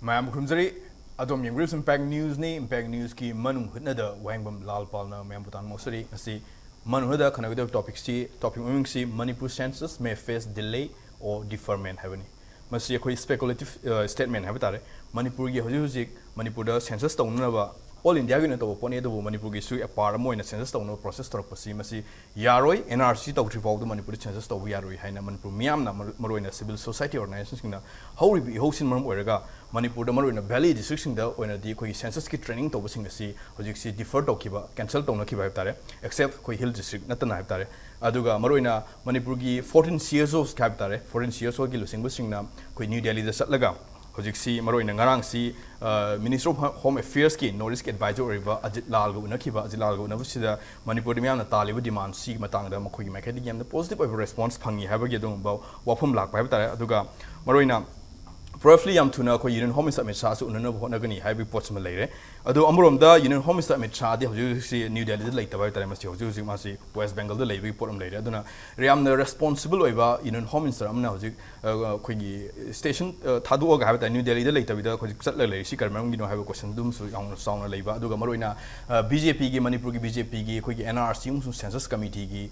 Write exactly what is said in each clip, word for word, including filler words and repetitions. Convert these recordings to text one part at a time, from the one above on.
ꯃꯌꯥꯝ ꯈꯨꯔꯨꯝꯖꯔꯤ꯫ ꯑꯗꯣꯝ ꯌꯦꯡꯕꯤꯔꯤꯕꯁꯤ impact ꯅ꯭ꯌꯨꯁꯅꯤ꯫ Impact ꯅ꯭ꯌꯨꯁꯀꯤ ꯃꯅꯨꯡ ꯍꯨꯠꯅꯗ ꯋꯥꯍꯦꯡꯕꯝ ꯂꯥꯜ ꯄꯥꯜꯅ ꯃꯌꯥꯝꯕꯨ ꯇꯥꯟꯅ ꯃꯣꯠꯆꯔꯤ꯫ ꯉꯁꯤ ꯃꯅꯨꯡ ꯍꯨꯠꯅꯗ ꯈꯟꯅꯒꯗꯕ ꯇꯣꯄꯤꯛꯁꯤ, ꯇꯣꯄꯤꯛ ꯃꯃꯤꯡꯁꯤ Manipur census may face delay or deferment ꯍꯥꯏꯕꯅꯤ꯫ ꯃꯁꯤ ꯑꯩꯈꯣꯏ ꯁ꯭ꯄꯦꯀꯨꯂꯦꯇꯤꯚ ꯁ꯭ꯇꯦꯠꯃꯦꯟ ꯍꯥꯏꯕ ꯇꯥꯔꯦ꯫ ꯃꯅꯤꯄꯨꯔꯒꯤ ꯍꯧꯖꯤꯛ ꯍꯧꯖꯤꯛ ꯃꯅꯤꯄꯨꯔꯗ ꯁꯦꯟꯁꯁ ꯇꯧꯅꯅꯕ ꯑꯣꯜ ꯏꯟꯗꯤꯌꯥꯒꯤ ꯑꯣꯏꯅ ꯇꯧꯕ ꯄꯣꯠꯅꯤ, ꯑꯗꯨꯕꯨ ꯃꯅꯤꯄꯨꯔꯒꯤꯁꯨ ꯑꯦ ꯄꯥꯔꯠ ꯑꯃ ꯑꯣꯏꯅ ꯁꯦꯟꯁꯁ ꯇꯧꯅꯕ ꯄ꯭ꯔꯣꯁꯦꯁ ꯇꯧꯔꯛꯄꯁꯤ ꯃꯁꯤ ꯌꯥꯔꯣꯏ, ꯑꯦꯟ ꯑꯥꯔ ꯁꯤ ꯇꯧꯗ꯭ꯔꯤ ꯐꯥꯎꯗ ꯃꯅꯤꯄꯨꯔꯗ ꯁꯦꯟꯁꯁ ꯇꯧꯕ ꯌꯥꯔꯣꯏ ꯍꯥꯏꯅ ꯃꯅꯤꯄꯨꯔ ꯃꯤꯌꯥꯝꯅ, ꯃꯔꯨ- ꯃꯔꯨꯑꯣꯏꯅ ꯁꯤꯚꯤꯜ ꯁꯣꯁꯥꯏꯇꯤ ꯑꯣꯔꯒꯅꯥꯏꯖꯦꯁꯟꯁꯤꯡꯅ ꯍꯧꯔꯤꯕ ꯏꯍꯧꯁꯤꯅ ꯃꯔꯝ ꯑꯣꯏꯔꯒ ꯃꯅꯤꯄꯨꯔꯗ ꯃꯔꯨꯑꯣꯏꯅ ꯚꯦꯂꯤ ꯗꯤꯁꯇ꯭ꯔꯤꯛꯁꯤꯡꯗ ꯑꯣꯏꯅꯗꯤ ꯑꯩꯈꯣꯏꯒꯤ ꯁꯦꯟꯁꯁꯀꯤ ꯇ꯭ꯔꯦꯅꯤꯡ ꯇꯧꯕꯁꯤꯡ ꯑꯁꯤ ꯍꯧꯖꯤꯛꯁꯤ ꯗꯤꯐꯔ ꯇꯧꯈꯤꯕ, ꯀꯦꯟꯁꯦꯜ ꯇꯧꯅꯈꯤꯕ ꯍꯥꯏꯕ ꯇꯥꯔꯦ, ꯑꯦꯛꯁꯦꯞ ꯑꯩꯈꯣꯏ ꯍꯤꯜ ꯗꯤꯁꯇ꯭ꯔꯤꯛ ꯅꯠꯇꯅ ꯍꯥꯏꯕ ꯇꯥꯔꯦ꯫ ꯑꯗꯨꯒ ꯃꯔꯨꯑꯣꯏꯅ ꯃꯅꯤꯄꯨꯔꯒꯤ ꯐꯣꯔꯇꯤꯟ ꯁꯤ ꯑꯦꯁ ꯑꯣꯁ ꯍꯥꯏꯕ ꯇꯥꯔꯦ, ꯐꯣꯔꯇꯤꯟ ꯁꯤ ꯑꯦꯁ ꯑꯣꯒꯤ ꯂꯨꯆꯤꯡꯕꯁꯤꯡꯅ ꯑꯩꯈꯣꯏ ꯅ꯭ꯌꯨ ꯗꯦꯜꯂꯤꯗ ꯆꯠꯂꯒ ꯍꯧꯖꯤꯛꯁꯤ ꯃꯔꯨꯑꯣꯏꯅ ꯉꯔꯥꯡꯁꯤ ꯃꯤꯅꯤꯁꯇꯔ ꯑꯣꯐ ꯍꯣꯝ ꯑꯦꯐꯤꯌꯔꯁꯀꯤ ꯅꯣꯔꯠ ꯏꯁꯀꯤ ꯑꯦꯗꯚꯥꯏꯖꯔ ꯑꯣꯏꯔꯤꯕ ꯑꯖꯤꯠ ꯂꯥꯜꯒ ꯎꯅꯈꯤꯕ꯫ ꯑꯖꯤꯠ ꯂꯥꯜꯒ ꯎꯅꯕꯁꯤꯗ ꯃꯅꯤꯄꯨꯔꯗ ꯃꯤꯌꯥꯝꯅ ꯇꯥꯜꯂꯤꯕ ꯗꯤꯃꯥꯟꯁꯤꯒꯤ ꯃꯇꯥꯡꯗ ꯃꯈꯣꯏꯒꯤ ꯃꯥꯏꯀꯩꯗꯒꯤ ꯌꯥꯝꯅ ꯄꯣꯖꯤꯇꯤꯚ ꯑꯣꯏꯕ ꯔꯦꯁꯄꯣꯟꯁ ꯐꯪꯉꯤ ꯍꯥꯏꯕꯒꯤ ꯑꯗꯨꯒꯨꯝꯕ ꯋꯥꯐꯝ ꯂꯥꯛꯄ ꯍꯥꯏꯕ ꯇꯥꯔꯦ꯫ ꯑꯗꯨꯒ ꯃꯔꯨꯑꯣꯏꯅ ꯕ꯭ꯔꯤꯐꯂꯤ ꯌꯥꯝ ꯊꯨꯅ ꯑꯩꯈꯣꯏ ꯌꯨꯅꯤꯌꯟ ꯍꯣꯝ ꯃꯤꯅꯤꯁꯇꯔ ꯑꯃꯤꯠ ꯁꯥꯍꯁꯨ ꯎꯅꯅꯕ ꯍꯣꯠꯅꯒꯅꯤ ꯍꯥꯏꯕꯒꯤ ꯄꯣꯠꯁꯤꯃ ꯂꯩꯔꯦ꯫ ꯑꯗꯣ ꯑꯃꯔꯣꯝꯗ ꯌꯨꯅꯤꯌꯟ ꯍꯣꯝ ꯃꯤꯅꯤꯁꯇꯔ ꯑꯃꯤꯠ ꯁꯥꯍꯗꯤ ꯍꯧꯖꯤꯛ ꯍꯧꯖꯤꯛꯁꯤ ꯅ꯭ꯌꯨ ꯗꯦꯜꯂꯤꯗ ꯂꯩꯇꯕ ꯍꯥꯏꯕ ꯇꯥꯔꯦ꯫ ꯃꯁꯤ ꯍꯧꯖꯤꯛ ꯍꯧꯖꯤꯛ ꯃꯥꯁꯤ ꯋꯦꯁ ꯕꯦꯡꯒꯜꯗ ꯂꯩꯕꯒꯤ ꯄꯣꯠ ꯑꯃ ꯂꯩꯔꯦ꯫ ꯑꯗꯨꯅ ꯌꯥꯝꯅ ꯔꯦꯁꯄꯣꯟꯁꯤꯕꯜ ꯑꯣꯏꯕ ꯌꯨꯅꯤꯌꯟ ꯍꯣꯝ ꯃꯤꯅꯤꯁꯇꯔ ꯑꯃꯅ ꯍꯧꯖꯤꯛ ꯑ, ꯑꯩꯈꯣꯏꯒꯤ ꯁ꯭ꯇꯦꯁꯟ, ꯑ, ꯊꯥꯗꯣꯛꯑꯒ ꯍꯥꯏꯕ ꯇꯥꯔꯦ, ꯅ꯭ꯌꯨ ꯗꯦꯜꯂꯤꯗ ꯂꯩꯇꯕꯤꯗ ꯍꯧꯖꯤꯛ ꯆꯠꯂꯒ ꯂꯩꯔꯤꯁꯤ ꯀꯔꯤ ꯃꯔꯝꯒꯤꯅꯣ ꯍꯥꯏꯕ ꯀꯣꯏꯁꯟ ꯑꯗꯨꯝꯁꯨ ꯌꯥꯝꯅ ꯆꯥꯎꯅ ꯂꯩꯕ꯫ ꯑꯗꯨꯒ ꯃꯔꯨꯑꯣꯏꯅ ꯕꯤ ꯖꯦ ꯄꯤꯒꯤ, ꯃꯅꯤꯄꯨꯔꯒꯤ ꯕꯤ ꯖꯦ ꯄꯤꯒꯤ ꯑꯩꯈꯣꯏꯒꯤ ꯑꯦꯟ ꯑꯥꯔ ꯁꯤ ꯑꯃꯁꯨꯡ ꯁꯦꯟꯁꯁ ꯀꯃꯤꯇꯤꯒꯤ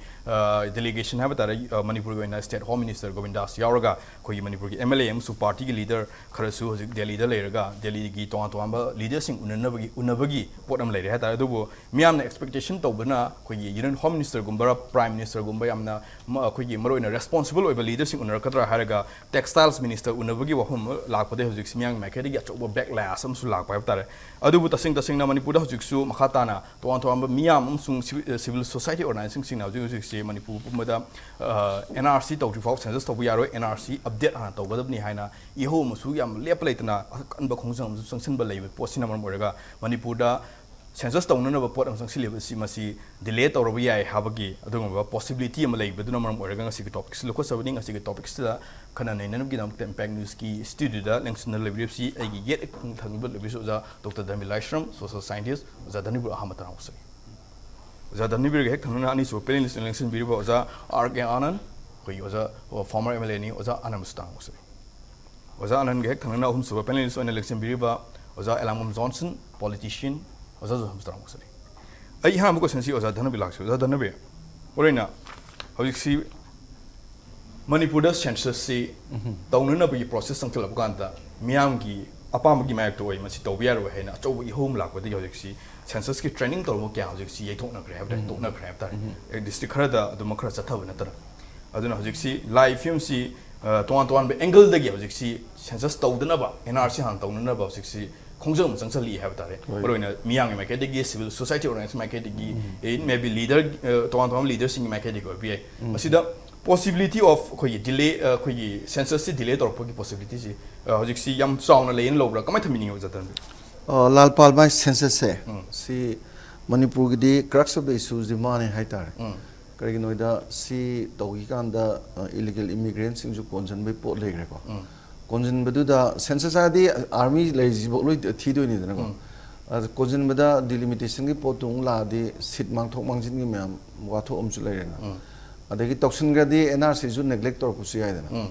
ꯗꯦꯂꯤꯒꯦꯁꯟ ꯍꯥꯏꯕ ꯇꯥꯔꯦ, ꯑ, ꯃꯅꯤꯄꯨꯔꯒꯤ ꯑꯣꯏꯅ ꯁ꯭ꯇꯦꯠ ꯍꯣꯝ ꯃꯤꯅꯤꯁꯇꯔ ꯒꯣꯕꯤꯟꯗꯥꯁ ꯌꯥꯎꯔꯒ ꯑꯩꯈꯣꯏꯒꯤ ꯃꯅꯤꯄꯨꯔꯒꯤ ꯑꯦꯝ ꯑꯦꯜ ꯑꯦ ꯑꯃꯁꯨꯡ ꯄꯥꯔꯇꯤꯒꯤ ꯂꯤꯗꯔ ꯈꯔꯁꯨ ꯍꯧꯖꯤꯛ ꯗꯦꯜꯂꯤꯗ ꯂꯩꯔꯒ ꯗꯦꯜꯂꯤꯒꯤ ꯇꯣꯉꯥꯟ ꯇꯣꯉꯥꯟꯕ ꯂꯤꯗꯔꯁꯤꯡ ꯎꯅꯅꯕꯒꯤ, ꯎꯅꯕꯒꯤ ꯄꯣꯠ ꯑꯃ ꯂꯩꯔꯦ ꯍꯥꯏ ꯇꯥꯔꯦ꯫ ꯑꯗꯨꯕꯨ ꯃꯤꯌꯥꯝꯅ ꯑꯦꯛꯁꯄꯦꯛꯇꯦꯁꯟ ꯇꯧꯕꯅ ꯑꯩꯈꯣꯏꯒꯤ ꯌꯨꯅꯤꯌꯟ ꯍꯣꯝ ꯃꯤꯅꯤꯁꯇꯔꯒꯨꯝꯕ, ꯄ꯭ꯔꯥꯏꯝ ꯃꯤꯅꯤꯁꯇꯔꯒꯨꯝꯕ ꯌꯥꯝꯅ ꯃ-, ꯑꯩꯈꯣꯏꯒꯤ ꯃꯔꯨꯑꯣꯏꯅ ꯔꯦꯁꯄꯣꯟꯁꯤꯕꯜ ꯑꯣꯏꯕ ꯂꯤꯗꯔꯁꯤꯡ ꯎꯅꯔꯛꯀꯗ꯭ꯔꯥ ꯍꯥꯏꯔꯒ ꯇꯦꯛꯁꯇꯥꯏꯜꯁ ꯃꯤꯅꯤꯁꯇꯔ ꯎꯅꯕꯒꯤ ꯋꯥꯐꯝ ꯑꯃ ꯂꯥꯛꯄꯗꯒꯤ ꯍꯧꯖꯤꯛꯁꯤ ꯃꯤꯌꯥꯝꯒꯤ ꯃꯥꯏꯀꯩꯗꯒꯤ ꯑꯆꯧꯕ ꯕꯦꯛꯂꯦꯁ ꯑꯃꯁꯨ ꯂꯥꯛꯄ ꯍꯥꯏꯕ ꯇꯥꯔꯦ꯫ ꯑꯗꯨꯕꯨ ꯇꯁꯦꯡ ꯇꯁꯦꯡꯅ ꯃꯅꯤꯄꯨꯔꯗ ꯍꯧꯖꯤꯛꯁꯨ ꯃꯈꯥ ꯇꯥꯅ ꯇꯣꯉꯥꯟ ꯇꯣꯉꯥꯟꯕ ꯃꯤꯌꯥꯝ ꯑꯃꯁꯨꯡ ꯁꯤꯚꯤꯜ, ꯁꯤꯚꯤꯜ ꯁꯣꯁꯥꯏꯇꯤ ꯑꯣꯔꯒꯅꯥꯏꯖꯦꯁꯟꯁꯤꯡꯅ ꯍꯧꯖꯤꯛ ꯍꯧꯖꯤꯛꯁꯤ ꯃꯅꯤꯄꯨꯔ ꯄꯨꯝꯕꯗ, ꯑ, ꯑꯦꯟ ꯑꯥꯔ ꯁꯤ ꯇꯧꯗ꯭ꯔꯤ ꯐꯥꯎ ꯁꯦꯟꯁꯁ ꯇꯧꯕ ꯌꯥꯔꯣꯏ, ꯑꯦꯟ ꯑꯥꯔ ꯁꯤ ꯑꯞꯗꯦꯠ ꯍꯥꯟꯅ ꯇꯧꯒꯗꯕꯅꯤ ꯍꯥꯏꯅ ꯏꯍꯧ ꯑꯃꯁꯨ ꯌꯥꯝ ꯂꯦꯞꯄ ꯂꯩꯇꯅ ꯑꯀꯟꯕ ꯈꯣꯡꯖꯪ ꯑꯃꯁꯨ ꯆꯪꯁꯤꯟꯕ ꯂꯩꯕ ꯄꯣꯠꯁꯤꯅ ꯃꯔꯝ ꯑꯣꯏꯔꯒ ꯃꯅꯤꯄꯨꯔꯗ ꯁꯦꯟꯁꯁ ꯇꯧꯅꯅꯕ ꯄꯣꯠ ꯑꯃ ꯆꯪꯁꯤꯜꯂꯤꯕꯁꯤ ꯃꯁꯤ ꯗꯤꯂꯦ ꯇꯧꯔꯕ ꯌꯥꯏ ꯍꯥꯏꯕꯒꯤ ꯑꯗꯨꯒꯨꯝꯕ ꯄꯣꯁꯤꯕꯤꯂꯤꯇꯤ ꯑꯃ ꯂꯩꯕꯗꯨꯅ ꯃꯔꯝ ꯑꯣꯏꯔꯒ ꯉꯁꯤꯒꯤ ꯇꯣꯄꯤꯛꯁꯤ ꯂꯧꯈꯠꯆꯕꯅꯤ꯫ ꯉꯁꯤꯒꯤ ꯇꯣꯄꯤꯛꯁꯤꯗ ꯈꯟꯅ ꯅꯩꯅꯅꯕꯒꯤꯗꯃꯛꯇ ꯏꯝꯄꯦꯛ ꯅ꯭ꯌꯨꯁꯀꯤ ꯁ꯭ꯇꯨꯗꯤꯑꯣꯗ ꯂꯦꯡꯁꯤꯟꯅ ꯂꯩꯕꯤꯔꯤꯕꯁꯤ ꯑꯩꯒꯤ ꯌꯦꯠ ꯊꯪꯕꯗ ꯂꯩꯕꯤꯔꯤꯕꯁꯤ ꯑꯣꯖꯥ ꯗꯣꯛꯇꯔ ꯙꯟꯕꯤꯔ ꯂꯥꯏꯁ꯭ꯔꯝ, ꯁꯣꯁꯤꯌꯦꯜ ꯁꯥꯏꯟꯇꯤꯁ꯫ ꯑꯣꯖꯥ ꯙꯟꯕꯤꯔꯕꯨ ꯑꯍꯥꯟꯕ ꯇꯔꯥꯝꯅ ꯑꯣꯛꯆꯔꯤ꯫ ꯑꯣꯖꯥ ꯙꯟꯕꯤꯔꯒ ꯍꯦꯛ ꯊꯪꯅꯅ ꯑꯅꯤꯁꯨꯕ ꯄꯦꯅꯦꯂꯤꯁ ꯑꯣꯏꯅ ꯂꯦꯡꯁꯤꯟꯕꯤꯔꯤꯕ ꯑꯣꯖꯥ ꯑꯥꯔ ꯀꯦ ꯑꯥꯅꯟꯗ, ꯑꯩꯈꯣꯏꯒꯤ ꯑꯣꯖꯥ, ꯐꯣꯔꯃꯔ ꯑꯦꯝ ꯑꯦꯜ ꯑꯦꯅꯤ, ꯑꯣꯖꯥ ꯑꯥꯅꯟꯗꯕꯨꯁꯨ ꯇꯔꯥꯝꯅ ꯑꯣꯛꯆꯔꯤ꯫ ꯑꯣꯖꯥ ꯑꯅꯟꯒ ꯍꯦꯛ ꯊꯪꯅꯅ ꯑꯍꯨꯝꯁꯨꯕ ꯄꯦꯅꯦꯂꯤꯁ ꯑꯣꯏꯅ ꯂꯦꯡꯁꯤꯟꯕꯤꯔꯤꯕ ꯑꯣꯖꯥ ꯑꯦꯂꯥꯡꯕꯝ ꯖꯣꯟꯁꯟ, ꯄꯣꯂꯤꯇꯤꯁꯤꯌꯟ꯫ ꯑꯣꯖꯥꯁꯨ ꯑꯍꯨꯝꯁꯨ ꯇꯔꯥꯃꯨꯛ ꯆꯠꯂꯤ꯫ ꯑꯩ ꯑꯍꯥꯟꯕ ꯀꯣꯏꯁꯟꯁꯤ ꯑꯣꯖꯥ ꯙꯅꯕꯤꯔ ꯂꯥꯛꯁꯤ꯫ ꯑꯣꯖꯥ ꯙꯅꯕꯤꯔ, ꯃꯔꯨꯑꯣꯏꯅ ꯍꯧꯖꯤꯛꯁꯤ ꯃꯅꯤꯄꯨꯔꯗ ꯁꯦꯟꯁꯁꯁꯤ ꯇꯧꯅꯅꯕꯒꯤ ꯄ꯭ꯔꯣꯁꯦꯁ ꯆꯪꯁꯤꯜꯂꯛꯄ ꯀꯥꯟꯗ ꯃꯤꯌꯥꯝꯒꯤ ꯑꯄꯥꯝꯕꯒꯤ ꯃꯥꯌꯣꯛꯇ ꯑꯣꯏ, ꯃꯁꯤ ꯇꯧꯕ ꯌꯥꯔꯣꯏ ꯍꯥꯏꯅ ꯑꯆꯧꯕ ꯏꯍꯧ ꯑꯃ ꯂꯥꯛꯄꯗꯒꯤ ꯍꯧꯖꯤꯛꯁꯤ ꯁꯦꯟꯁꯁꯀꯤ ꯇ꯭ꯔꯦꯅꯤꯡ ꯇꯧꯔꯝꯕ ꯀꯌꯥ ꯍꯧꯖꯤꯛꯁꯤ ꯌꯩꯊꯣꯛꯅꯈ꯭ꯔꯦ ꯍꯥꯏꯕ ꯇꯥꯔꯦ, ꯇꯣꯛꯅꯈ꯭ꯔꯦ ꯍꯥꯏꯕ ꯇꯥꯔꯦ꯫ ꯗꯤꯁꯇ꯭ꯔꯤꯛ ꯈꯔꯗ ꯑꯗꯨꯃꯛ ꯈꯔ ꯆꯠꯊꯕ ꯅꯠꯇꯅ꯫ ꯑꯗꯨꯅ ꯍꯧꯖꯤꯛꯁꯤ ꯂꯥꯛꯏ ꯐꯤꯕꯝꯁꯤ, ꯑ, ꯇꯣꯉꯥꯟ ꯇꯣꯉꯥꯟꯕ ꯑꯦꯡꯒꯜꯗꯒꯤ ꯍꯧꯖꯤꯛꯁꯤ ꯁꯦꯟꯁꯁ ꯇꯧꯗꯅꯕ, ꯑꯦꯟ ꯑꯥꯔ ꯁꯤ ꯍꯥꯟꯅ ꯇꯧꯅꯅꯕ ꯍꯧꯖꯤꯛꯁꯤ ꯈꯣꯡꯖꯪ ꯑꯃ ꯆꯪꯁꯤꯜꯂꯛꯏ ꯍꯥꯏꯕ ꯇꯥꯔꯦ꯫ ꯍꯣꯏ꯫ ꯃꯔꯨꯑꯣꯏꯅ ꯃꯤꯌꯥꯝꯒꯤ ꯃꯥꯏꯀꯩꯗꯒꯤ, ꯁꯤꯚꯤꯜ ꯁꯣꯁꯥꯏꯇꯤ ꯑꯣꯔꯒꯅꯥꯏꯖꯦꯁꯟ ꯃꯥꯏꯀꯩꯗꯒꯤ, ꯎꯝ꯫ It may be leader, ꯑ, ꯇꯣꯉꯥꯟ ꯇꯣꯉꯥꯟꯕ ꯂꯤꯗꯔꯁꯤꯡꯒꯤ ꯃꯥꯏꯀꯩꯗꯒꯤ ꯑꯣꯏꯕ ꯌꯥꯏ꯫ ꯎꯝ꯫ ꯃꯁꯤꯗ possibility of ꯑꯩꯈꯣꯏꯒꯤ ꯗꯤꯂꯦ, ꯑ, ꯑꯩꯈꯣꯏꯒꯤ ꯁꯦꯟꯁꯁꯁꯤ ꯗꯤꯂꯦ ꯇꯧꯔꯛꯄꯒꯤ ꯄꯣꯁꯤꯕꯤꯂꯤꯇꯤꯁꯤ, ꯑ, ꯍꯧꯖꯤꯛꯁꯤ ꯌꯥꯝ ꯆꯥꯎꯅ ꯂꯩꯌꯦꯅ ꯂꯧꯕ꯭ꯔꯥ? ꯀꯃꯥꯏꯅ ꯊꯝꯕꯤꯅꯤꯡꯉꯤ, ꯑꯣꯖꯥ ꯙꯅꯕꯤꯔ? ꯑ, ꯂꯥꯜꯄꯥꯜ ꯃꯥꯏ ꯁꯦꯟꯁꯁꯁꯦ, ꯎꯝ꯫ ꯁꯤ ꯃꯅꯤꯄꯨꯔꯒꯤꯗꯤ crux of the issueꯁꯤ ꯃꯥꯅꯦ ꯍꯥꯏꯇꯥꯔꯦ꯫ ꯎꯝ꯫ ꯀꯔꯤꯒꯤꯅꯣ ꯍꯥꯏꯗ ꯁꯤ ꯇꯧꯈꯤꯀꯥꯟꯗ, ꯑ, ꯏꯂꯤꯒꯦꯜ ꯏꯃꯤꯒ꯭ꯔꯦꯟꯁꯤꯡꯁꯨ ꯀꯣꯟꯁꯤꯟꯕꯒꯤ ꯄꯣꯠ ꯂꯩꯈ꯭ꯔꯦꯀꯣ꯫ ꯎꯝ꯫ ꯀꯣꯟꯁꯤꯟꯕꯗꯨꯗ ꯁꯦꯟꯁꯁ ꯍꯥꯏꯔꯗꯤ ꯑꯥꯔꯃꯤ ꯂꯩꯔꯤꯁꯤꯐꯥꯎ ꯂꯣꯏ ꯊꯤꯗꯣꯏꯅꯤꯗꯅꯀꯣ꯫ ꯎꯝ꯫ ꯑꯗ ꯀꯣꯟꯁꯤꯟꯕꯗ ꯗꯤꯂꯤꯃꯤꯇꯦꯁꯟꯒꯤ ꯄꯣꯠꯇꯨ ꯑꯃꯨꯛ ꯂꯥꯛꯑꯗꯤ ꯁꯤꯠ ꯃꯥꯡꯊꯣꯛ ꯃꯥꯡꯁꯤꯟꯒꯤ ꯃꯌꯥꯝ ꯋꯥꯊꯣꯛ ꯑꯃꯁꯨ ꯂꯩꯔꯦꯅ꯫ ꯎꯝ꯫ ꯑꯗꯒꯤ ꯇꯧꯁꯤꯟꯈ꯭ꯔꯗꯤ ꯑꯦꯟ ꯑꯥꯔ ꯁꯤꯁꯨ ꯅꯦꯒ꯭ꯂꯦꯛ ꯇꯧꯔꯛꯄꯁꯨ ꯌꯥꯏꯗꯅ꯫ ꯎꯝ꯫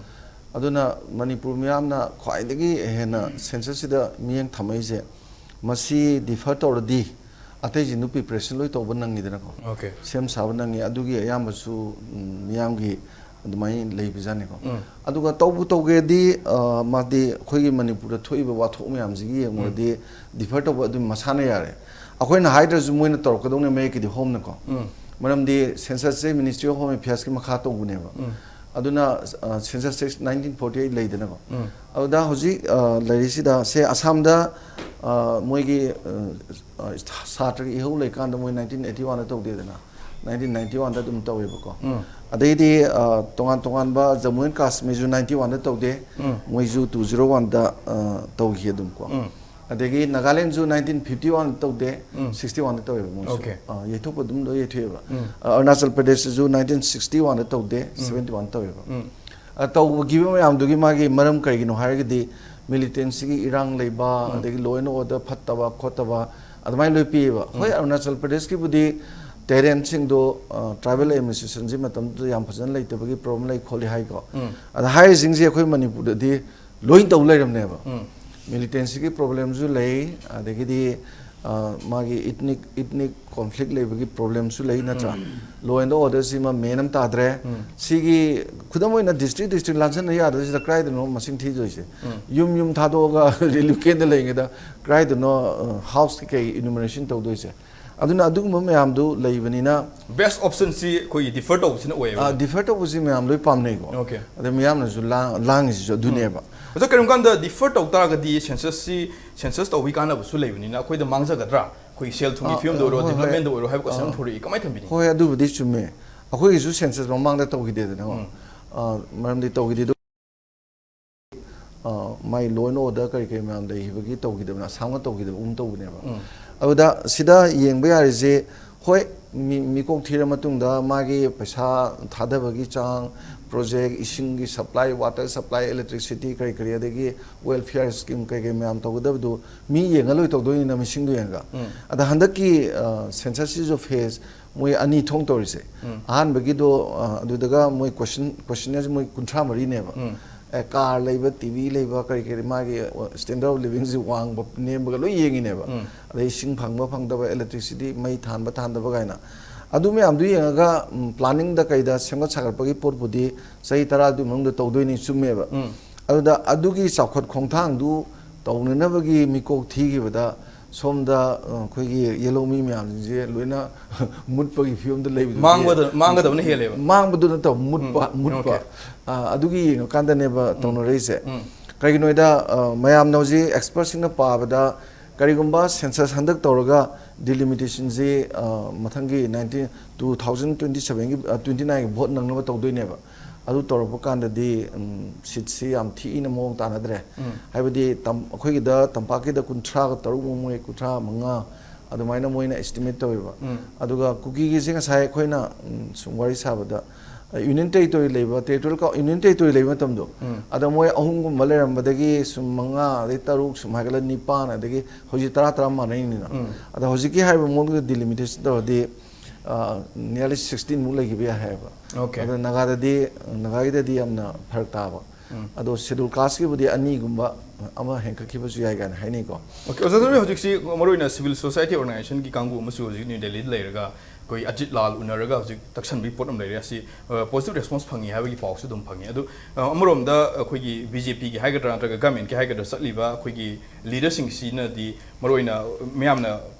ꯑꯗꯨꯅ ꯃꯅꯤꯄꯨꯔ ꯃꯤꯌꯥꯝꯅ ꯈ꯭ꯋꯥꯏꯗꯒꯤ ꯍꯦꯟꯅ ꯁꯦꯟꯁꯁꯁꯤꯗ ꯃꯤꯠꯌꯦꯡ ꯊꯝꯃꯛꯏꯁꯦ, ꯃꯁꯤ ꯗꯤꯐꯔ ꯇꯧꯔꯗꯤ ꯑꯇꯩꯁꯤꯡꯗꯨ ꯄ꯭ꯔꯤꯄꯦꯔꯦꯁꯟ ꯂꯣꯏ ꯇꯧꯕ ꯅꯪꯉꯤꯗꯅꯀꯣ꯫ ꯑꯣꯀꯦ꯫ ꯁꯦꯝ ꯁꯥꯕ ꯅꯪꯉꯤ꯫ ꯑꯗꯨꯒꯤ ꯑꯌꯥꯝꯕꯁꯨ, ꯎꯝ, ꯃꯤꯌꯥꯝꯒꯤ ꯑꯗꯨꯃꯥꯏꯅ ꯂꯩꯕꯖꯥꯠꯅꯤꯀꯣ꯫ ꯎꯝ꯫ ꯑꯗꯨꯒ ꯇꯧꯕꯨ ꯇꯧꯒꯦꯗꯤ, ꯑ, ꯃꯥꯗꯤ ꯑꯩꯈꯣꯏꯒꯤ ꯃꯅꯤꯄꯨꯔꯗ ꯊꯣꯛꯏꯕ ꯋꯥꯊꯣꯛ ꯃꯌꯥꯝꯁꯤꯒꯤ ꯌꯦꯡꯉꯨꯔꯗꯤ ꯎꯝ꯫ ꯗꯤꯐꯔ ꯇꯧꯕ ꯑꯗꯨꯝ ꯃꯁꯥꯅ ꯌꯥꯔꯦ꯫ ꯑꯩꯈꯣꯏꯅ ꯍꯥꯏꯗ꯭ꯔꯁꯨ ꯃꯣꯏꯅ ꯇꯧꯔꯛꯀꯗꯧꯅꯦ ꯃꯌꯦꯛꯀꯤꯗꯤ ꯍꯣꯝꯅꯀꯣ꯫ ꯎꯝ꯫ ꯃꯔꯝꯗꯤ ꯁꯦꯟꯁꯁꯁꯦ Ministry of Home Affairsꯀꯤ ꯃꯈꯥ ꯇꯧꯕꯅꯦꯕ꯫ ꯎꯝ꯫ ꯑꯗꯨꯅ, ꯑ, ꯁꯦꯟꯁꯁꯁꯦ nineteen forty eight ꯂꯩꯗꯅꯀꯣ꯫ ꯎꯝ꯫ ꯑꯗꯨꯗ ꯍꯧꯖꯤꯛ, ꯑ, ꯂꯩꯔꯤꯁꯤꯗ ꯁꯦ ꯑꯁꯥꯝꯗ, ꯑ, ꯃꯣꯏꯒꯤ, ꯑ, ꯑ, ꯁꯥꯇ꯭ꯔꯒꯤ ꯏꯍꯧ ꯂꯩꯀꯥꯟꯗ ꯃꯣꯏ nineteen eighty oneꯗ ꯇꯧꯗꯦꯗꯅ, nineteen ninety oneꯗ ꯑꯗꯨꯝ ꯇꯧꯋꯦꯕꯀꯣ꯫ ꯎꯝ꯫ ꯑꯗꯩꯗꯤ, ꯑ, ꯇꯣꯉꯥꯟ ꯇꯣꯉꯥꯟꯕ ꯖꯃꯨ ꯑꯦꯟ ꯀꯥꯁꯃꯤꯔꯁꯨ ninety oneꯗ ꯇꯧꯗꯦ, ꯎꯝ꯫ ꯃꯣꯏꯁꯨ two zero oneꯗ, ꯑ, ꯇꯧꯈꯤ ꯑꯗꯨꯝ ꯀꯣ꯫ ꯎꯝ꯫ ꯑꯗꯒꯤ ꯅꯥꯒꯥꯂꯦꯟꯁꯨ nineteen fifty one ꯇꯧꯗꯦ, ꯎꯝ꯫ Sixty oneꯗ ꯇꯧꯋꯦꯕ ꯃꯣꯏꯁꯨ꯫ ꯑꯣꯀꯦ꯫ ꯑ, ꯌꯩꯊꯣꯛꯄ ꯑꯗꯨꯝ ꯂꯣꯏ ꯌꯩꯊꯣꯛꯑꯦꯕ꯫ ꯎꯝ꯫ ꯑ, ꯑꯔꯨꯅꯥꯆꯜ ꯄ꯭ꯔꯗꯦꯁꯇꯁꯨ nineteen sixty oneꯗ ꯇꯧꯗꯦ, ꯎꯝ꯫ Seventy one ꯇꯧꯋꯦꯕ꯫ ꯎꯝ꯫ ꯑ, ꯇꯧꯈꯤꯕ ꯃꯌꯥꯝꯗꯨꯒꯤ ꯃꯥꯒꯤ ꯃꯔꯝ ꯀꯔꯤꯒꯤꯅꯣ ꯍꯥꯏꯔꯒꯗꯤ ꯃꯤꯂꯤꯇꯦꯟꯁꯤꯒꯤ ꯏꯔꯥꯡ ꯂꯩꯕ, ꯎꯝ꯫ ꯑꯗꯒꯤ law and order ꯐꯠꯇꯕ ꯈꯣꯠꯇꯕ ꯑꯗꯨꯃꯥꯏꯅ ꯂꯣꯏ ꯄꯤꯌꯦꯕ꯫ ꯍꯣꯏ, ꯎꯝ꯫ ꯑꯔꯨꯅꯥꯆꯜ ꯄ꯭ꯔꯗꯦꯁꯀꯤꯕꯨꯗꯤ ꯇꯦꯔꯦꯟꯁꯤꯡꯗꯣ, ꯑ, ꯇ꯭ꯔꯥꯏꯕꯦꯜ ꯑꯦꯗꯃꯤꯅꯤꯁꯇ꯭ꯔꯦꯁꯟꯁꯤ ꯃꯇꯝꯗꯨꯗ ꯌꯥꯝ ꯐꯖꯅ ꯂꯩꯇꯕꯒꯤ ꯄ꯭ꯔꯣꯕ꯭ꯂꯦꯝ ꯂꯩ ꯈꯣꯠꯂꯤ ꯍꯥꯏꯀꯣ꯫ ꯎꯝ꯫ ꯑꯗ ꯍꯥꯏꯔꯤꯁꯤꯡꯁꯦ ꯑꯩꯈꯣꯏ ꯃꯅꯤꯄꯨꯔꯗꯗꯤ ꯂꯣꯏ ꯇꯧ ꯂꯩꯔꯝꯅꯦꯕ꯫ ꯎꯝ꯫ Militancyꯒꯤ problemꯁꯨ ꯂꯩ, ꯑꯗꯒꯤꯗꯤ ꯑ, ꯃꯥꯒꯤ ethnic ethnic conflict ꯂꯩꯕꯒꯤ problemꯁꯨ ꯂꯩ, ꯅꯠꯇ꯭ꯔꯥ? Law and orderꯁꯤꯃ main ꯑꯃ ꯇꯥꯗ꯭ꯔꯦ꯫ ꯎꯝ꯫ ꯁꯤꯒꯤ ꯈꯨꯗꯝ ꯑꯣꯏꯅ district district ꯂꯥꯟꯁꯟꯅ ꯌꯥꯗꯕꯁꯤꯗ ꯀꯗꯥꯏꯗꯅꯣ ꯃꯁꯤꯡ ꯊꯤꯗꯣꯏꯁꯦ? ꯎꯝ꯫ ꯌꯨꯝ ꯌꯨꯝ ꯊꯥꯗꯣꯛꯑꯒ relief campꯇ ꯂꯩꯔꯤꯉꯩꯗ ꯀꯗꯥꯏꯗꯅꯣ, ꯑ, house ꯀꯩꯀꯩ enumeration ꯇꯧꯗꯣꯏꯁꯦ? ꯑꯗꯨꯅ ꯑꯗꯨꯒꯨꯝꯕ ꯃꯌꯥꯝꯗꯨ ꯂꯩꯕꯅꯤꯅ, best optionꯁꯤ ꯑꯩꯈꯣꯏꯒꯤ defer ꯇꯧꯕꯁꯤꯅ ꯑꯣꯏꯌꯦꯕ꯫ ꯑ, defer ꯇꯧꯕꯁꯤ ꯃꯌꯥꯝ ꯂꯣꯏ ꯄꯥꯝꯅꯩꯀꯣ꯫ Okay꯫ ꯑꯗ ꯃꯤꯌꯥꯝꯅꯁꯨ ꯂꯥꯡ-, ꯂꯥꯡꯉꯤꯁꯤꯁꯨ ꯑꯗꯨꯅꯦꯕ꯫ ꯎꯝ꯫ ꯑꯗꯣ ꯀꯔꯤꯒꯨꯝꯕ ꯀꯥꯟꯗ defer ꯇꯧ ꯇꯥꯔꯒꯗꯤ censusꯁꯤ, census ꯇꯧꯕꯒꯤ ꯀꯥꯟꯅꯕꯁꯨ ꯂꯩꯕꯅꯤꯅ ꯑꯩꯈꯣꯏꯗ ꯃꯥꯡꯖꯒꯗ꯭ꯔꯥ? ꯑꯩꯈꯣꯏꯒꯤ ꯁꯦꯜ ꯊꯨꯝꯒꯤ ꯑ, ꯐꯤꯕꯝꯗ ꯑ, ꯑꯣꯏꯔꯣ, ꯍꯣꯏ, ꯍꯣꯏ꯫ Developmentꯗ ꯑꯣꯏꯔꯣ ꯍꯥꯏꯕ question ꯑ, ꯑꯃ ꯊꯣꯔꯛꯏ꯫ ꯀꯃꯥꯏꯅ ꯊꯝꯕꯤꯅꯤ? ꯍꯣꯏ, ꯑꯗꯨꯕꯨꯗꯤ ꯆꯨꯝꯃꯦ꯫ ꯑꯩꯈꯣꯏꯒꯤꯁꯨ census ꯃꯃꯥꯡꯗ ꯇꯧꯈꯤꯗꯦꯗꯅꯀꯣ꯫ ꯎꯝ꯫ ꯑ, ꯃꯔꯝꯗꯤ ꯇꯧꯈꯤꯗꯦ ꯑꯗꯨ, ꯑ, ꯃꯥꯏ law and order ꯀꯔꯤ ꯀꯔꯤ ꯃꯌꯥꯝ ꯂꯩꯈꯤꯕꯒꯤ ꯇꯧꯈꯤꯗꯕꯅ, ꯑꯁꯥꯝꯅ ꯇꯧꯈꯤꯗꯕꯒꯨꯝ ꯇꯧꯕꯅꯦꯕ꯫ ꯎꯝ꯫ ꯑꯗꯨꯗ ꯁꯤꯗ ꯌꯦꯡꯕ ꯌꯥꯔꯤꯁꯦ, ꯍꯣꯏ, ꯃꯤ-, ꯃꯤꯀꯣꯛ ꯊꯤꯔ ꯃꯇꯨꯡꯗ ꯃꯥꯒꯤ ꯄꯩꯁꯥ ꯊꯥꯗꯕꯒꯤ ꯆꯥꯡ, project, ꯏꯁꯤꯡꯒꯤ supply, water supply, electricity ꯀꯔꯤ ꯀꯔꯤ, ꯑꯗꯒꯤ welfare scheme ꯀꯩ ꯀꯩ ꯃꯌꯥꯝ ꯇꯧꯒꯗꯕꯗꯨ ꯃꯤ ꯌꯦꯡꯉ ꯂꯣꯏ ꯇꯧꯗꯣꯏꯅꯤꯅ, ꯃꯤꯁꯤꯡꯗꯣ ꯌꯦꯡꯉꯒ꯫ ꯎꯝ꯫ ꯑꯗ ꯍꯟꯗꯛꯀꯤ, ꯑ, censusꯁꯤꯁꯨ phase ꯃꯣꯏ ꯑꯅꯤ ꯊꯣꯛ ꯇꯧꯔꯤꯁꯦ꯫ ꯎꯝ꯫ ꯑꯍꯥꯟꯕꯒꯤꯗꯣ, ꯑ, ꯑꯗꯨꯗꯒ ꯃꯣꯏ question, questionnaire ꯃꯣꯏ ꯀꯨꯟꯊ꯭ꯔꯥ ꯃꯔꯤꯅꯦꯕ꯫ ꯎꯝ꯫ ꯑꯦ, car ꯂꯩꯕ, T V ꯂꯩꯕ, ꯀꯔꯤ ꯀꯔꯤ, ꯃꯥꯒꯤ standard of livingꯁꯤ ꯋꯥꯡꯕ ꯅꯦꯝꯕꯒ ꯂꯣꯏ ꯌꯦꯡꯉꯤꯅꯦꯕ꯫ ꯎꯝ꯫ ꯑꯗꯩ ꯏꯁꯤꯡ ꯐꯪꯕ ꯐꯪꯗꯕ, electricity, ꯃꯩ ꯊꯥꯟꯕ ꯊꯥꯟꯗꯕ ꯀꯥꯏꯅ꯫ ꯑꯗꯨ ꯃꯌꯥꯝꯗꯨ ꯌꯦꯡꯉꯒ, ꯎꯝ, planningꯗ ꯀꯩꯗ ꯁꯦꯝꯒꯠ ꯁꯥꯒꯠꯄꯒꯤ ꯄꯣꯠꯄꯨꯗꯤ ꯆꯍꯤ ꯇꯔꯥꯗꯨꯒꯤ ꯃꯅꯨꯡꯗ ꯇꯧꯗꯣꯏꯅꯤ, ꯆꯨꯝꯃꯦꯕ꯫ ꯎꯝ꯫ ꯑꯗꯨꯗ ꯑꯗꯨꯒꯤ ꯆꯥꯎꯈꯠ ꯈꯣꯡꯊꯥꯡꯗꯨ ꯇꯧꯅꯅꯕꯒꯤ ꯃꯤꯀꯣꯛ ꯊꯤꯈꯤꯕꯗ ꯁꯣꯝꯗ, ꯑ, ꯑꯩꯈꯣꯏꯒꯤ ꯌꯦꯜꯍꯧꯃꯤ ꯃꯌꯥꯝꯁꯤꯡꯁꯦ ꯂꯣꯏꯅ ꯃꯨꯠꯄꯒꯤ ꯐꯤꯕꯝꯗ ꯂꯩꯕꯗꯨꯗꯤ ꯃꯥꯡꯕꯗ-, ꯃꯥꯡꯒꯗꯕꯅ ꯍꯦꯜꯂꯦꯕ꯫ ꯃꯥꯡꯕꯗꯨ ꯅꯠꯇꯕ, ꯃꯨꯠꯄ, ꯎꯝ, ꯃꯨꯠꯄ꯫ Okay꯫ ꯑ, ꯑꯗꯨꯒꯤ ꯌꯦꯡꯉꯀꯥꯟꯗꯅꯦꯕ ꯎꯝ꯫ ꯇꯧꯅꯔꯛꯏꯁꯦ꯫ ꯎꯝ꯫ ꯀꯩꯒꯤꯅꯣꯗ, ꯑ, ꯃꯌꯥꯝꯅ ꯍꯧꯖꯤꯛ expertꯁꯤꯡꯅ ꯄꯥꯕꯗ ꯀꯔꯤꯒꯨꯝꯕ census ꯍꯟꯗꯛ ꯇꯧꯔꯒ delimitationꯁꯤ, ꯑ, ꯃꯊꯪꯒꯤ nineteen, two thousand twenty sevenꯒꯤ, ꯑ, twenty nineꯒꯤ vote ꯅꯪꯅꯕ ꯇꯧꯗꯣꯏꯅꯦꯕ꯫ ꯑꯗꯨ ꯇꯧꯔꯛꯄ ꯀꯥꯟꯗꯗꯤ, ꯎꯝ, seatꯁꯤ ꯌꯥꯝ ꯊꯤꯅ ꯃꯑꯣꯡ ꯇꯥꯅꯗ꯭ꯔꯦ꯫ ꯎꯝ꯫ ꯍꯥꯏꯕꯗꯤ ꯇꯝ-, ꯑꯩꯈꯣꯏꯒꯤꯗ ꯇꯝꯄꯥꯛꯀꯤꯗ ꯀꯨꯟꯊ꯭ꯔꯥꯒ ꯇꯔꯨꯛ ꯃꯨꯛ, ꯃꯣꯏ ꯀꯨꯟꯊ꯭ꯔꯥ ꯃꯉꯥ ꯑꯗꯨꯃꯥꯏꯅ ꯃꯣꯏꯅ estimate ꯇꯧꯋꯦꯕ꯫ ꯎꯝ꯫ ꯑꯗꯨꯒ ꯀꯨꯀꯤꯒꯤꯁꯦ ꯉꯁꯥꯏ ꯑꯩꯈꯣꯏꯅ, ꯎꯝ, ꯁꯨꯝ ꯋꯥꯔꯤ ꯁꯥꯕꯗ, ꯑ, Union Territory ꯂꯩꯕ, territorial ꯀꯥꯎ-, Union Territory ꯂꯩꯕ ꯃꯇꯝꯗꯣ, ꯎꯝ꯫ ꯑꯗ ꯃꯣꯏ ꯑꯍꯨꯝꯒꯨꯝꯕ ꯂꯩꯔꯝꯕꯗꯒꯤ ꯁꯨꯝ ꯃꯉꯥ, ꯑꯗꯩ ꯇꯔꯨꯛ, ꯁꯨꯝ ꯍꯥꯏꯒꯠꯂ ꯅꯤꯄꯥꯟ, ꯑꯗꯒꯤ ꯍꯧꯖꯤꯛ ꯇꯔꯥ, ꯇꯔꯥ ꯃꯥꯟꯅꯩꯅꯤꯅ꯫ ꯎꯝ꯫ ꯑꯗ ꯍꯧꯖꯤꯛꯀꯤ ꯍꯥꯏꯔꯤꯕ ꯃꯑꯣꯡꯗꯨꯗ delimitation ꯇꯧꯔꯗꯤ, ꯑ, nearly sixteen ꯃꯨꯛ ꯂꯩꯈꯤꯕ ꯌꯥꯏ ꯍꯥꯏꯌꯦꯕ꯫ Okay꯫ ꯑꯗꯣ ꯅꯥꯒꯥꯗꯗꯤ, ꯅꯥꯒꯥꯒꯤꯗꯗꯤ ꯌꯥꯝꯅ ꯐꯔꯛ ꯇꯥꯕ꯫ ꯑꯗꯣ ꯁꯦꯗꯨꯜ ꯀꯥꯁꯀꯤꯕꯨꯗꯤ ꯑꯅꯤꯒꯨꯝꯕ ꯑꯃ ꯍꯦꯟꯒꯠꯈꯤꯕꯁꯨ ꯌꯥꯏ ꯀꯥꯏꯅ ꯍꯥꯏꯅꯩꯀꯣ꯫ ꯑꯣꯀꯦ, ꯑꯣꯖꯥ ꯊꯣꯏꯕꯤ, ꯍꯧꯖꯤꯛꯁꯤ ꯃꯔꯨꯑꯣꯏꯅ ꯁꯤꯚꯤꯜ ꯁꯣꯁꯥꯏꯇꯤ ꯑꯣꯔꯒꯅꯥꯏꯖꯦꯁꯟꯒꯤ ꯀꯥꯡꯕꯨ ꯑꯃꯁꯨ ꯍꯧꯖꯤꯛ ꯅ꯭ꯌꯨ ꯗꯦꯜꯂꯤꯗ ꯂꯩꯔꯒ ꯑꯩꯈꯣꯏ ꯑꯖꯤꯠ ꯂꯥꯜ ꯎꯅꯔꯒ ꯍꯧꯖꯤꯛ ꯇꯛꯁꯟꯕꯒꯤ ꯄꯣꯠ ꯑꯃ ꯂꯩꯔꯦ꯫ ꯑꯁꯤ ꯄꯣꯖꯤꯇꯤꯚ ꯔꯦꯁꯄꯣꯟꯁ ꯐꯪꯉꯤ ꯍꯥꯏꯕꯒꯤ ꯄꯥꯎꯁꯨ ꯑꯗꯨꯝ ꯐꯪꯉꯤ꯫ ꯑꯗꯨ ꯑ, ꯑꯃꯔꯣꯝꯗ ꯑꯩꯈꯣꯏꯒꯤ ꯕꯤ ꯖꯦ ꯄꯤꯒꯤ ꯍꯥꯏꯒꯗ꯭ꯔꯥ ꯅꯠꯇ꯭ꯔꯒ ꯒꯃꯦꯟꯠꯀꯤ ꯍꯥꯏꯒꯗ꯭ꯔꯥ ꯆꯠꯂꯤꯕ ꯑꯩꯈꯣꯏꯒꯤ ꯂꯤꯗꯔꯁꯤꯡꯁꯤꯅꯗꯤ ꯃꯔꯨꯑꯣꯏꯅ ꯃꯌꯥꯝꯅ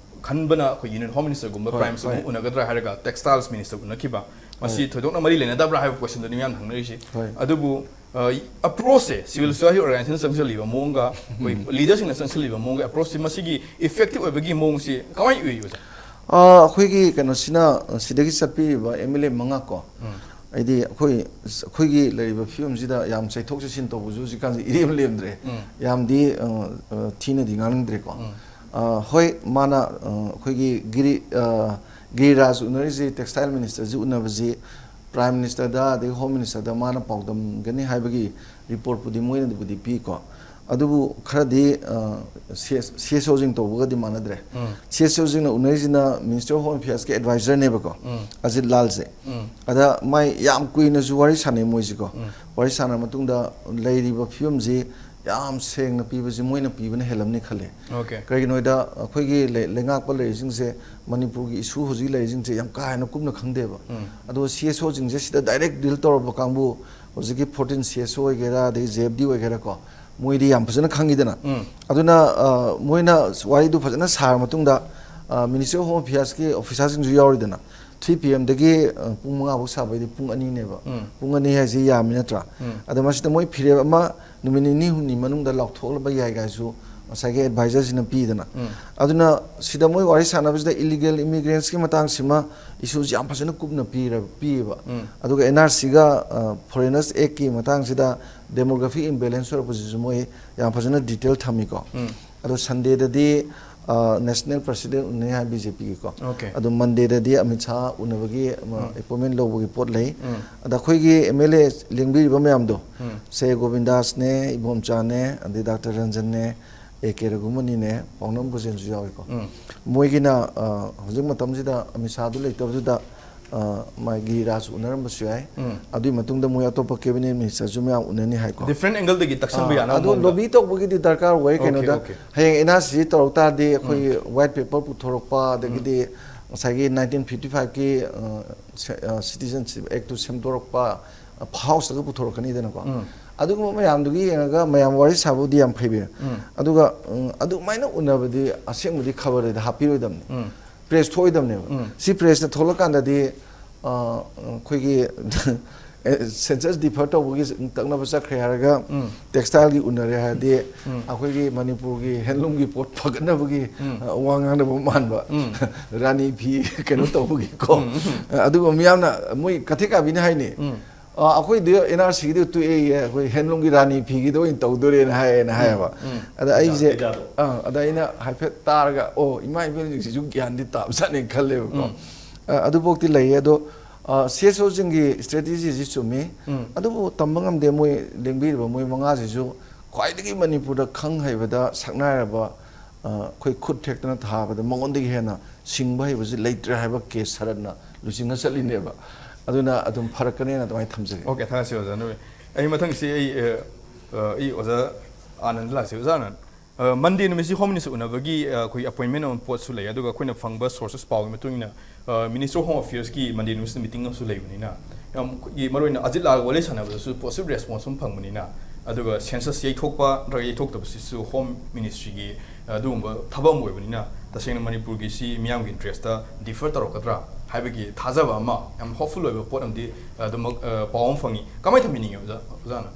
ꯈꯟꯕꯅ ꯑꯩꯈꯣꯏ ꯌꯨꯅꯤꯌꯟ ꯍꯣꯝ ꯃꯤꯅꯤꯁꯇꯔꯒꯨꯝꯕ, ꯍꯣꯏ, ꯄ꯭ꯔꯥꯏꯝ ꯃꯤꯅꯤꯁꯇꯔꯒꯨꯝꯕ ꯍꯣꯏ꯫ ꯎꯅꯒꯗ꯭ꯔꯥ ꯍꯥꯏꯔꯒ ꯇꯦꯛꯁꯇꯥꯏꯜꯁ ꯃꯤꯅꯤꯁꯇꯔ ꯎꯅꯈꯤꯕ, ꯃꯁꯤ ꯍꯣꯏ꯫ ꯊꯣꯏꯗꯣꯛꯅ ꯃꯔꯤ ꯂꯩꯅꯗꯕ꯭ꯔꯥ ꯍꯥꯏꯕ ꯀꯣꯏꯁꯟꯗꯨꯅꯤ ꯃꯌꯥꯝꯅ ꯍꯪꯅꯔꯤꯁꯤ꯫ ꯍꯣꯏ꯫ ꯑꯗꯨꯕꯨ ꯑꯦꯄ꯭ꯔꯣꯁꯁꯦ, ꯁꯤꯚꯤꯜ ꯁꯣꯁꯥꯏꯇꯤ ꯑꯣꯔꯒꯅꯥꯏꯖꯦꯁꯟ ꯆꯪꯁꯤꯜꯂꯤꯕ ꯃꯑꯣꯡꯒ ꯑꯩꯈꯣꯏ ꯂꯤꯗꯔꯁꯤꯡꯅ ꯆꯪꯁꯤꯜꯂꯤꯕ ꯃꯑꯣꯡꯒ ꯑꯦꯄ꯭ꯔꯣꯁꯁꯤ, ꯃꯁꯤꯒꯤ ꯏꯐꯦꯛꯇꯤꯚ ꯑꯣꯏꯕꯒꯤ ꯃꯑꯣꯡꯁꯤ ꯀꯃꯥꯏꯅ ꯎꯏ, ꯑꯣꯖꯥ? ꯑ, ꯑꯩꯈꯣꯏꯒꯤ ꯀꯩꯅꯣꯁꯤꯅ, ꯑ, ꯁꯤꯗꯒꯤ ꯆꯠꯄꯤꯔꯤꯕ ꯑꯦꯝ ꯑꯦꯜ ꯑꯦ ꯃꯉꯥ ꯀꯣ, ꯎꯝ꯫ ꯍꯥꯏꯗꯤ ꯑꯩꯈꯣꯏ ꯑꯩꯈꯣꯏꯒꯤ ꯂꯩꯔꯤꯕ ꯐꯤꯕꯝꯁꯤꯗ ꯌꯥꯝ ꯆꯩꯊꯣꯛ ꯆꯩꯁꯤꯟ ꯇꯧꯕꯁꯨ ꯍꯧꯖꯤꯛꯀꯥꯟꯁꯤ ꯏꯔꯦꯝ ꯂꯦꯝꯗ꯭ꯔꯦ꯫ ꯎꯝ꯫ ꯌꯥꯝꯗꯤ, ꯑ, ꯑ, ꯊꯤꯅꯗꯤ ꯉꯥꯡꯅꯤꯡꯗ꯭ꯔꯦꯀꯣ꯫ ꯎꯝ꯫ ꯑ, ꯍꯣꯏ, ꯃꯥꯅ, ꯑ, ꯑꯩꯈꯣꯏꯒꯤ ꯒꯤꯔꯤ-, ꯑ, ꯒꯤꯔꯤꯔꯥꯖ ꯎꯅꯔꯤꯁꯤ, ꯇꯦꯛꯁꯇꯥꯏꯜ ꯃꯤꯅꯤꯁꯇꯔꯁꯤ ꯎꯅꯕꯁꯤ ꯄ꯭ꯔꯥꯏꯝ ꯃꯤꯅꯤꯁꯇꯔꯗ ꯑꯗꯒꯤ ꯍꯣꯝ ꯃꯤꯅꯤꯁꯇꯔꯗ ꯃꯥꯅ ꯄꯥꯎꯗꯝꯒꯅꯤ ꯍꯥꯏꯕꯒꯤ ꯔꯤꯄꯣꯔꯠꯄꯨꯗꯤ ꯃꯣꯏꯅꯕꯨꯗꯤ ꯄꯤꯀꯣ꯫ ꯑꯗꯨꯕꯨ ꯈꯔꯗꯤ, ꯑ, ꯁꯤ ꯑꯦꯁ-, ꯁꯤ ꯑꯦꯁ ꯑꯣꯁꯤꯡ ꯇꯧꯕꯒꯗꯤ ꯃꯥꯟꯅꯗ꯭ꯔꯦ꯫ ꯎꯝ꯫ ꯁꯤ ꯑꯦꯁ ꯑꯣꯁꯤꯡꯅ ꯎꯅꯔꯤꯁꯤꯅ ꯃꯤꯅꯤꯁꯇꯔ ꯑꯣꯐ ꯍꯣꯝ ꯑꯦꯐꯤꯌꯔꯁꯀꯤ ꯑꯦꯗꯚꯥꯏꯖꯔꯅꯦꯕꯀꯣ, ꯎꯝ꯫ ꯑꯖꯤꯠ ꯂꯥꯜꯁꯦ꯫ ꯎꯝ꯫ ꯑꯗ ꯃꯥꯏ ꯌꯥꯝ ꯀꯨꯏꯅꯁꯨ ꯋꯥꯔꯤ ꯁꯥꯟꯅꯩ ꯃꯣꯏꯁꯤꯀꯣ꯫ ꯎꯝ꯫ ꯋꯥꯔꯤ ꯁꯥꯟꯅꯔ ꯃꯇꯨꯡꯗ ꯂꯩꯔꯤꯕ ꯐꯤꯕꯝꯁꯤ ꯌꯥꯝ ꯁꯦꯡꯅ ꯄꯤꯕꯁꯤ ꯃꯣꯏꯅ ꯄꯤꯕꯅ ꯍꯦꯜꯂꯝꯅꯤ ꯈꯜꯂꯦ꯫ ꯑꯣꯀꯦ꯫ ꯀꯔꯤꯒꯤꯅꯣ ꯍꯥꯏꯗ ꯑꯩꯈꯣꯏꯒꯤ ꯂꯩ-, ꯂꯩꯉꯥꯛꯄ ꯂꯩꯔꯤꯁꯤꯡꯁꯦ, ꯃꯅꯤꯄꯨꯔꯒꯤ ꯏꯁꯨ ꯍꯧꯖꯤꯛ ꯂꯩꯔꯤꯁꯤꯡꯁꯦ ꯌꯥꯝ ꯀꯥ ꯍꯦꯟꯅ ꯀꯨꯞꯅ ꯈꯪꯗꯦꯕ꯫ ꯎꯝ꯫ ꯑꯗꯣ ꯁꯤ ꯑꯦꯁ ꯑꯣꯁꯤꯡꯁꯦ ꯁꯤꯗ ꯗꯥꯏꯔꯦꯛ ꯗꯤꯜ ꯇꯧꯔꯕ ꯀꯥꯡꯕꯨ, ꯍꯧꯖꯤꯛꯀꯤ ꯐꯣꯔꯇꯤꯟ ꯁꯤ ꯑꯦꯁ ꯑꯣ ꯑꯣꯏꯒꯦꯔꯥ, ꯑꯗꯩ ꯖꯦ ꯑꯦꯐ ꯗꯤ ꯑꯣꯏꯒꯦꯔꯥꯀꯣ, ꯃꯣꯏꯗꯤ ꯌꯥꯝ ꯐꯖꯅ ꯈꯪꯉꯤꯗꯅ꯫ ꯎꯝ꯫ ꯑꯗꯨꯅ, ꯑ, ꯃꯣꯏꯅ ꯋꯥꯔꯤꯗꯨ ꯐꯖꯅ ꯁꯥꯔ ꯃꯇꯨꯡꯗ, ꯑ, ministry of home ꯑꯦꯐꯤꯌꯔꯁꯀꯤ ꯑꯣꯐꯤꯁꯥꯔꯁꯤꯡꯁꯨ ꯌꯥꯎꯔꯤꯗꯅ, three P ꯑꯦꯝꯗꯒꯤ, ꯑ, ꯄꯨꯡ ꯃꯉꯥ ꯐꯥꯎ ꯁꯥꯕꯩꯗꯤ ꯄꯨꯡ ꯑꯅꯤꯅꯦꯕ꯫ ꯎꯝ꯫ ꯄꯨꯡ ꯑꯅꯤ ꯍꯥꯏꯁꯤ ꯌꯥꯝꯃꯤ ꯅꯠꯇ꯭ꯔꯥ? ꯎꯝ꯫ ꯑꯗ ꯃꯁꯤꯗ ꯃꯣꯏ ꯐꯤꯔꯦꯞ ꯑꯃ ꯅꯨꯃꯤꯠ ꯅꯤꯅꯤ ꯍꯨꯝꯅꯤ ꯃꯅꯨꯡꯗ ꯂꯥꯎꯊꯣꯛꯂꯕ ꯌꯥꯏ ꯀꯥꯏꯁꯨ ꯉꯁꯥꯏꯒꯤ ꯑꯦꯗꯚꯥꯏꯖꯔꯁꯤꯅ ꯄꯤꯗꯅ꯫ ꯎꯝ꯫ ꯑꯗꯨꯅ ꯁꯤꯗ ꯃꯣꯏ ꯋꯥꯔꯤ ꯁꯥꯟꯅꯕꯁꯤꯗ ꯏꯂꯤꯒꯦꯜ ꯏꯃꯤꯒ꯭ꯔꯦꯟꯠꯁꯀꯤ ꯃꯇꯥꯡꯁꯤꯃ ꯏꯁꯨꯁꯤ ꯌꯥꯝ ꯐꯖꯅ ꯀꯨꯞꯅ ꯄꯤꯔ-, ꯄꯤꯌꯦꯕ꯫ ꯎꯝ꯫ ꯑꯗꯨꯒ ꯑꯦꯟ ꯑꯥꯔ ꯁꯤꯒ, ꯑ, ꯐꯣꯔꯦꯅꯔꯁ ꯑꯦꯛꯀꯤ ꯃꯇꯥꯡꯁꯤꯗ ꯗꯦꯃꯣꯒ꯭ꯔꯥꯐꯤꯛ ꯏꯝꯕꯦꯂꯦꯟꯁ ꯑꯣꯏꯔꯛꯄꯁꯤꯁꯨ ꯃꯣꯏ ꯌꯥꯝ ꯐꯖꯅ ꯗꯤꯇꯦꯜ ꯊꯝꯃꯤꯀꯣ꯫ ꯎꯝ꯫ ꯑꯗꯣ ꯁꯟꯗꯦꯗꯗꯤ, ꯑ, ꯅꯦꯁꯅꯦꯜ ꯄ꯭ꯔꯁꯤꯗꯦꯟꯠ ꯎꯅꯩ ꯍꯥꯏ ꯕꯤ ꯖꯦ ꯄꯤꯒꯤꯀꯣ꯫ ꯑꯣꯀꯦ꯫ ꯑꯗꯣ ꯃꯟꯗꯦꯗꯗꯤ ꯑꯃꯤꯠ ꯁꯥꯍ ꯎꯅꯕꯒꯤ, ꯑ, ꯎꯝ꯫ ꯑꯦꯄꯣꯏꯟꯃꯦꯟꯠ ꯂꯧꯕꯒꯤ ꯄꯣꯠ ꯂꯩ꯫ ꯎꯝ꯫ ꯑꯗ ꯑꯩꯈꯣꯏꯒꯤ ꯑꯦꯝ ꯑꯦꯜ ꯑꯦ ꯂꯦꯡꯕꯤꯔꯤꯕ ꯃꯌꯥꯝꯗꯣ, ꯎꯝ꯫ ꯁꯦ ꯒꯣꯕꯤꯟꯗꯥꯁꯅꯦ, ꯏꯕꯣꯝꯆꯥꯅꯦ, ꯑꯗꯩ ꯗꯥꯛꯇꯔ ꯔꯟꯖꯟꯅꯦ, ꯑꯦ ꯀꯦ ꯔꯘꯨꯃꯅꯤꯅꯦ, ꯄꯥꯎꯅꯝ ꯕ꯭ꯔꯖꯦꯟꯁꯨ ꯌꯥꯎꯏꯀꯣ꯫ ꯎꯝ꯫ ꯃꯣꯏꯒꯤꯅ, ꯑ, ꯍꯧꯖꯤꯛ ꯃꯇꯝꯁꯤꯗ ꯑꯃꯤꯠ ꯁꯥꯍꯗꯨ ꯂꯩꯇꯕꯗꯨꯗ ꯑ, ꯃꯥꯒꯤ ꯔꯥꯖ ꯎꯅꯔꯝꯕꯁꯨ ꯌꯥꯏ꯫ ꯑꯗꯨꯒꯤ ꯃꯇꯨꯡꯗ ꯃꯣꯏ ꯑꯇꯣꯞꯄ cabinet ministerꯁꯨ ꯃꯌꯥꯝ ꯎꯅꯅꯤ ꯍꯥꯏꯀꯣ꯫ Different angleꯗꯒꯤ ꯇꯛꯁꯟꯕ ꯌꯥꯅꯕ ꯑꯗꯨ ꯃꯑꯣꯡꯗ꯫ Lobby ꯇꯧꯕꯒꯤꯗꯤ ꯗꯔꯀꯥꯔ ꯑꯣꯏ꯫ Okay, ꯀꯩꯅꯣꯗ okay. ꯍꯌꯦꯡ N R C ꯇꯧꯔꯛ ꯇꯥꯔꯗꯤ ꯑꯩꯈꯣꯏꯒꯤ white paper ꯄꯨꯊꯣꯔꯛꯄ, ꯑꯗꯒꯤꯗꯤ ꯉꯁꯥꯏꯒꯤ nineteen fifty fiveꯀꯤ citizenship actꯇꯨ ꯁꯦꯝꯗꯣꯔꯛꯄ, ꯐꯥꯎꯁꯇꯒ ꯄꯨꯊꯣꯔꯛꯀꯅꯤꯗꯅꯀꯣ꯫ ꯑꯗꯨꯒꯨꯝꯕ ꯃꯌꯥꯝꯗꯨꯒꯤ ꯌꯦꯡꯉꯒ ꯃꯌꯥꯝ ꯋꯥꯔꯤ ꯁꯥꯕꯕꯨꯗꯤ ꯌꯥꯝ ꯐꯩꯕ꯫ ꯑꯗꯨꯒ ꯎꯝ, ꯑꯗꯨꯃꯥꯏꯅ ꯎꯅꯕꯗꯤ ꯑꯁꯦꯡꯕꯗꯤ ꯈꯕꯔꯗ ꯍꯥꯞꯄꯤꯔꯣꯏꯗꯕꯅꯤ꯫ Press ꯊꯣꯛꯑꯣꯏꯗꯕꯅꯦꯕ꯫ ꯁꯤ pressꯇ ꯊꯣꯛꯂꯀꯥꯟꯗꯗꯤ ꯑ, ꯑꯩꯈꯣꯏꯒꯤ census defer ꯇꯧꯕꯒꯤ ꯇꯛꯅꯕ ꯆꯠꯈ꯭ꯔꯦ ꯍꯥꯏꯔꯒ textileꯒꯤ ꯎꯅꯔꯦ ꯍꯥꯏꯔꯗꯤ ꯑꯩꯈꯣꯏꯒꯤ ꯃꯅꯤꯄꯨꯔꯒꯤ handloomꯒꯤ ꯄꯣꯠ ꯐꯒꯠꯅꯕꯒꯤ ꯑ, ꯋꯥ ꯉꯥꯡꯅꯕ ꯃꯥꯟꯕ꯫ ꯔꯥꯅꯤ ꯐꯤ ꯀꯩꯅꯣ ꯇꯧꯕꯒꯤꯀꯣ꯫ ꯑ, ꯑꯗꯨꯒ ꯃꯤꯌꯥꯝꯅ ꯃꯣꯏ ꯀꯊꯦꯛ ꯀꯥꯕꯤꯅ ꯍꯥꯏꯅꯤ꯫ ꯑ, ꯑꯩꯈꯣꯏꯗꯤ N R Cꯒꯤꯗꯤ ꯇꯣꯛꯑꯦ, ꯑꯩꯈꯣꯏ handloomꯒꯤ ꯔꯥꯅꯤ ꯐꯤꯒꯤꯗ ꯑꯣꯏꯅ ꯇꯧꯗꯣꯔꯦꯅ ꯍꯥꯏꯌꯦꯅ ꯍꯥꯏꯌꯦꯕ꯫ ꯑꯗ ꯑꯩꯁꯦ ꯑ, ꯑꯗ ꯑꯩꯅ ꯍꯥꯏꯐꯦꯠ ꯇꯥꯔꯒ ꯑꯣ ꯏꯃꯥ ꯏꯕꯦꯟꯁꯤꯡꯁꯤꯁꯨ ꯒ꯭ꯌꯥꯟꯗꯤ ꯇꯥꯕꯖꯥꯠꯅꯦ ꯈꯜꯂꯦꯕꯀꯣ꯫ ꯑ, ꯑꯗꯨꯐꯥꯎꯗꯤ ꯂꯩꯌꯦ꯫ ꯑꯗꯣ ꯑ, CSOꯁꯤꯡꯒꯤ strategyꯁꯤ ꯆꯨꯝꯃꯤ꯫ ꯑꯗꯨꯕꯨ ꯇꯝꯕ ꯉꯝꯗꯦ, ꯃꯣꯏ ꯂꯦꯡꯕꯤꯔꯤꯕ ꯃꯣꯏ ꯃꯉꯥꯁꯤꯁꯨ ꯈ꯭ꯋꯥꯏꯗꯒꯤ ꯃꯅꯤꯄꯨꯔꯗ ꯈꯪ ꯍꯩꯕꯗ ꯁꯛꯅꯥꯏꯔꯕ, ꯑ, ꯑꯩꯈꯣꯏ ꯈꯨꯠ ꯊꯦꯛꯇꯅ ꯊꯥꯕꯗ ꯃꯉꯣꯟꯗꯒꯤ ꯍꯦꯟꯅ ꯁꯤꯡꯕ ꯍꯩꯕꯁꯤ ꯂꯩꯇ꯭ꯔꯦ ꯍꯥꯏꯕ case ꯁꯔꯠꯅ ꯂꯨꯆꯤꯡꯉ ꯆꯠꯂꯤꯅꯦꯕ꯫ ꯑꯗꯨꯅ ꯑꯗꯨꯝ ꯐꯔꯛꯀꯅꯦꯅ ꯑꯗꯨꯃꯥꯏꯅ ꯊꯝꯖꯒꯦ꯫ Okay, ꯊꯥꯒꯠꯆꯔꯤ ꯑꯣꯖꯥ ꯅꯣꯏ꯫ ꯑꯩ ꯃꯊꯪꯁꯤ ꯑꯩ ꯑ, ꯑ, ꯑꯩ ꯑꯣꯖꯥ ꯑꯥꯅꯟꯗ ꯂꯥꯛꯆꯩ꯫ ꯑꯣꯖꯥ ꯑꯥꯅꯟꯗ, ꯑ, Monday ꯅꯨꯃꯤꯠꯁꯤ Home Minister ꯎꯅꯕꯒꯤ, ꯑ, ꯑꯩꯈꯣꯏꯒꯤ appointment ꯑꯃ ꯄꯣꯠꯁꯨ ꯂꯩ, ꯑꯗꯨꯒ ꯑꯩꯈꯣꯏꯅ ꯐꯪꯕ sources ꯄꯥꯎꯒꯤ ꯃꯇꯨꯡ ꯏꯟꯅ, ꯑ, Minister of Home Affairsꯀꯤ Monday ꯅꯨꯃꯤꯠꯁꯤꯗ meeting ꯑꯃꯁꯨ ꯂꯩꯕꯅꯤꯅ, ꯌꯥꯝ ꯑꯩꯈꯣꯏꯒꯤ ꯃꯔꯨꯑꯣꯏꯅ ꯑꯖꯤꯠ ꯂꯥꯜꯒ ꯋꯥꯔꯤ ꯁꯥꯟꯅꯕꯗꯁꯨ positive response ꯑꯃ ꯐꯪꯕꯅꯤꯅ, ꯑꯗꯨꯒ census ꯌꯩꯊꯣꯛꯄ ꯅꯠꯇ꯭ꯔꯒ ꯌꯩꯊꯣꯛꯇꯕꯁꯤꯁꯨ Home Ministryꯒꯤ, ꯑ, ꯑꯗꯨꯒꯨꯝꯕ ꯊꯕꯛ ꯑꯃ ꯑꯣꯏꯕꯅꯤꯅ, ꯇꯁꯦꯡꯅ ꯃꯅꯤꯄꯨꯔꯒꯤ ꯁꯤ ꯃꯤꯌꯥꯝꯒꯤ interestꯇ defer ꯇꯧꯔꯛꯀꯗ꯭ꯔꯥ ꯍꯥꯏꯕꯒꯤ ꯊꯥꯖꯕ ꯑꯃ, ꯌꯥꯝ hopeful ꯑꯣꯏꯕ ꯄꯣꯠ ꯑꯃꯗꯤ, ꯑ, ꯑꯗꯨꯃꯛ, ꯑ, ꯄꯥꯎ ꯑꯃ ꯐꯪꯉꯤ꯫ ꯀꯃꯥꯏꯅ ꯊꯝꯕꯤꯅꯤꯡꯉꯤ ꯑꯣꯖꯥ, ꯑꯣꯖꯥꯅ?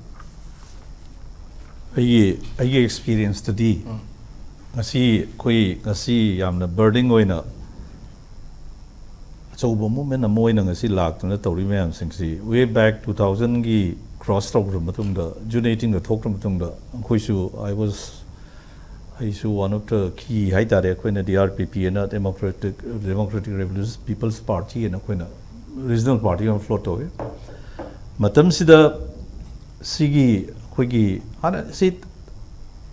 ꯑꯩꯒꯤ ꯑꯩꯒꯤ experienceꯇꯗꯤ ꯉꯁꯤ ꯑꯩꯈꯣꯏ ꯉꯁꯤ ꯌꯥꯝꯅ burning ꯑꯣꯏꯅ ꯑꯆꯧꯕ movement ꯑꯃ ꯑꯣꯏꯅ ꯉꯁꯤ ꯂꯥꯛꯇꯨꯅ ꯇꯧꯔꯤ ꯃꯌꯥꯝꯁꯤꯡꯁꯤ way back two thousandꯒꯤ cross ꯇꯧꯈ꯭ꯔ ꯃꯇꯨꯡꯗ, June eighteenꯗ ꯊꯣꯛꯈ꯭ꯔ ꯃꯇꯨꯡꯗ ꯑꯩꯈꯣꯏꯁꯨ, I was, ꯑꯩꯁꯨ one of the key ꯍꯥꯏꯇꯥꯔꯦ, ꯑꯩꯈꯣꯏꯅ D R P P ꯑꯅ Democratic, Democratic Revolution People's Party ꯑꯅ ꯑꯩꯈꯣꯏꯅ regional party ꯑꯃ float ꯇꯧꯋꯤ꯫ ꯃꯇꯝꯁꯤꯗ ꯁꯤꯒꯤ ꯑꯩꯈꯣꯏꯒꯤ ꯍꯥꯟꯅ ꯁꯤ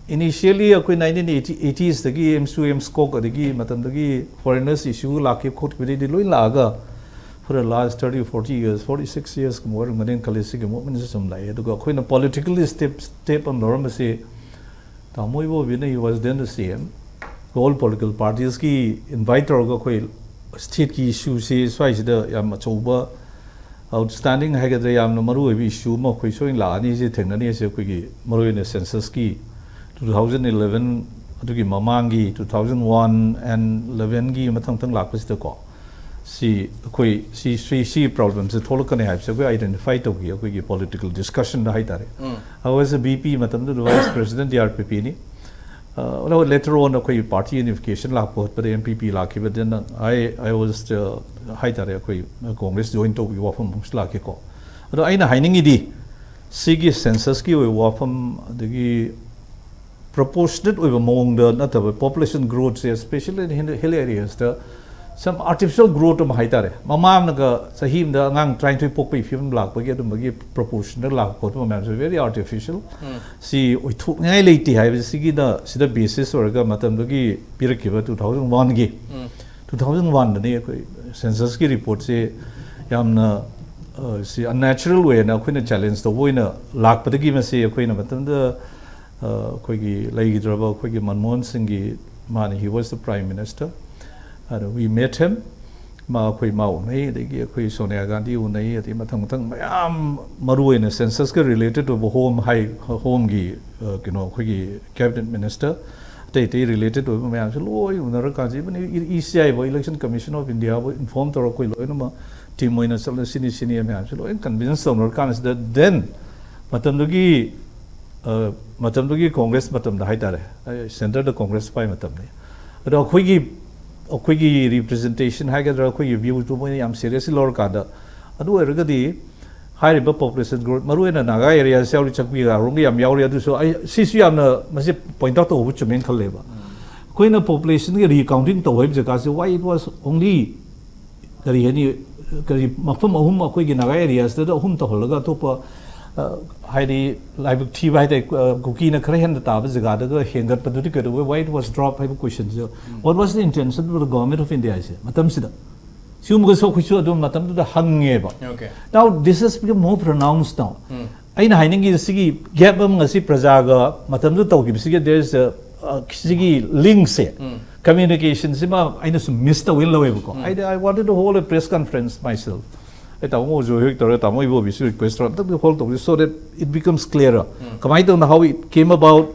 initially ꯑꯩꯈꯣꯏ nineteen eighty, eighteesꯇꯒꯤ MSU, MSCOC ꯑꯗꯒꯤ ꯃꯇꯝꯗꯒꯤ foreigners issue ꯂꯥꯛꯈꯤꯕ ꯈꯣꯠꯈꯤꯕꯗꯒꯤꯗꯤ ꯂꯣꯏ ꯂꯥꯛꯑꯒ For the last thirty, forty years, forty six years ꯀꯨꯝꯕ ꯑꯣꯏꯔꯝꯒꯅꯤ ꯈꯜꯂꯤ, ꯁꯤꯒꯤ ꯃꯨꯞꯃꯦꯟꯁꯦ ꯁꯨꯝ ꯂꯥꯛꯑꯦ꯫ ꯑꯗꯨꯒ ꯑꯩꯈꯣꯏꯅ ꯄꯣꯂꯤꯇꯤꯀꯦꯜ ꯁ꯭ꯇꯦꯞ ꯁ꯭ꯇꯦꯞ ꯑꯃ ꯂꯧꯔꯝꯕꯁꯤ ꯇꯥꯃꯣ ꯏꯕꯣꯕꯤꯅ, he was then the C M, all political parties ꯀꯤ ꯏꯟꯚꯥꯏꯠ ꯇꯧꯔꯒ ꯑꯩꯈꯣꯏ ꯁ꯭ꯇꯦꯠꯀꯤ ꯏꯁꯨꯁꯤ ꯁ꯭ꯋꯥꯏꯁꯤꯗ ꯌꯥꯝ ꯑꯆꯧꯕ ꯑꯥꯎꯠꯁ꯭ꯇꯦꯟꯗꯤꯡ ꯍꯥꯏꯒꯗ꯭ꯔꯥ, ꯌꯥꯝꯅ ꯃꯔꯨ ꯑꯣꯏꯕ ꯏꯁꯨ ꯑꯃ ꯑꯩꯈꯣꯏ ꯁꯣꯏꯅ ꯂꯥꯛꯑꯅꯤ, ꯁꯤ ꯊꯦꯡꯅꯅꯤ, ꯁꯤ ꯑꯩꯈꯣꯏꯒꯤ ꯃꯔꯨꯑꯣꯏꯅ ꯁꯦꯟꯁꯁꯀꯤ two thousand eleven, ꯑꯗꯨꯒꯤ ꯃꯃꯥꯡꯒꯤ two thousand one and eleven ꯒꯤ ꯃꯊꯪ ꯃꯊꯪ ꯂꯥꯛꯄꯁꯤꯗꯀꯣ, ꯁꯤ ꯑꯩꯈꯣꯏ ꯁꯤ ꯁꯤ ꯁꯤ ꯄ꯭ꯔꯣꯕ꯭ꯂꯦꯝꯁꯦ ꯊꯣꯛꯂꯛꯀꯅꯤ ꯍꯥꯏꯕꯁꯦ ꯑꯩꯈꯣꯏ ꯑꯥꯏꯗꯦꯟꯇꯤꯐꯥꯏ ꯇꯧꯈꯤ ꯑꯩꯈꯣꯏꯒꯤ ꯄꯣꯂꯤꯇꯤꯀꯦꯜ ꯗꯤꯁꯀꯁꯟꯗ ꯍꯥꯏꯇꯥꯔꯦ꯫ ꯑꯩꯈꯣꯏꯁꯦ ꯚꯤ ꯄꯤ ꯃꯇꯝꯗꯨꯗ vice president D R P ꯄꯤꯅꯤ꯫ ꯑꯗꯨꯒ ꯂꯦꯇꯔ ꯑꯣꯟ ꯑꯩꯈꯣꯏ ꯄꯥꯔꯇꯤ ꯌꯨꯅꯤꯐꯤꯀꯦꯁꯟ ꯂꯥꯛꯄ ꯈꯣꯠꯄꯗ ꯑꯦꯝ ꯄꯤ ꯄꯤ ꯂꯥꯛꯈꯤꯕꯗꯅ ꯑꯩ ꯑꯥꯏ ꯋꯥꯁ ꯍꯥꯏꯇꯥꯔꯦ, ꯑꯩꯈꯣꯏ ꯀꯣꯡꯒ꯭ꯔꯦꯁ ꯖꯣꯏꯟ ꯇꯧꯕꯒꯤ ꯋꯥꯐꯝ ꯑꯃꯁꯨ ꯂꯥꯛꯈꯤꯀꯣ꯫ ꯑꯗꯣ ꯑꯩꯅ ꯍꯥꯏꯅꯤꯡꯉꯤꯗꯤ, ꯁꯤꯒꯤ ꯁꯦꯟꯁꯁꯀꯤ ꯑꯣꯏꯕ ꯋꯥꯐꯝ, ꯑꯗꯒꯤ ꯄ꯭ꯔꯣꯄꯣꯔꯁꯅꯦꯠ ꯑꯣꯏꯕ ꯃꯑꯣꯡꯗ ꯅꯠꯇꯕ, ꯄꯣꯄꯨꯂꯦꯁꯟ ꯒ꯭ꯔꯣꯠꯁꯦ especially in hill areas ꯗ some artificial growth ꯑꯃ ꯍꯥꯏꯇꯥꯔꯦ, ꯃꯃꯥꯡꯅꯒ ꯆꯍꯤ ꯑꯃꯗ ꯑꯉꯥꯡ ꯇꯔꯥꯅꯤꯊꯣꯏ ꯄꯣꯛꯄꯒꯤ ꯐꯤꯕꯝ ꯂꯥꯛꯄꯒꯤ ꯑꯗꯨꯝꯕꯒꯤ ꯄ꯭ꯔꯣꯄꯣꯔꯁꯟꯗ ꯂꯥꯛꯄ ꯈꯣꯠꯄ ꯃꯌꯥꯝꯁꯦ very artificial꯫ ꯁꯤ ꯑꯣꯏꯊꯣꯛꯅꯤꯡꯉꯥꯏ ꯂꯩꯇꯦ ꯍꯥꯏꯕꯁꯦ ꯁꯤꯒꯤꯅ ꯁꯤꯗ ꯕꯦꯁꯤꯁ ꯑꯣꯏꯔꯒ ꯃꯇꯝꯗꯨꯒꯤ ꯄꯤꯔꯛꯈꯤꯕ two thousand one ꯒꯤ two thousand one ꯗꯅꯤ ꯑꯩꯈꯣꯏ ꯁꯦꯟꯁꯁꯀꯤ ꯔꯤꯄꯣꯔꯠꯁꯦ ꯌꯥꯝꯅ, ꯑ, ꯁꯤ unnatural way ꯍꯥꯏꯅ ꯑꯩꯈꯣꯏꯅ ꯆꯦꯂꯦꯟꯖ ꯇꯧꯕ ꯑꯣꯏꯅ ꯂꯥꯛꯄꯗꯒꯤ ꯃꯁꯤ ꯑꯩꯈꯣꯏꯅ ꯃꯇꯝꯗ, ꯑ, ꯑꯩꯈꯣꯏꯒꯤ ꯂꯩꯈꯤꯗ꯭ꯔꯕ ꯑꯩꯈꯣꯏꯒꯤ ꯃꯟꯃꯣꯍꯟ ꯁꯤꯡꯒꯤ, ꯃꯥꯅ, he was the prime minister, ꯑꯗ we met him꯫ ꯃꯥ, ꯑꯩꯈꯣꯏ ꯃꯥ ꯎꯅꯩ, ꯑꯗꯒꯤ ꯑꯩꯈꯣꯏ ꯁꯣꯅꯤꯌꯥ ꯒꯥꯟꯙꯤ ꯎꯅꯩ, ꯑꯗꯩ ꯃꯊꯪ ꯃꯊꯪ ꯃꯌꯥꯝ ꯃꯔꯨꯑꯣꯏꯅ ꯁꯦꯟꯁꯁꯀ ꯔꯤꯂꯦꯇꯦꯠ ꯑꯣꯏꯕ ꯍꯣꯝ ꯍꯥꯏ, ꯍꯣꯝꯒꯤ, ꯑ, ꯀꯩꯅꯣ, ꯑꯩꯈꯣꯏꯒꯤ ꯀꯦꯕꯤꯅꯦꯠ ꯃꯤꯅꯤꯁꯇꯔ ꯑꯇꯩ ꯑꯇꯩ ꯔꯤꯂꯦꯇꯦꯠ ꯑꯣꯏꯕ ꯃꯌꯥꯝꯁꯦ ꯂꯣꯏ ꯎꯅꯔꯀꯥꯟꯁꯤꯗ, even E C I ꯕꯨ, Election Commission of India ꯕꯨ, ꯏꯟꯐꯣꯔꯝ ꯇꯧꯔꯒ ꯑꯩꯈꯣꯏ ꯂꯣꯏꯅꯃꯛ ꯇꯤꯝ ꯑꯣꯏꯅ ꯆꯠꯂ ꯁꯤꯅꯤ ꯁꯤꯅꯤ ꯃꯌꯥꯝꯁꯦ ꯂꯣꯏ ꯀꯟꯚꯤꯟꯁ ꯇꯧꯅꯔꯀꯥꯟꯁꯤꯗ, then ꯃꯇꯝꯗꯨꯒꯤ, ꯑ, ꯃꯇꯝꯗꯨꯒꯤ ꯀꯣꯡꯒ꯭ꯔꯦꯁ ꯃꯇꯝꯗ ꯍꯥꯏꯇꯥꯔꯦ, ꯁꯦꯟꯇꯔꯗ ꯀꯣꯡꯒ꯭ꯔꯦꯁ ꯄꯥꯏ ꯃꯇꯝꯅꯤ꯫ ꯑꯗꯣ ꯑꯩꯈꯣꯏꯒꯤ, ꯑꯩꯈꯣꯏꯒꯤ ꯔꯤꯄ꯭ꯔꯖꯦꯟꯇꯦꯁꯟ ꯍꯥꯏꯒꯗ꯭ꯔꯥ, ꯑꯩꯈꯣꯏꯒꯤ ꯚ꯭ꯌꯨꯗꯨ ꯃꯣꯏꯅ ꯌꯥꯝ ꯁꯦꯔꯤꯌꯁꯂꯤ ꯂꯧꯔꯀꯥꯟꯗ, ꯑꯗꯨ ꯑꯣꯏꯔꯒꯗꯤ ꯍꯥꯏꯔꯤꯕ ꯄꯣꯄꯨꯂꯦꯁꯟ ꯒ꯭ꯔꯣꯠ, ꯃꯔꯨꯑꯣꯏꯅ ꯅꯥꯒꯥ ꯑꯦꯔꯤꯌꯥꯁꯤ ꯌꯥꯎꯔꯤ, ꯆꯥꯛꯄꯤ ꯒꯥꯔꯣꯡꯒꯤ ꯌꯥꯝ ꯌꯥꯎꯔꯤ, ꯑꯗꯨꯁꯨ ꯑꯩ ꯁꯤꯁꯨ ꯌꯥꯝꯅ ꯃꯁꯤ ꯄꯣꯏꯟꯠ ꯑꯥꯎꯠ ꯇꯧꯕ ꯆꯨꯝꯃꯦꯅ ꯈꯜꯂꯦꯕ꯫ ꯑꯩꯈꯣꯏꯅ ꯄꯣꯄꯨꯂꯦꯁꯟꯒꯤ ꯔꯤꯀꯥꯎꯟꯇꯤꯡ ꯇꯧ ꯍꯥꯏꯕ ꯖꯒꯥꯁꯦ, why it was only, ꯀꯔꯤ ꯍꯥꯏꯅꯤ, ꯀꯔꯤ ꯃꯐꯝ ꯑꯍꯨꯝ ꯑꯩꯈꯣꯏꯒꯤ ꯅꯥꯒꯥ ꯑꯦꯔꯤꯌꯥꯁꯤꯗ ꯑꯍꯨꯝ ꯇꯧꯍꯜꯂꯒ ꯑꯇꯣꯞꯄ, ꯑ, ꯍꯥꯏꯗꯤ ꯂꯥꯏꯕꯛ ꯊꯤꯕ ꯍꯥꯏꯇꯥꯔꯦ, ꯑ, ꯀꯨꯀꯤꯅ ꯈꯔ ꯍꯦꯟꯅ ꯇꯥꯕ ꯖꯒꯥꯗꯒ ꯍꯦꯟꯒꯠꯄꯗꯨꯗꯤ ꯀꯩꯗꯧꯕꯩ, why it was dropped ꯍꯥꯏꯕ ꯀꯣꯏꯁꯟꯁꯦ, what was the intention of the government of India ꯍꯥꯏꯁꯦ ꯃꯇꯝꯁꯤꯗ? ꯁꯤꯒꯨꯝꯕꯒꯁꯨ ꯑꯩꯈꯣꯏꯁꯨ ꯑꯗꯨꯝ ꯃꯇꯝꯗꯨꯗ ꯍꯪꯉꯦꯕ꯫ Okay. Now this has become more pronounced now. ꯎꯝ. ꯑꯩꯅ ꯍꯥꯏꯅꯤꯡꯉꯤꯁꯦ ꯁꯤꯒꯤ gap ꯑꯃ ꯉꯁꯤ ꯄ꯭ꯔꯖꯥꯒ ꯃꯇꯝꯗꯨꯗ ꯇꯧꯈꯤꯕꯁꯤꯒ there is a, uh, ꯁꯤꯒꯤ linkꯁꯦ, ꯎꯝ. communicationꯁꯤꯃ ꯑꯩꯅ ꯁꯨꯝ miss ꯇꯧꯋꯦꯅ ꯂꯧꯋꯦꯕꯀꯣ꯫ I, I wanted to hold a press conference myself. ꯑꯩ ꯇꯥꯃꯣ ꯃꯣꯖꯣ ꯍꯣꯏ ꯇꯧꯔꯦ, ꯇꯥꯃꯣ ꯏꯕꯣꯕꯤꯁꯨ request ꯇꯧꯔꯦ, ꯑꯝꯇꯪꯗꯤ hold ꯇꯧꯁꯤ so that it becomes clearer. ꯀꯃꯥꯏꯅ ꯇꯧꯅ how it came about,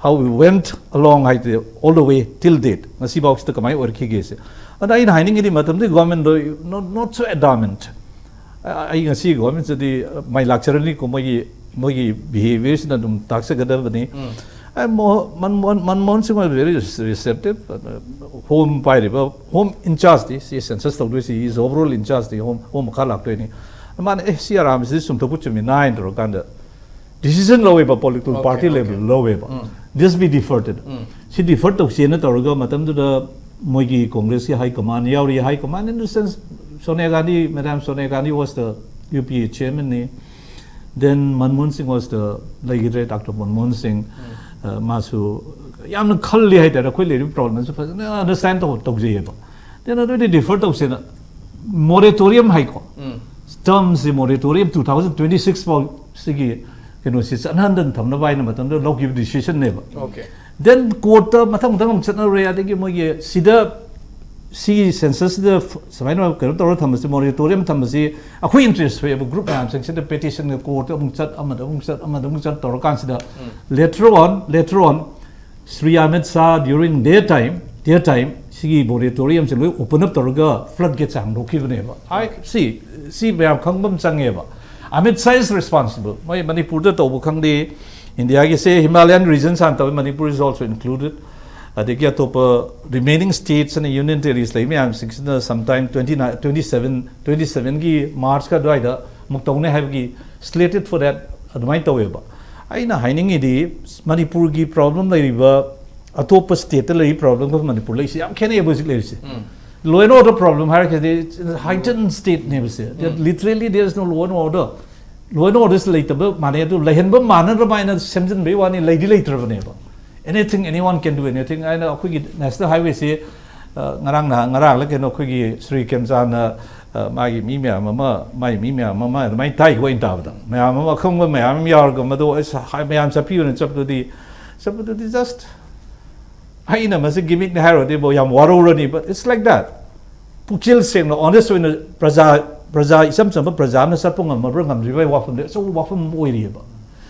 how we went along ꯍꯥꯏꯗꯤ all the way till date, ꯉꯁꯤꯐꯥꯎꯁꯤꯗ ꯀꯃꯥꯏꯅ ꯑꯣꯏꯔꯛꯈꯤꯒꯦꯁꯦ꯫ ꯑꯗ ꯑꯩꯅ ꯍꯥꯏꯅꯤꯡꯉꯤꯗꯤ ꯃꯇꯝꯗꯨꯒꯤ governmentꯗꯣ not, not so adamant. ꯑ-, ꯑꯩ ꯉꯁꯤ governmentꯁꯤꯗꯤ ꯃꯥꯏ ꯂꯥꯛꯆꯔꯅꯤꯀꯣ, ꯃꯣꯏꯒꯤ, ꯃꯣꯏꯒꯤ behaviorꯁꯤꯅ ꯑꯗꯨꯝ ꯇꯥꯛꯆꯒꯗꯕꯅꯤ꯫ ꯑ, ꯃꯣ-, ꯃꯟꯃꯣꯍꯟ, ꯃꯟꯃꯣꯍꯟ ꯁꯤꯡ was very receptive. ꯑꯗ home ꯄꯥꯏꯔꯤꯕ, home inchargeꯗꯤ, ꯁꯤ census ꯇꯧꯗꯣꯏꯁꯤ is overall inchargeꯗꯤ home, home ꯃꯈꯥ ꯂꯥꯛꯇꯣꯏꯅꯤ꯫ ꯃꯥꯅ, "ꯑꯦ, ꯁꯤ ꯑꯔꯥꯝꯁꯤꯗꯤ ꯆꯨꯝꯊꯣꯛꯄ ꯆꯨꯝꯃꯤ ꯅꯥꯏꯅ" ꯇꯧꯔꯀꯥꯟꯗ decision ꯂꯧꯋꯦꯕ, political Okay, party okay. level ꯂꯧꯋꯦꯕ꯫ ꯎꯝ. This be deferred. ꯎꯝ. ꯁꯤ defer ꯇꯧꯁꯦꯅ ꯇꯧꯔꯒ ꯃꯇꯝꯗꯨꯗ ꯃꯣꯏꯒꯤ Congressꯀꯤ high command ꯌꯥꯎꯔꯤ, high command in the sense Sonia Gandhi, Madam Sonia Gandhi was the UPA chairmanꯅꯤ, then Manmohan Singh was the, ꯂꯩꯈꯤꯗ꯭ꯔꯦ, Doctor Manmohan Singh꯫ ꯑ, ꯃꯥꯁꯨ ꯌꯥꯝꯅ ꯈꯜꯂꯤ ꯍꯥꯏꯇꯥꯔꯦ, ꯑꯩꯈꯣꯏ ꯂꯩꯔꯤꯕ problemꯁꯨ ꯐꯖꯅ understand ꯇꯧ-, ꯇꯧꯖꯩꯌꯦꯕ꯫ Then ꯑꯗꯨꯗꯤ defer ꯇꯧꯁꯦꯅ moratorium ꯍꯥꯏꯀꯣ, ꯎꯝ. termꯁꯤ moratorium two thousand twenty six ꯐꯥꯎ ꯁꯤꯒꯤ ꯀꯩꯅꯣꯁꯤ ꯆꯠꯅꯍꯟꯗꯅ ꯊꯝꯅꯕ ꯍꯥꯏꯅ ꯃꯇꯝꯗꯨꯗ ꯂꯧꯈꯤꯕ decisionꯅꯦꯕ꯫ Okay. Then courtꯇ ꯃꯊꯪ ꯃꯊꯪ ꯑꯃꯨꯛ ꯆꯠꯅꯔꯨꯔꯦ, ꯑꯗꯒꯤ ꯃꯣꯏꯒꯤ ꯁꯤꯗ ꯁꯤꯒꯤ censusꯁꯤꯗ ꯐ-, ꯁꯨꯃꯥꯏꯅ ꯀꯩꯅꯣ ꯇꯧꯔ ꯊꯝꯕꯁꯤ, moratorium ꯊꯝꯕꯁꯤ ꯑꯩꯈꯣꯏ interest ꯊꯣꯛꯑꯦꯕ꯫ Group ꯃꯌꯥꯝꯁꯤꯡꯁꯤꯗ petitionꯒ courtꯇ ꯑꯃꯨꯛ ꯆꯠ, ꯑꯃꯗ ꯑꯃꯨꯛ ꯆꯠ, ꯑꯃꯗ ꯑꯃꯨꯛ ꯆꯠ ꯇꯧꯔꯀꯥꯟꯁꯤꯗ later on, later on Shri Amit Shah during their time, their time ꯁꯤꯒꯤ moratoriumꯁꯦ ꯂꯣꯏ open up ꯇꯧꯔꯒ flood gateꯁꯦ ꯍꯥꯡꯗꯣꯛꯈꯤꯕꯅꯦꯕ꯫ I, see, ꯁꯤ ꯃꯌꯥꯝ ꯈꯪꯕ ꯑꯃ ꯆꯪꯉꯦꯕ꯫ Amit Shah is responsible. ꯃꯣꯏ ꯃꯅꯤꯄꯨꯔꯗ ꯇꯧꯕ ꯈꯪꯗꯦ, ꯏꯟꯗꯤꯌꯥꯒꯤꯁꯦ Himalayan region ꯍꯥꯟꯅ ꯇꯧꯋꯤ, ꯃꯅꯤꯄꯨꯔ is also included꯫ ꯑꯗꯒꯤ ꯑꯇꯣꯞꯄ remaining states and union territories ꯂꯩ ꯃꯌꯥꯝꯁꯤꯡꯁꯤꯅ sometime twenty nine, twenty seven, twenty sevenꯒꯤ Marchꯀ ꯑꯗꯨꯋꯥꯏꯗ ꯑꯃꯨꯛ ꯇꯧꯅꯤ ꯍꯥꯏꯕꯒꯤ slated for that ꯑꯗꯨꯃꯥꯏꯅ ꯇꯧꯋꯦꯕ꯫ ꯑꯩꯅ ꯍꯥꯏꯅꯤꯡꯉꯤꯗꯤ ꯃꯅꯤꯄꯨꯔꯒꯤ problem ꯂꯩꯔꯤꯕ ꯑꯇꯣꯞꯄ stateꯇ ꯂꯩꯔꯤ problemꯒ ꯃꯅꯤꯄꯨꯔ ꯂꯩꯔꯤꯁꯦ ꯌꯥꯝ ꯈꯦꯠꯅꯩꯌꯦꯕ ꯍꯧꯖꯤꯛ ꯂꯩꯔꯤꯁꯦ꯫ Law and order problem ꯍꯥꯏꯔꯒꯗꯤ heightened stateꯅꯦꯕꯁꯦ꯫ Literally there is no law and order. Law and order ꯂꯩꯇꯕ ꯃꯥꯟꯅꯩ, ꯑꯗꯨ ꯂꯩꯍꯟꯕ ꯃꯥꯟꯅꯅꯕ ꯍꯥꯏꯅ ꯁꯦꯝꯖꯤꯟꯕꯒꯤ ꯋꯥꯅꯤ, ꯂꯩꯗꯤ ꯂꯩꯇ꯭ꯔꯕꯅꯦꯕ꯫ Anything, anyone can do anything ꯍꯥꯏꯅ ꯑꯩꯈꯣꯏꯒꯤ national highwayꯁꯦ ꯑ, ꯉꯔꯥꯡ ꯅꯍꯥꯟ, ꯉꯔꯥꯡꯂ ꯀꯩꯅꯣ, ꯑꯩꯈꯣꯏꯒꯤ ꯁ꯭ꯔꯤ ꯈꯦꯝꯆꯥꯟꯅ, ꯑ, ꯃꯥꯒꯤ ꯃꯤ ꯃꯌꯥꯝ ꯑꯃ, ꯃꯥꯒꯤ ꯃꯤ ꯃꯌꯥꯝ ꯑꯃ ꯑꯗꯨꯃꯥꯏꯅ ꯇꯥꯏꯀꯣ ꯑꯩꯅ ꯇꯥꯕꯗ꯫ ꯃꯌꯥꯝ ꯑꯃ, ꯑꯈꯪꯕ ꯃꯌꯥꯝ ꯑꯃ ꯌꯥꯎꯔꯒ ꯃꯗꯨ ꯑꯁ, ꯍꯥꯏ, ꯃꯌꯥꯝ ꯆꯠꯄꯤꯌꯨꯅ ꯆꯠꯄꯗꯨꯗꯤ, ꯆꯠꯄꯗꯨꯗꯤ just ꯑꯩꯅ ꯃꯁꯤ gimmickꯅꯤ ꯍꯥꯏꯔꯨꯔꯗꯤ ꯕꯣ ꯌꯥꯝ ꯋꯥꯔꯧꯔꯅꯤ, but it's like that. ꯄꯨꯛꯆꯦꯜ ꯁꯦꯡꯅ, honest ꯑꯣꯏꯅ ꯄ꯭ꯔꯖꯥ, ꯄ꯭ꯔꯖꯥ, ꯏꯆꯝ ꯆꯝꯕ ꯄ꯭ꯔꯖꯥ ꯑꯃꯅ ꯆꯠꯄ ꯉꯝꯃꯕ꯭ꯔꯥ ꯉꯝꯗ꯭ꯔꯤꯕ꯭ꯔꯥ ꯍꯥꯏꯕ ꯋꯥꯐꯝꯗꯤ ꯑꯆꯧꯕ ꯋꯥꯐꯝ ꯑꯃ ꯑꯣꯏꯔꯤꯑꯕ꯫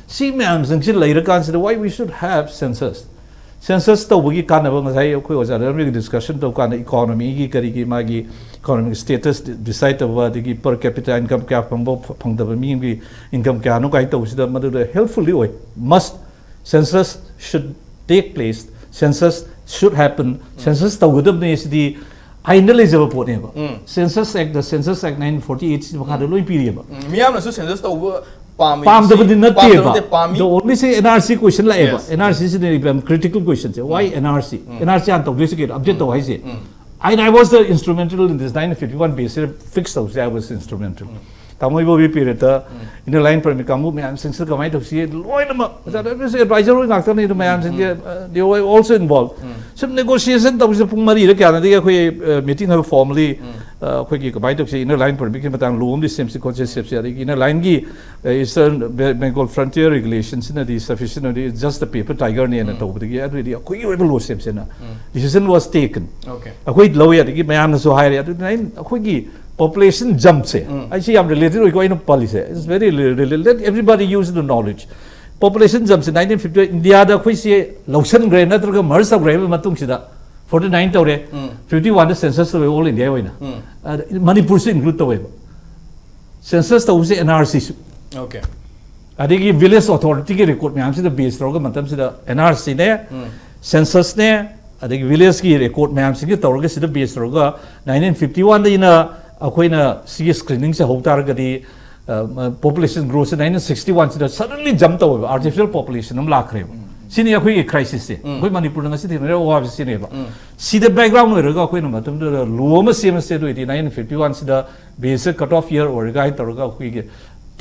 ꯁꯤ ꯃꯌꯥꯝꯁꯤꯡꯁꯤ ꯂꯩꯔꯀꯥꯟꯁꯤꯗ, why we should have census? Census ꯇꯧꯕꯒꯤ ꯀꯥꯟꯅꯕ, ꯉꯁꯥꯏ ꯑꯩꯈꯣꯏ ꯑꯣꯖꯥ ꯔꯝꯕꯤꯒ discussion ꯇꯧꯕ ꯀꯥꯟꯗ economyꯒꯤ, ꯀꯔꯤꯒꯤ, ꯃꯥꯒꯤ economic status decide ꯇꯧꯕ, ꯑꯗꯒꯤ per capita income ꯀꯌꯥ ꯐꯪꯕ, ꯐꯪꯗꯕ ꯃꯤ ꯑꯃꯒꯤ income ꯀꯌꯥꯅꯣ ꯀꯥꯏꯅ ꯇꯧꯕꯁꯤꯗ ꯃꯗꯨꯗ helpfully ꯑꯣꯏ꯫ Must, census should take place, census should happen, census ꯇꯧꯒꯗꯕꯅꯤ꯫ ꯁꯤꯗꯤ ꯑꯥꯏꯟꯗ ꯂꯩꯖꯕ ꯄꯣꯠꯅꯦꯕ꯫ ꯎꯝ꯫ Census Act, the Census Act nineteen forty eight ꯁꯤ ꯃꯈꯥꯗ ꯂꯣꯏ ꯄꯤꯔꯤꯑꯕ꯫ ꯎꯝ, ꯃꯤꯌꯥꯝꯅꯁꯨ census ꯇꯧꯕ ꯄꯥꯝꯗꯕꯗꯤ ꯅꯠꯇꯦꯕ꯫ ꯄꯥꯝꯃꯤ꯫ The only thing, NRC question ꯂꯥꯛꯑꯦꯕ꯫ Yes. NRC ꯁꯤꯅ ꯌꯥꯝ critical question say. Why NRC? NRC ꯍꯥꯟꯅ ꯇꯧꯗꯣꯏꯁꯦ ꯀꯩꯅꯣ? Update ꯇꯧ ꯍꯥꯏꯁꯦ꯫ And I was the instrumental in this nineteen fifty one base fix ꯇꯧꯁꯦ, I was instrumental. ꯇꯥꯃꯣ ꯏꯕꯣꯕꯤ period ꯇ Inner Line Permit ꯀꯥꯡꯕꯨ ꯃꯌꯥꯝꯁꯤꯡꯁꯤꯗ ꯀꯃꯥꯏꯅ ꯇꯧꯁꯤ ꯂꯣꯏꯅꯃꯛ ꯑꯣꯖꯥ ꯔꯕꯤꯁ advisor ꯑꯣꯏ ꯉꯥꯛꯇꯅꯤ ꯑꯗꯨ ꯃꯌꯥꯝꯁꯤꯡꯁꯦ, uh, they were also involved. ꯁꯨꯝ negotiation ꯇꯧꯕꯁꯦ ꯄꯨꯡ ꯃꯔꯤꯗ ꯀꯌꯥꯅꯗꯤ ꯑꯩꯈꯣꯏ, uh, meeting ꯍꯥꯏꯕ formally, uh, ꯑꯩꯈꯣꯏꯒꯤ ꯀꯃꯥꯏꯅ ꯇꯧꯁꯤ, Inner Line Permit ꯀꯤ ꯃꯇꯥꯡ law ꯑꯃꯗꯤ ꯁꯦꯝꯁꯤ ꯈꯣꯠꯁꯤ ꯁꯦꯝꯁꯤ, ꯑꯗꯒꯤ Inner Line ꯒꯤ, uh, Eastern Be-, Bengal Frontier Regulation ꯁꯤꯅꯗꯤ sufficient ꯑꯣꯏꯗꯤ, just a paper tiger ꯅꯦꯅ ꯇꯧꯕꯗꯒꯤ ꯑꯗꯨꯗꯤ ꯑꯩꯈꯣꯏꯒꯤ ꯑꯣꯏꯕ law ꯁꯦꯝꯁꯦꯅ decision was taken. Okay. ꯑꯩꯈꯣꯏ ꯂꯧꯋꯦ, ꯑꯗꯒꯤ ꯃꯌꯥꯝꯅꯁꯨ ꯍꯥꯏꯔꯦ꯫ ꯑꯗꯨꯅ ꯑꯩꯅ, ꯑꯩꯈꯣꯏꯒꯤ population jump ꯁꯦ, ꯑꯩꯁꯦ ꯌꯥꯝ related ꯑꯣꯏꯀꯣ ꯑꯩꯅ ꯄꯜꯂꯤꯁꯦ, it's very related, let everybody use the knowledge. Population jump say nineteen fifty India ꯗ ꯑꯩꯈꯣꯏꯁꯦ ꯂꯧꯁꯟꯈ꯭ꯔꯦ ꯅꯠꯇ꯭ꯔꯒ merge ꯇꯧꯈ꯭ꯔꯦ ꯍꯥꯏꯕ ꯃꯇꯨꯡꯁꯤꯗ, forty nine ꯇꯧꯔꯦ, fifty one ꯗ census ꯇꯧꯋꯦ all India ꯑꯣꯏꯅ꯫ ꯑꯗ ꯃꯅꯤꯄꯨꯔꯁꯨ include ꯇꯧꯋꯦꯕ꯫ Census ꯇꯧꯕꯁꯦ NRC ꯁꯨ꯫ Okay. ꯑꯗꯒꯤ village authority ꯒꯤ record ꯃꯌꯥꯝꯁꯤꯗ base ꯇꯧꯔꯒ ꯃꯇꯝꯁꯤꯗ NRC ꯅꯦ, census ꯅꯦ, ꯑꯗꯒꯤ village ꯀꯤ record ꯃꯌꯥꯝꯁꯤꯡꯁꯤ ꯇꯧꯔꯒ, ꯁꯤꯗ base ꯇꯧꯔꯒ nineteen fifty one ꯗꯒꯤꯅ ꯑꯩꯈꯣꯏꯅ ꯁꯤꯒꯤ screening ꯁꯦ ꯍꯧ ꯇꯥꯔꯒꯗꯤ, ꯑ, population growth ꯁꯦ nineteen sixty one ꯁꯤꯗ suddenly jump ꯇꯧꯋꯦꯕ, artificial population ꯑꯃ ꯂꯥꯛꯈ꯭ꯔꯦꯕ꯫ ꯁꯤꯅꯤ ꯑꯩꯈꯣꯏꯒꯤ crisis ꯁꯦ꯫ ꯑꯩꯈꯣꯏ ꯃꯅꯤꯄꯨꯔꯗ ꯉꯁꯤ ꯊꯦꯡꯅꯔꯤꯕ ꯑꯋꯥꯕꯁꯤ ꯁꯤꯅꯦꯕ꯫ ꯁꯤꯗ background ꯑꯣꯏꯔꯒ ꯑꯩꯈꯣꯏꯅ ꯃꯇꯝꯗꯨꯗ law ꯑꯃ ꯁꯦꯝꯃꯁꯦ, ꯑꯗꯨ ꯑꯣꯏꯗꯤ nineteen fifty one ꯁꯤꯗ base ꯁꯦ cut off year ꯑꯣꯏꯔꯒ ꯍꯥꯏꯅ ꯇꯧꯔꯒ ꯑꯩꯈꯣꯏꯒꯤ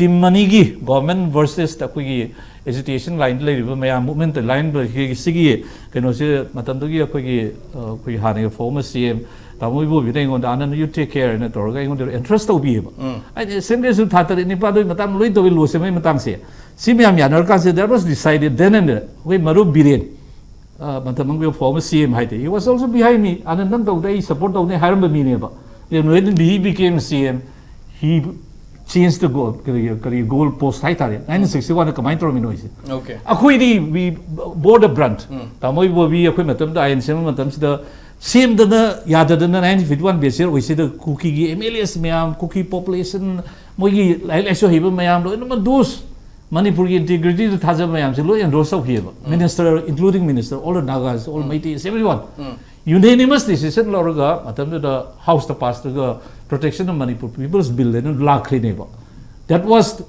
ꯇꯤꯝ ꯑꯅꯤꯒꯤ, ꯒꯣꯔꯃꯦꯟ ꯚꯔꯁꯦꯁ ꯑꯩꯈꯣꯏꯒꯤ ꯑꯦꯖꯤꯇꯦꯁꯟ ꯂꯥꯏꯟꯗ ꯂꯩꯔꯤꯕ ꯃꯌꯥꯝ, ꯃꯨꯚꯃꯦꯟꯠ ꯂꯥꯏꯟ, ꯁꯤꯒꯤ ꯀꯩꯅꯣꯁꯦ, ꯃꯇꯝꯗꯨꯒꯤ ꯑꯩꯈꯣꯏꯒꯤ, ꯑ, ꯑꯩꯈꯣꯏ ꯍꯥꯟꯅꯒꯤ ꯐꯣꯔꯃꯔ ꯁꯤ ꯑꯦꯝ ꯇꯥꯃꯣ ꯏꯕꯣꯕꯤꯅ ꯑꯩꯉꯣꯟꯗ, "ꯑꯅꯟ, you take care" ꯍꯥꯏꯅ ꯇꯧꯔꯒ ꯑꯩꯉꯣꯟꯗ ꯑꯦꯟꯇ꯭ꯔꯁ ꯇꯧꯕꯤꯌꯦꯕ꯫ ꯎꯝ꯫ ꯑꯩꯗꯤ ꯑꯦꯁꯦꯝꯕ꯭ꯂꯤꯁꯨ ꯊꯥ ꯇꯔꯦꯠ ꯅꯤꯄꯥꯜꯗꯨꯒꯤ ꯃꯇꯥꯡꯗ ꯂꯣꯏ ꯇꯧꯋꯤ, ꯂꯣ ꯁꯦꯝꯕꯒꯤ ꯃꯇꯥꯡꯁꯦ꯫ ꯁꯤ ꯃꯌꯥꯝ ꯌꯥꯅꯔꯀꯥꯟꯁꯤꯗ, that was decided then and there. ꯑꯩꯈꯣꯏ ꯃꯔꯨꯞ ꯕꯤꯔꯦꯟ, ꯑ, ꯃꯇꯝ ꯑꯃꯒꯤ ꯐꯣꯔꯃꯔ ꯁꯤ ꯑꯦꯝ ꯍꯥꯏꯗꯤ, he was also behind me. "ꯑꯅꯟ, ꯅꯪ ꯇꯧꯗ, ꯑꯩ ꯁꯄꯣꯔꯠ ꯇꯧꯅꯤ" ꯍꯥꯏꯔꯝꯕ ꯃꯤꯅꯦꯕ꯫ Then when he became C M, he changed the goal, ꯀꯔꯤ, ꯀꯔꯤ, goal post ꯍꯥꯏꯇꯥꯔꯦ, ꯅꯥꯏꯟꯇꯤꯟ ꯁꯤꯛꯁꯇꯤ ꯋꯥꯟꯗ ꯀꯃꯥꯏꯅ ꯇꯧꯔꯝꯃꯤꯅꯣ ꯍꯥꯏꯁꯦ꯫ Okay. ꯑꯩꯈꯣꯏꯗꯤ we bore the brunt. ꯎꯝ. ꯇꯥꯃꯣ ꯏꯕꯣꯕꯤ ꯑꯩꯈꯣꯏ ꯃꯇꯝꯗ ꯑꯥꯏ ꯑꯦꯟ ꯁꯦꯝꯕ ꯃꯇꯝꯁꯤꯗ ꯁꯦꯝꯗꯅ ꯌꯥꯗꯗꯅ ꯅꯥꯏꯟꯇꯤꯟ ꯐꯤꯐꯇꯤ ꯋꯥꯟ ꯕꯦꯁ ꯌꯔ ꯑꯣꯏꯁꯤꯗ ꯀꯨꯀꯤꯒꯤ ꯑꯦꯝ ꯑꯦꯜ ꯑꯦꯁ ꯃꯌꯥꯝ, ꯀꯨꯀꯤ ꯄꯣꯄꯨꯂꯦꯁꯟ, ꯃꯣꯏꯒꯤ ꯂꯥꯏꯔꯤꯛ ꯂꯥꯏꯁꯨ ꯍꯩꯕ ꯃꯌꯥꯝ ꯂꯣꯏꯅꯃꯛ ꯗꯣꯁ ꯃꯅꯤꯄꯨꯔꯒꯤ ꯏꯟꯇꯤꯒ꯭ꯔꯤꯇꯤꯗ ꯊꯥꯖꯕ ꯃꯌꯥꯝꯁꯦ ꯂꯣꯏ endorse ꯇꯧꯈꯤꯑꯕ꯫ Minister, including minister, all the Nagas, all Meiteis, everyone. Unanimous decision ꯂꯧꯔꯒ ꯃꯇꯝꯗꯨꯗ ꯍꯥꯎꯁꯇ ꯄꯥꯁꯇꯒ Protection of Manipur People's Bill ꯍꯥꯏꯅ ꯂꯥꯛꯈ꯭ꯔꯤꯅꯦꯕ꯫ That was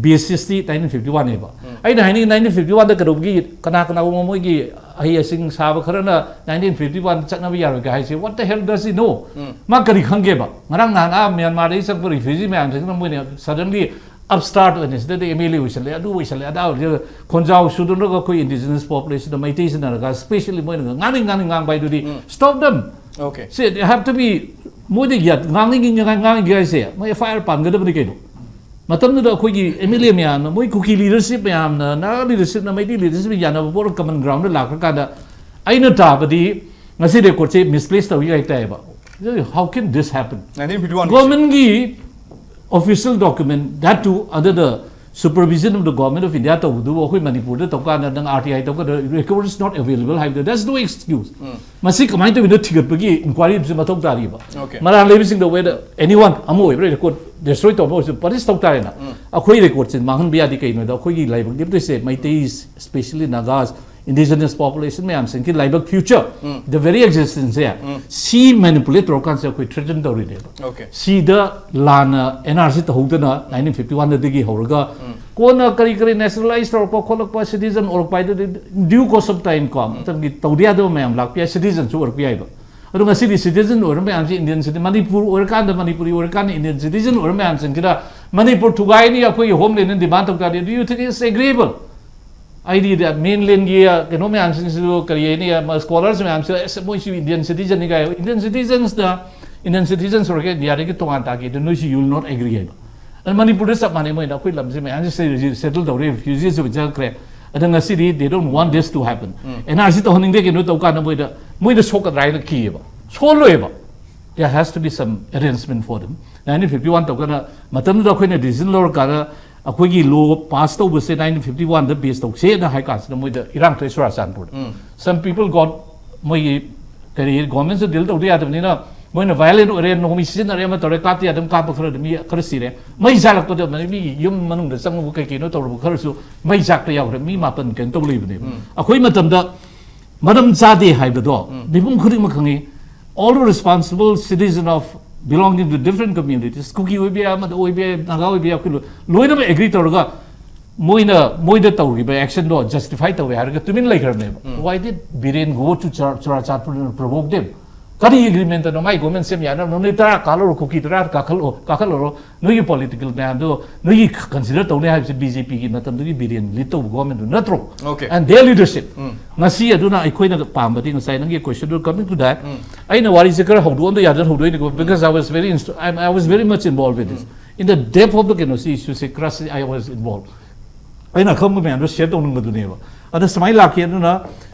basisꯇꯤ ꯅꯥꯏꯟꯇꯤꯟ ꯐꯤꯐꯇꯤ ꯋꯥꯟꯅꯦꯕ꯫ ꯑꯩꯅ ꯍꯥꯏꯅꯤꯡꯉꯤ, ꯅꯥꯏꯟꯇꯤꯟ ꯐꯤꯐꯇꯤ ꯋꯥꯟꯗ ꯀꯩꯗꯧꯕꯒꯤ ꯀꯅꯥ ꯀꯅꯥꯒꯨꯝꯕ ꯃꯣꯏꯒꯤ ꯑꯍꯩ ꯑꯁꯤꯡ ꯁꯥꯕ ꯈꯔꯅ ꯅꯥꯏꯟꯇꯤꯟ ꯐꯤꯐꯇꯤ ꯋꯥꯟ ꯆꯠꯅꯕ ꯌꯥꯔꯣꯏꯒ ꯍꯥꯏꯁꯦ, what the hell does he know? ꯃꯥ ꯀꯔꯤ ꯈꯪꯒꯦꯕ? ꯉꯔꯥꯡ ꯅꯍꯥꯟ ꯑꯥ ꯃ꯭ꯌꯥꯟꯃꯥꯔꯗꯒꯤ ꯆꯪꯕ ꯔꯤꯐ꯭ꯌꯨꯖꯤ ꯃꯌꯥꯝꯁꯤꯅ ꯃꯣꯏꯅ suddenly upstart ꯑꯣꯏꯅ ꯁꯤꯗꯗꯤ ꯑꯦꯝ ꯑꯦꯜ ꯑꯦ ꯑꯣꯏꯁꯜꯂꯦ, ꯑꯗꯨ ꯑꯣꯏꯁꯜꯂꯦ, ꯑꯗꯥ ꯑꯣꯏꯁꯜꯂꯦ, ꯈꯣꯟꯖꯥꯎ ꯁꯨꯗꯨꯅꯒ ꯑꯩꯈꯣꯏ ꯏꯟꯗꯤꯖꯤꯅꯁ ꯄꯣꯄꯨꯂꯦꯁꯟꯗ, ꯃꯩꯇꯩꯁꯤꯟꯅꯔꯒ specially ꯃꯣꯏꯅ ꯉꯥꯡꯅꯤꯡ ꯉꯥꯡꯅꯤꯡ ꯉꯥꯡꯕ ꯍꯥꯏꯗꯨꯗꯤ stop them. Okay. See, they have to be, ꯃꯣꯏꯗ ꯌꯥꯠ-, ꯉꯥꯡꯅꯤꯡꯉꯤ ꯉꯥꯡ-, ꯉꯥꯡꯅꯤꯡꯒꯦ ꯍꯥꯏꯁꯦ ꯃꯣꯏ ꯑꯦꯐ ꯑꯥꯏ ꯑꯥꯔ ꯄꯥꯟꯒꯗꯕꯅꯤ ꯀꯩꯅꯣ꯫ ꯃꯇꯝꯗꯨꯗ ꯑꯩꯈꯣꯏꯒꯤ ꯑꯦꯝ ꯑꯦꯜ ꯑꯦ ꯃꯌꯥꯝꯅ, ꯃꯣꯏ ꯀꯨꯀꯤ ꯂꯤꯗꯔꯁꯤꯞ ꯃꯌꯥꯝꯅ, ꯅꯥꯒꯥ ꯂꯤꯗꯔꯁꯤꯞꯅ, ꯃꯩꯇꯩ ꯂꯤꯗꯔꯁꯤꯞ ꯌꯥꯅꯕ ꯄꯣꯠ ꯀꯃꯟ ꯒ꯭ꯔꯥꯎꯟꯗ ꯂꯥꯛꯈ꯭ꯔꯀꯥꯟꯗ ꯑꯩꯅ ꯇꯥꯕꯗꯤ ꯉꯁꯤ ꯔꯦꯀꯣꯔꯠꯁꯦ ꯃꯤꯁꯄ꯭ꯂꯦꯁ ꯇꯧꯏ ꯍꯥꯏ ꯇꯥꯏꯌꯦꯕ꯫ How can this happen? Nineteen fifty one ꯒꯣꯔꯃꯦꯟꯒꯤ official document, that too under the supervision of the Government of India ꯇꯧꯕꯗꯨꯕꯨ ꯑꯩꯈꯣꯏ ꯃꯅꯤꯄꯨꯔꯗ ꯇꯧꯀꯥꯟꯗ ꯅꯪ ꯑꯥꯔ ꯇꯤ ꯑꯥꯏ ꯇꯧꯀꯥꯟꯗ record is not available ꯍꯥꯏꯕꯗꯣ, that's no excuse. ꯃꯁꯤ ꯀꯃꯥꯏꯅ ꯇꯧꯔꯤꯅꯣ ꯊꯤꯒꯠꯄꯒꯤ ꯏꯟꯀ꯭ꯋꯥꯏꯔꯤ ꯑꯃꯁꯨ ꯃꯊꯧ ꯇꯥꯔꯤꯕ꯫ Okay. ꯃꯔꯥꯜ ꯂꯩꯕꯁꯤꯡꯗ whether anyone ꯑꯃ ꯑꯣꯏꯕ꯭ꯔꯥ, ꯔꯦꯀꯣꯔꯠ ꯗꯦꯁꯇ꯭ꯔꯣꯏ ꯇꯧꯕ ꯑꯣꯏꯔꯁꯨ ꯄꯅꯤꯁ ꯇꯧ ꯇꯥꯔꯦꯅ꯫ ꯑꯩꯈꯣꯏ ꯔꯦꯀꯣꯔꯠꯁꯦ ꯃꯥꯡꯍꯟꯕ ꯌꯥꯗꯦ꯫ ꯀꯩꯅꯣꯗ ꯑꯩꯈꯣꯏꯒꯤ ꯂꯥꯏꯕꯛ ꯂꯦꯞꯇꯣꯏꯁꯦ Meitei, specially Nagas, indigenous population ꯃꯌꯥꯝꯁꯤꯡꯒꯤ ꯂꯥꯏꯕꯛ future, the very existence ꯁꯦ ꯁꯤ manipulate ꯇꯧꯔꯀꯥꯟꯁꯤꯗ ꯑꯩꯈꯣꯏ threaten ꯇꯧꯔꯤꯅꯦꯕ꯫ Okay. ꯁꯤꯗ ꯂꯥꯟꯅ ꯑꯦꯟ ꯑꯥꯔ ꯁꯤ ꯇꯧꯍꯧꯗꯅ ꯅꯥꯏꯟꯇꯤꯟ ꯐꯤꯐꯇꯤ ꯋꯥꯟꯗꯒꯤ ꯍꯧꯔꯒ ꯀꯣꯟꯅ ꯀꯔꯤ ꯀꯔꯤ ꯅꯦꯁꯅꯦꯂꯥꯏꯁ ꯇꯧꯔꯛꯄ ꯈꯣꯠꯂꯛꯄ, ꯁꯤꯇꯤꯖꯟ ꯑꯣꯏꯔꯛꯄ ꯍꯥꯏꯗꯨꯗꯤ due course of time ꯀꯣ, ꯃꯇꯝꯒꯤ ꯇꯧꯗ ꯌꯥꯗꯕ ꯃꯌꯥꯝ ꯂꯥꯛꯄ ꯌꯥꯏ, ꯁꯤꯇꯤꯖꯟꯁꯨ ꯑꯣꯏꯔꯛꯄ ꯌꯥꯏꯕ꯫ ꯑꯗꯣ ꯉꯁꯤꯗꯤ ꯁꯤꯇꯤꯖꯟ ꯑꯣꯏꯔ ꯃꯌꯥꯝꯁꯤ ꯏꯟꯗꯤꯌꯟ ꯁꯤꯇꯤꯖꯟ, ꯃꯅꯤꯄꯨꯔ ꯑꯣꯏꯔꯀꯥꯟꯗ, ꯃꯅꯤꯄꯨꯔꯤ ꯑꯣꯏꯔꯀꯥꯟꯗ ꯏꯟꯗꯤꯌꯟ ꯁꯤꯇꯤꯖꯟ ꯑꯣꯏꯔ ꯃꯌꯥꯝꯁꯤꯡꯁꯤꯗ ꯃꯅꯤꯄꯨꯔ ꯊꯨꯒꯥꯏꯅꯤ ꯑꯩꯈꯣꯏꯒꯤ ꯍꯣꯝꯂꯦꯟꯅ ꯗꯤꯃꯥꯟ ꯇꯧ ꯇꯥꯔꯗꯤ, do you think it's agreeable? ꯑꯩꯗꯤ ꯃꯦꯟꯂꯦꯟꯒꯤ ꯀꯩꯅꯣ ꯃꯌꯥꯝꯁꯤꯡꯁꯤꯁꯨ ꯀꯔꯤ ꯍꯥꯏꯅꯤ, ꯁ꯭ꯀꯣꯂꯔꯁ ꯃꯌꯥꯝꯁꯨ ꯑꯁ ꯃꯣꯏꯁꯨ ꯏꯟꯗꯤꯌꯟ ꯁꯤꯇꯤꯖꯟꯅꯤ ꯀꯥꯏ, ꯏꯟꯗꯤꯌꯟ ꯁꯤꯇꯤꯖꯟꯁꯅ ꯏꯟꯗꯤꯌꯟ ꯁꯤꯇꯤꯖꯟꯁ ꯑꯣꯏꯔꯒ ꯏꯟꯗꯤꯌꯥꯗꯒꯤ ꯇꯣꯉꯥꯟ ꯇꯥꯒꯦ ꯑꯗꯨ ꯅꯣꯏꯁꯨ you will not agree ꯍꯥꯏꯕ꯫ ꯑꯗꯨ ꯃꯅꯤꯄꯨꯔꯗ ꯆꯞ ꯃꯥꯟꯅꯩ, ꯃꯣꯏꯅ ꯑꯩꯈꯣꯏ ꯂꯝꯁꯦ ꯃꯌꯥꯝꯁꯦ ꯁꯦꯇꯜ ꯇꯧꯔꯦ, ꯔꯤꯐ꯭ꯌꯨꯖꯤꯁ ꯑꯣꯏ ꯆꯪꯈ꯭ꯔꯦ꯫ ꯑꯗ ꯉꯁꯤꯗꯤ they don't want this to happen. N R C ꯇꯧꯍꯟꯅꯤꯡꯗꯦ ꯀꯩꯅꯣ ꯇꯧ ꯀꯥꯟꯗ ꯃꯣꯏꯗ ꯃꯣꯏꯗ ꯁꯣꯛꯀꯗ꯭ꯔꯥ ꯍꯥꯏꯅ ꯀꯤꯌꯦꯕ꯫ ꯁꯣꯛꯂꯣꯏꯕ꯫ There has to be some arrangement for them. Nineteen fifty one ꯇꯧꯒꯅ ꯃꯇꯝꯗꯨꯗ ꯑꯩꯈꯣꯏꯅ ꯗꯤꯁꯤꯖꯟ ꯂꯧꯔꯀꯥꯟꯗ ꯑꯩꯈꯣꯏꯒꯤ ꯂꯣ ꯄꯥꯁ ꯇꯧꯕꯁꯦ ꯅꯥꯏꯟꯇꯤꯟ ꯐꯤꯐꯇꯤ ꯋꯥꯟꯗ ꯕꯦꯁ ꯇꯧꯁꯦꯅ ꯍꯥꯏ ꯀꯥꯟꯁꯤꯗ ꯃꯣꯏꯗ ꯏꯔꯥꯡ ꯊꯣꯛꯑꯦ ꯆꯨꯔꯥꯆꯥꯟꯄꯨꯔꯗ꯫ ꯁꯝ ꯄꯤꯄꯜ ꯒꯣꯠ ꯃꯣꯏꯒꯤ ꯀꯔꯤ ꯒꯣꯔꯃꯦꯟꯁꯨ ꯗꯤꯜ ꯇꯧꯗ ꯌꯥꯗꯕꯅꯤꯅ ꯃꯣꯏꯅ ꯚꯥꯏꯑꯣꯂꯦꯟ ꯑꯣꯏꯔꯦ, ꯅꯣꯡꯃꯩ ꯁꯤꯖꯤꯟꯅꯔꯦ, ꯑꯃ ꯇꯧꯔꯦ, ꯀꯥꯞꯇ ꯌꯥꯗꯕ ꯀꯥꯞꯄ ꯈꯔꯗ ꯃꯤ ꯈꯔ ꯁꯤꯔꯦ꯫ ꯃꯩ ꯆꯥꯛꯂꯛꯄꯗ ꯃꯤ ꯌꯨꯝ ꯃꯅꯨꯡꯗ ꯆꯪꯉꯨꯕ ꯀꯩ ꯀꯩꯅꯣ ꯇꯧꯔꯨꯕ ꯈꯔꯁꯨ ꯃꯩ ꯆꯥꯛꯇ ꯌꯥꯎꯈ꯭ꯔꯦ꯫ ꯃꯤ ꯃꯥꯄꯟ ꯀꯩꯅꯣ ꯇꯧ ꯂꯩꯕꯅꯦꯕ꯫ ꯑꯩꯈꯣꯏ ꯃꯇꯝꯗ ꯃꯔꯝ ꯆꯥꯗꯦ ꯍꯥꯏꯕꯗꯣ ꯃꯤꯄꯨꯝ ꯈꯨꯗꯤꯡꯃꯛ ꯈꯪꯉꯤ꯫ All responsible citizen of belonging to different communities, ꯀꯨꯀꯤ ꯑꯣꯏꯕ ꯌꯥꯏ, ꯑꯃꯗ ꯑꯣꯏꯕ ꯌꯥꯏ, ꯅꯥꯒꯥ ꯑꯣꯏꯕ ꯌꯥꯏ, ꯑꯩꯈꯣꯏ ꯂꯣꯏꯅꯃꯛ ꯑꯦꯒ꯭ꯔꯤ ꯇꯧꯔꯒ ꯃꯣꯏꯅ ꯃꯣꯏꯗ ꯇꯧꯔꯤꯕ ꯑꯦꯛꯁꯟꯗꯣ ꯖꯁꯇꯤꯐꯥꯏ ꯇꯧꯋꯦ ꯍꯥꯏꯔꯒ ꯇꯨꯃꯤꯟ ꯂꯩꯈ꯭ꯔꯕꯅꯦꯕ꯫ Why did Biren go to Chur- Churachandpur and provoke them? ꯀꯔꯤ ꯑꯦꯒ꯭ꯔꯤꯃꯦꯟꯇꯅꯣ? ꯃꯥꯏ ꯒꯣꯔꯃꯦꯟ ꯁꯦꯝ ꯌꯥꯅꯕ ꯅꯣꯏ ꯇꯔꯥ ꯀꯥꯜꯂꯨꯔꯣ, ꯀꯨꯀꯤ ꯇꯔꯥ ꯀꯥꯈꯠꯂꯣ, ꯀꯥꯈꯠꯂꯨꯔꯣ, ꯅꯣꯏꯒꯤ ꯄꯣꯂꯤꯇꯤꯀꯦꯜ ꯃꯌꯥꯝꯗꯣ ꯅꯣꯏꯒꯤ ꯀꯟꯁꯤꯗꯔ ꯇꯧꯅꯤ ꯍꯥꯏꯕꯁꯦ ꯕꯤ ꯖꯦ ꯄꯤꯒꯤ ꯃꯇꯝꯗꯨꯒꯤ ꯕꯤꯔꯦꯟ ꯂꯤꯗ ꯇꯧꯕ ꯒꯣꯔꯃꯦꯟꯗꯨ ꯅꯠꯇ꯭ꯔꯣ? Okay. And their leadership. ꯉꯁꯤ ꯑꯗꯨꯅ ꯑꯩꯈꯣꯏꯅ ꯄꯥꯝꯕꯗꯤ ꯉꯁꯥꯏ ꯅꯪꯒꯤ question coming to that, ꯑꯩꯅ ꯋꯥꯔꯤꯁꯦ ꯈꯔ ꯍꯧꯗꯣꯛꯑꯝꯗ ꯌꯥꯗꯅ ꯍꯧꯗꯣꯛꯏꯅꯤꯀꯣ, because I was very inst- I, I was very much involved with this. In the depth of the ꯀꯩꯅꯣꯁꯤ ꯏꯁꯨꯁꯦ ꯈꯔ I was involved. ꯑꯩꯅ ꯑꯈꯪꯕ ꯃꯌꯥꯝꯗꯣ ꯁꯤꯌꯔ ꯇꯧꯅꯤꯡꯕꯗꯨꯅꯦꯕ꯫ ꯑꯗ ꯁꯨꯃꯥꯏꯅ ꯂꯥꯛꯈꯤ꯫ ꯑꯗꯨꯅ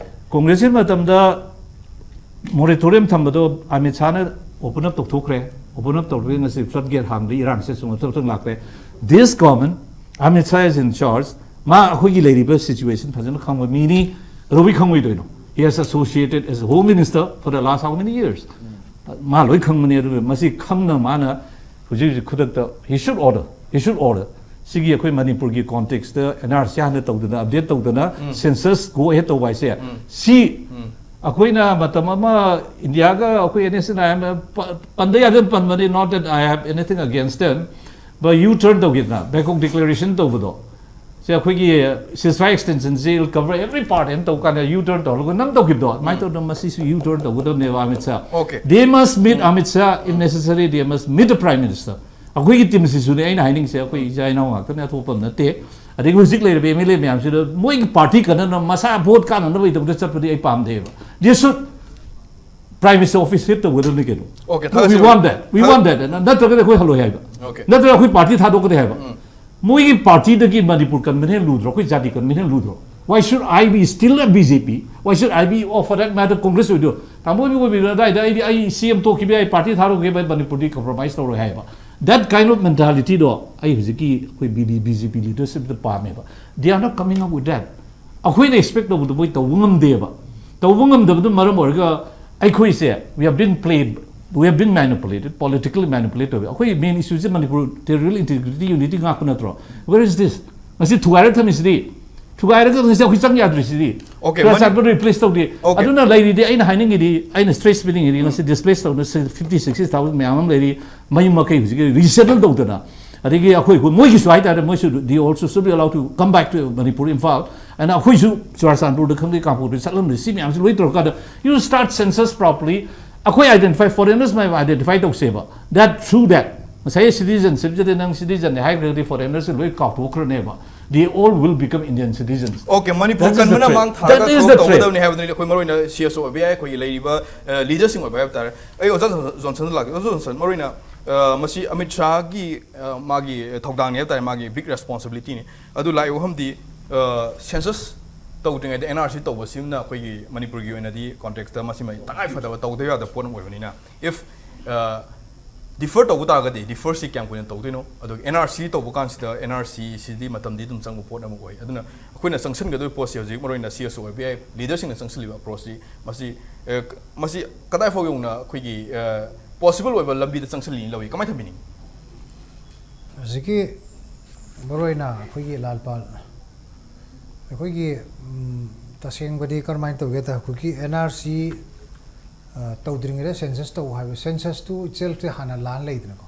ꯀꯣꯡꯒ꯭ꯔꯦꯁꯀꯤ ꯃꯇꯝꯗ ꯃꯣꯔꯦꯇꯣꯔꯤꯌꯝ ꯊꯝꯕꯗꯣ ꯑꯃꯤꯠ ꯁꯥꯅ ꯑꯣꯄꯟ ꯑꯞ ꯇꯧꯊꯣꯛꯈ꯭ꯔꯦ꯫ ꯑꯣꯄꯟ ꯑꯞ ꯇꯧꯔꯒ ꯉꯁꯤ ꯐ꯭ꯂꯠ ꯒꯦꯠ ꯍꯥꯡꯕꯗ ꯏꯔꯥꯡꯁꯦ ꯁꯨꯝ ꯃꯊꯪ ꯃꯊꯪ ꯂꯥꯛꯈ꯭ꯔꯦ꯫ This government, Amit Shah is in charge. ꯃꯥ ꯑꯩꯈꯣꯏꯒꯤ ꯂꯩꯔꯤꯕ ꯁꯤꯆꯨꯋꯦꯁꯟ ꯐꯖꯅ ꯈꯪꯕ ꯃꯤꯅꯤ꯫ ꯀꯩꯗꯧꯕꯩ ꯈꯪꯉꯣꯏꯗꯣꯏꯅꯣ? He has associated as Home Minister for the last how many years? ꯃꯥ ꯂꯣꯏ ꯈꯪꯕꯅꯤ꯫ ꯑꯗꯨꯒ ꯃꯁꯤ ꯈꯪꯅ ꯃꯥꯅ ꯍꯧꯖꯤꯛ ꯍꯧꯖꯤꯛ ꯈꯨꯗꯛꯇ he should order, he should order. ꯁꯤꯒꯤ ꯑꯩꯈꯣꯏ ꯃꯅꯤꯄꯨꯔꯒꯤ ꯀꯣꯟꯇꯦꯛꯁꯇ ꯑꯦꯟ ꯑꯥꯔ ꯁꯤ ꯍꯥꯟꯅ ꯇꯧꯗꯅ, ꯑꯞꯗꯦꯠ ꯇꯧꯗꯅ, ꯁꯦꯟꯁꯁ ꯒꯣ ꯑꯍꯦꯗ ꯇꯧꯕ ꯍꯥꯏꯁꯦ, ꯁꯤ ꯑꯩꯈꯣꯏꯅ ꯃꯇꯝ ꯑꯃ ꯏꯟꯗꯤꯌꯥꯒ ꯑꯩꯈꯣꯏ N S N I M ꯄꯟꯗ ꯌꯥꯗꯅ ꯄꯟꯕꯅꯤ, not that I have anything against them, but U turn ꯇꯧꯈꯤꯗꯅ ꯕꯦꯡꯀꯣꯛ ꯗꯤꯀ꯭ꯂꯦꯔꯦꯁꯟ ꯇꯧꯕꯗꯣ, ꯁꯤ ꯑꯩꯈꯣꯏꯒꯤ ceasefire extension ꯁꯤ will cover every part ꯍꯥꯏꯅ ꯇꯧ ꯀꯥꯟꯗ U turn ꯇꯧꯔꯒ ꯅꯝ ꯇꯧꯈꯤꯕꯗꯣ, ꯑꯗꯨꯃꯥꯏꯅ ꯇꯧꯗꯅ ꯃꯁꯤꯁꯨ U turn ꯇꯧꯒꯗꯕꯅꯦꯕ ꯑꯃꯤꯠ ꯁꯥ꯫ Okay. They must meet Amit Shah, if necessary, they must meet the Prime Minister. ꯑꯩꯈꯣꯏꯒꯤ ꯇꯤꯝꯁꯤꯁꯨꯅꯦ ꯑꯩꯅ ꯍꯥꯏꯅꯤꯡꯁꯦ, ꯑꯩꯈꯣꯏ ꯏꯆꯥ ꯏꯅꯥꯎ ꯉꯥꯛꯇꯅꯦ, ꯑꯇꯣꯞꯄ ꯑꯃ ꯅꯠꯇꯦ꯫ ꯑꯗꯒꯤ ꯍꯧꯖꯤꯛ ꯂꯩꯔꯤꯕ ꯑꯦꯝ ꯑꯦꯜ ꯑꯦ ꯃꯌꯥꯝꯁꯤꯗ ꯃꯣꯏꯒꯤ ꯄꯥꯔꯇꯤ ꯀꯟꯅꯅꯕꯒꯤꯗꯃꯛꯇ ꯆꯠꯄꯗꯤ ꯑꯩ ꯄꯥꯝꯗꯦꯕ꯫ They should Prime Minister office hit ꯇꯧꯒꯗꯕꯅꯤ ꯀꯩꯅꯣ꯫ Okay, No, we ꯊꯥꯒꯠꯆꯔꯤ꯫ want that, we want that. ꯅꯠꯇ꯭ꯔꯒꯗꯤ ꯑꯩꯈꯣꯏ ꯍꯜꯂꯣꯏ ꯍꯥꯏꯕ, Okay. ꯅꯠꯇ꯭ꯔꯒ ꯑꯩꯈꯣꯏ ꯄꯥꯔꯇꯤ ꯊꯥꯗꯣꯛꯀꯅꯤ ꯍꯥꯏꯕ꯫ ꯃꯣꯏꯒꯤ ꯄꯥꯔꯇꯤꯗꯒꯤ ꯃꯅꯤꯄꯨꯔ ꯀꯟꯕꯅ ꯍꯦꯟꯅ ꯂꯨꯗ꯭ꯔꯣ, ꯑꯩꯈꯣꯏ ꯖꯥꯇꯤ ꯀꯟꯕꯅ ꯍꯦꯟꯅ ꯂꯨꯗ꯭ꯔꯣ? Why should I be still a B J P? Why should I be, or for that matter, Congress ꯑꯣꯏꯗꯣ? ꯇꯥꯃꯣ ꯏꯕꯣꯕꯤꯅ ꯑꯗꯥꯏꯗ ꯑꯩꯗꯤ ꯑꯩ ꯁꯤ ꯑꯦꯝ ꯇꯣꯛꯈꯤꯕ ꯌꯥꯏ, ꯄꯥꯔꯇꯤ ꯊꯥꯗꯣꯛꯈꯤꯕ ꯌꯥꯏ, ꯃꯅꯤꯄꯨꯔꯗꯤ ꯀꯝꯄ꯭ꯔꯣꯃꯥꯏꯁ ꯇꯧꯔꯣꯏ ꯍꯥꯏꯕ꯫ That kind of mentalityꯗꯣ ꯑꯩ ꯍꯧꯖꯤꯛꯀꯤ ꯑꯩꯈꯣꯏ ꯕꯤ ꯕꯤ ꯕꯤ ꯖꯦ ꯄꯤ ꯂꯤꯗꯔꯁꯤꯞꯇ ꯄꯥꯝꯃꯦꯕ꯫ They are not coming up with that. ꯑꯩꯈꯣꯏꯅ ꯑꯦꯛꯁꯄꯦꯛ ꯇꯧꯕꯗꯣ ꯃꯣꯏ ꯇꯧꯕ ꯉꯝꯗꯦꯕ꯫ ꯇꯧꯕ ꯉꯝꯗꯕꯗꯨ ꯃꯔꯝ ꯑꯣꯏꯔꯒ ꯑꯩꯈꯣꯏꯁꯦ, we have been played, we have been manipulated, politically manipulated ꯇꯧꯋꯦ꯫ ꯑꯩꯈꯣꯏ ꯃꯦꯟ ꯏꯁꯨꯁꯦ ꯃꯅꯤꯄꯨꯔ territorial integrity, unity ꯉꯥꯛꯄ ꯅꯠꯇ꯭ꯔꯣ? Where is this? ꯉꯁꯤ ꯊꯨꯒꯥꯏꯔ ꯊꯝꯃꯤꯁꯤꯗꯤ, ꯊꯨꯒꯥꯏꯔꯒ ꯉꯁꯤ ꯑꯩꯈꯣꯏ ꯆꯪ ꯌꯥꯗ꯭ꯔꯤꯁꯤꯗꯤ꯫ Okay, ꯈꯔ ꯃꯅꯤ- ꯆꯥꯛꯄꯗ ꯔꯤꯄ꯭ꯂꯦꯁ ꯇꯧꯗꯦ꯫ Okay. ꯑꯗꯨꯅ ꯂꯩꯔꯤꯗꯤ, ꯑꯩꯅ ꯍꯥꯏꯅꯤꯡꯉꯤꯗꯤ, ꯑꯩꯅ ꯁ꯭ꯇ꯭ꯔꯦꯁ ꯄꯤꯅꯤꯡꯉꯤꯗꯤ, ꯉꯁꯤ ꯗꯤꯁꯄ꯭ꯂꯦꯁ ꯇꯧꯅ ꯐꯤꯐꯇꯤ ꯁꯤꯛꯁꯇꯤ ꯊꯥꯎꯖꯟ ꯃꯌꯥꯝ ꯑꯃ ꯂꯩꯔꯤ, ꯃꯌꯨꯝ ꯃꯀꯩ ꯍꯧꯖꯤꯛꯀꯤ ꯔꯤꯁꯦꯇꯜ ꯇꯧꯗꯅ, ꯑꯗꯒꯤ ꯑꯩꯈꯣꯏ ꯃꯣꯏꯒꯤꯁꯨ ꯍꯥꯏꯇꯥꯔꯦ, ꯃꯣꯏꯁꯨ they also should be allowed to come back to Manipur, Imphal, and ꯑꯩꯈꯣꯏꯁꯨ ꯆꯨꯔꯥꯆꯥꯟꯄꯨꯔꯗ ꯈꯪꯗꯦ, ꯀꯥꯡꯄꯣꯛꯄꯤ ꯆꯠꯂꯝꯗꯦ꯫ ꯁꯤ ꯃꯌꯥꯝꯁꯤ ꯂꯣꯏ ꯇꯧꯔꯀꯥꯟꯗ, you start census properly. ꯑꯩꯈꯣꯏ identify, foreigners ꯃꯌꯥꯝ identify ꯇꯧꯁꯦꯕ꯫ That, through that, ꯉꯁꯥꯏ ꯁꯤꯇꯤꯖꯟꯁꯤꯞꯁꯤꯗꯤ ꯅꯪ ꯁꯤꯇꯤꯖꯟꯅꯦ ꯍꯥꯏꯈ꯭ꯔꯒꯗꯤ ꯐꯣꯔꯦꯅꯔꯁꯤ ꯂꯣꯏ ꯀꯥꯎꯊꯣꯛꯈ꯭ꯔꯅꯦꯕ꯫ They all will become Indian citizens. Okay, Manipur That is the ꯀꯟꯕꯅ threat. ꯃꯥꯡ ꯊꯥꯔꯒ That is ꯊꯕꯛ the threat. ꯇꯧꯒꯗꯕꯅꯤ ꯍꯥꯏꯕꯗꯨꯅꯤ ꯑꯩꯈꯣꯏ ꯃꯔꯨ ꯑꯣꯏꯅ ꯁꯤ ꯑꯦꯁ ꯑꯣ ꯑꯣꯏꯕ ꯌꯥꯏ, ꯑꯩꯈꯣꯏꯒꯤ ꯂꯩꯔꯤꯕ ꯂꯤꯗꯔꯁꯤꯡ ꯑꯣꯏꯕ ꯍꯥꯏꯕ ꯇꯥꯔꯦ꯫ ꯑꯩ ꯑꯣꯖꯥ ꯖꯣꯟꯁꯟꯗ ꯂꯥꯛꯀꯦ꯫ ꯑꯣꯖꯥ ꯖꯣꯟꯁꯟ, ꯃꯔꯨ ꯑꯣꯏꯅ ꯑ, ꯃꯁꯤ ꯑꯃꯤꯠ ꯁꯥꯍꯒꯤ ꯑ, ꯃꯥꯒꯤ ꯊꯧꯗꯥꯡꯅꯤ ꯍꯥꯏꯕ ꯇꯥꯔꯦ, ꯃꯥꯒꯤ ꯕꯤꯛ ꯔꯦꯁꯄꯣꯟꯁꯤꯕꯤꯂꯤꯇꯤꯅꯤ꯫ ꯑꯗꯨ ꯂꯥꯛꯏ ꯋꯥꯐꯝꯗꯤ, ꯑ, ꯁꯦꯟꯁꯁ ꯇꯧꯗ꯭ꯔꯤꯉꯩꯗ ꯑꯦꯟ ꯑꯥꯔ ꯁꯤ ꯇꯧꯕꯁꯤꯃꯅ ꯑꯩꯈꯣꯏꯒꯤ ꯃꯅꯤꯄꯨꯔꯒꯤ ꯑꯣꯏꯅꯗꯤ ꯀꯣꯟꯇꯦꯛꯁꯇ ꯃꯁꯤꯃ ꯇꯉꯥꯏ ꯐꯗꯕ ꯇꯧꯗꯕ ꯌꯥꯗꯕ ꯄꯣꯠ ꯑꯃ ꯑꯣꯏꯕꯅꯤꯅ, if ꯗꯤꯐꯔ ꯇꯧꯕ ꯇꯥꯔꯒꯗꯤ ꯗꯤꯐꯔꯁꯤ ꯀꯌꯥꯝ ꯀꯨꯏꯅ ꯇꯧꯗꯣꯏꯅꯣ? ꯑꯗꯨꯒ ꯑꯦꯟ ꯑꯥꯔ ꯁꯤ ꯇꯧꯕ ꯀꯥꯟꯁꯤꯗ ꯑꯦꯟ ꯑꯥꯔ ꯁꯤꯁꯤꯗꯤ ꯃꯇꯝꯗꯤ ꯑꯗꯨꯝ ꯆꯪꯕ ꯄꯣꯠ ꯑꯃ ꯑꯣꯏ꯫ ꯑꯗꯨꯅ ꯑꯩꯈꯣꯏꯅ ꯆꯪꯁꯤꯟꯒꯗꯧꯔꯤꯕ ꯄꯣꯠꯁꯤ ꯍꯧꯖꯤꯛ ꯃꯔꯨꯑꯣꯏꯅ ꯁꯤ ꯑꯦꯁ ꯑꯣ ꯑꯣꯏꯕ ꯌꯥꯏ, ꯂꯤꯗꯔꯁꯤꯡꯅ ꯆꯪꯁꯤꯜꯂꯤꯕ ꯑꯦꯄ꯭ꯔꯣꯆꯁꯤ ꯃꯁꯤ, ꯑ, ꯃꯁꯤ ꯀꯗꯥꯏ ꯐꯥꯎ ꯌꯧꯅ ꯑꯩꯈꯣꯏꯒꯤ ꯄꯣꯁꯤꯕꯜ ꯑꯣꯏꯕ ꯂꯝꯕꯤꯗ ꯆꯪꯁꯤꯜꯂꯤꯅ ꯂꯧꯏ, ꯀꯃꯥꯏꯅ ꯊꯝꯕꯤꯅꯤꯡꯉꯤ? ꯍꯧꯖꯤꯛꯀꯤ ꯃꯔꯨꯑꯣꯏꯅ ꯑꯩꯈꯣꯏꯒꯤ ꯂꯥꯜꯄꯥꯜ, ꯑꯩꯈꯣꯏꯒꯤ, ꯎꯝ, ꯇꯁꯦꯡꯕꯗꯤ ꯀꯔꯝꯍꯥꯏꯅ ꯇꯧꯒꯦꯗ, ꯑꯩꯈꯣꯏꯒꯤ ꯑꯦꯟ ꯑꯥꯔ ꯁꯤ ꯇꯧꯗ꯭ꯔꯤꯉꯩꯗ ꯁꯦꯟꯁꯁ ꯇꯧ ꯍꯥꯏꯕ, ꯁꯦꯟꯁꯁꯇꯨ ꯏꯠꯁꯦꯜꯐꯁꯦ ꯍꯥꯟꯅ ꯂꯥꯟ ꯂꯩꯗꯅꯀꯣ,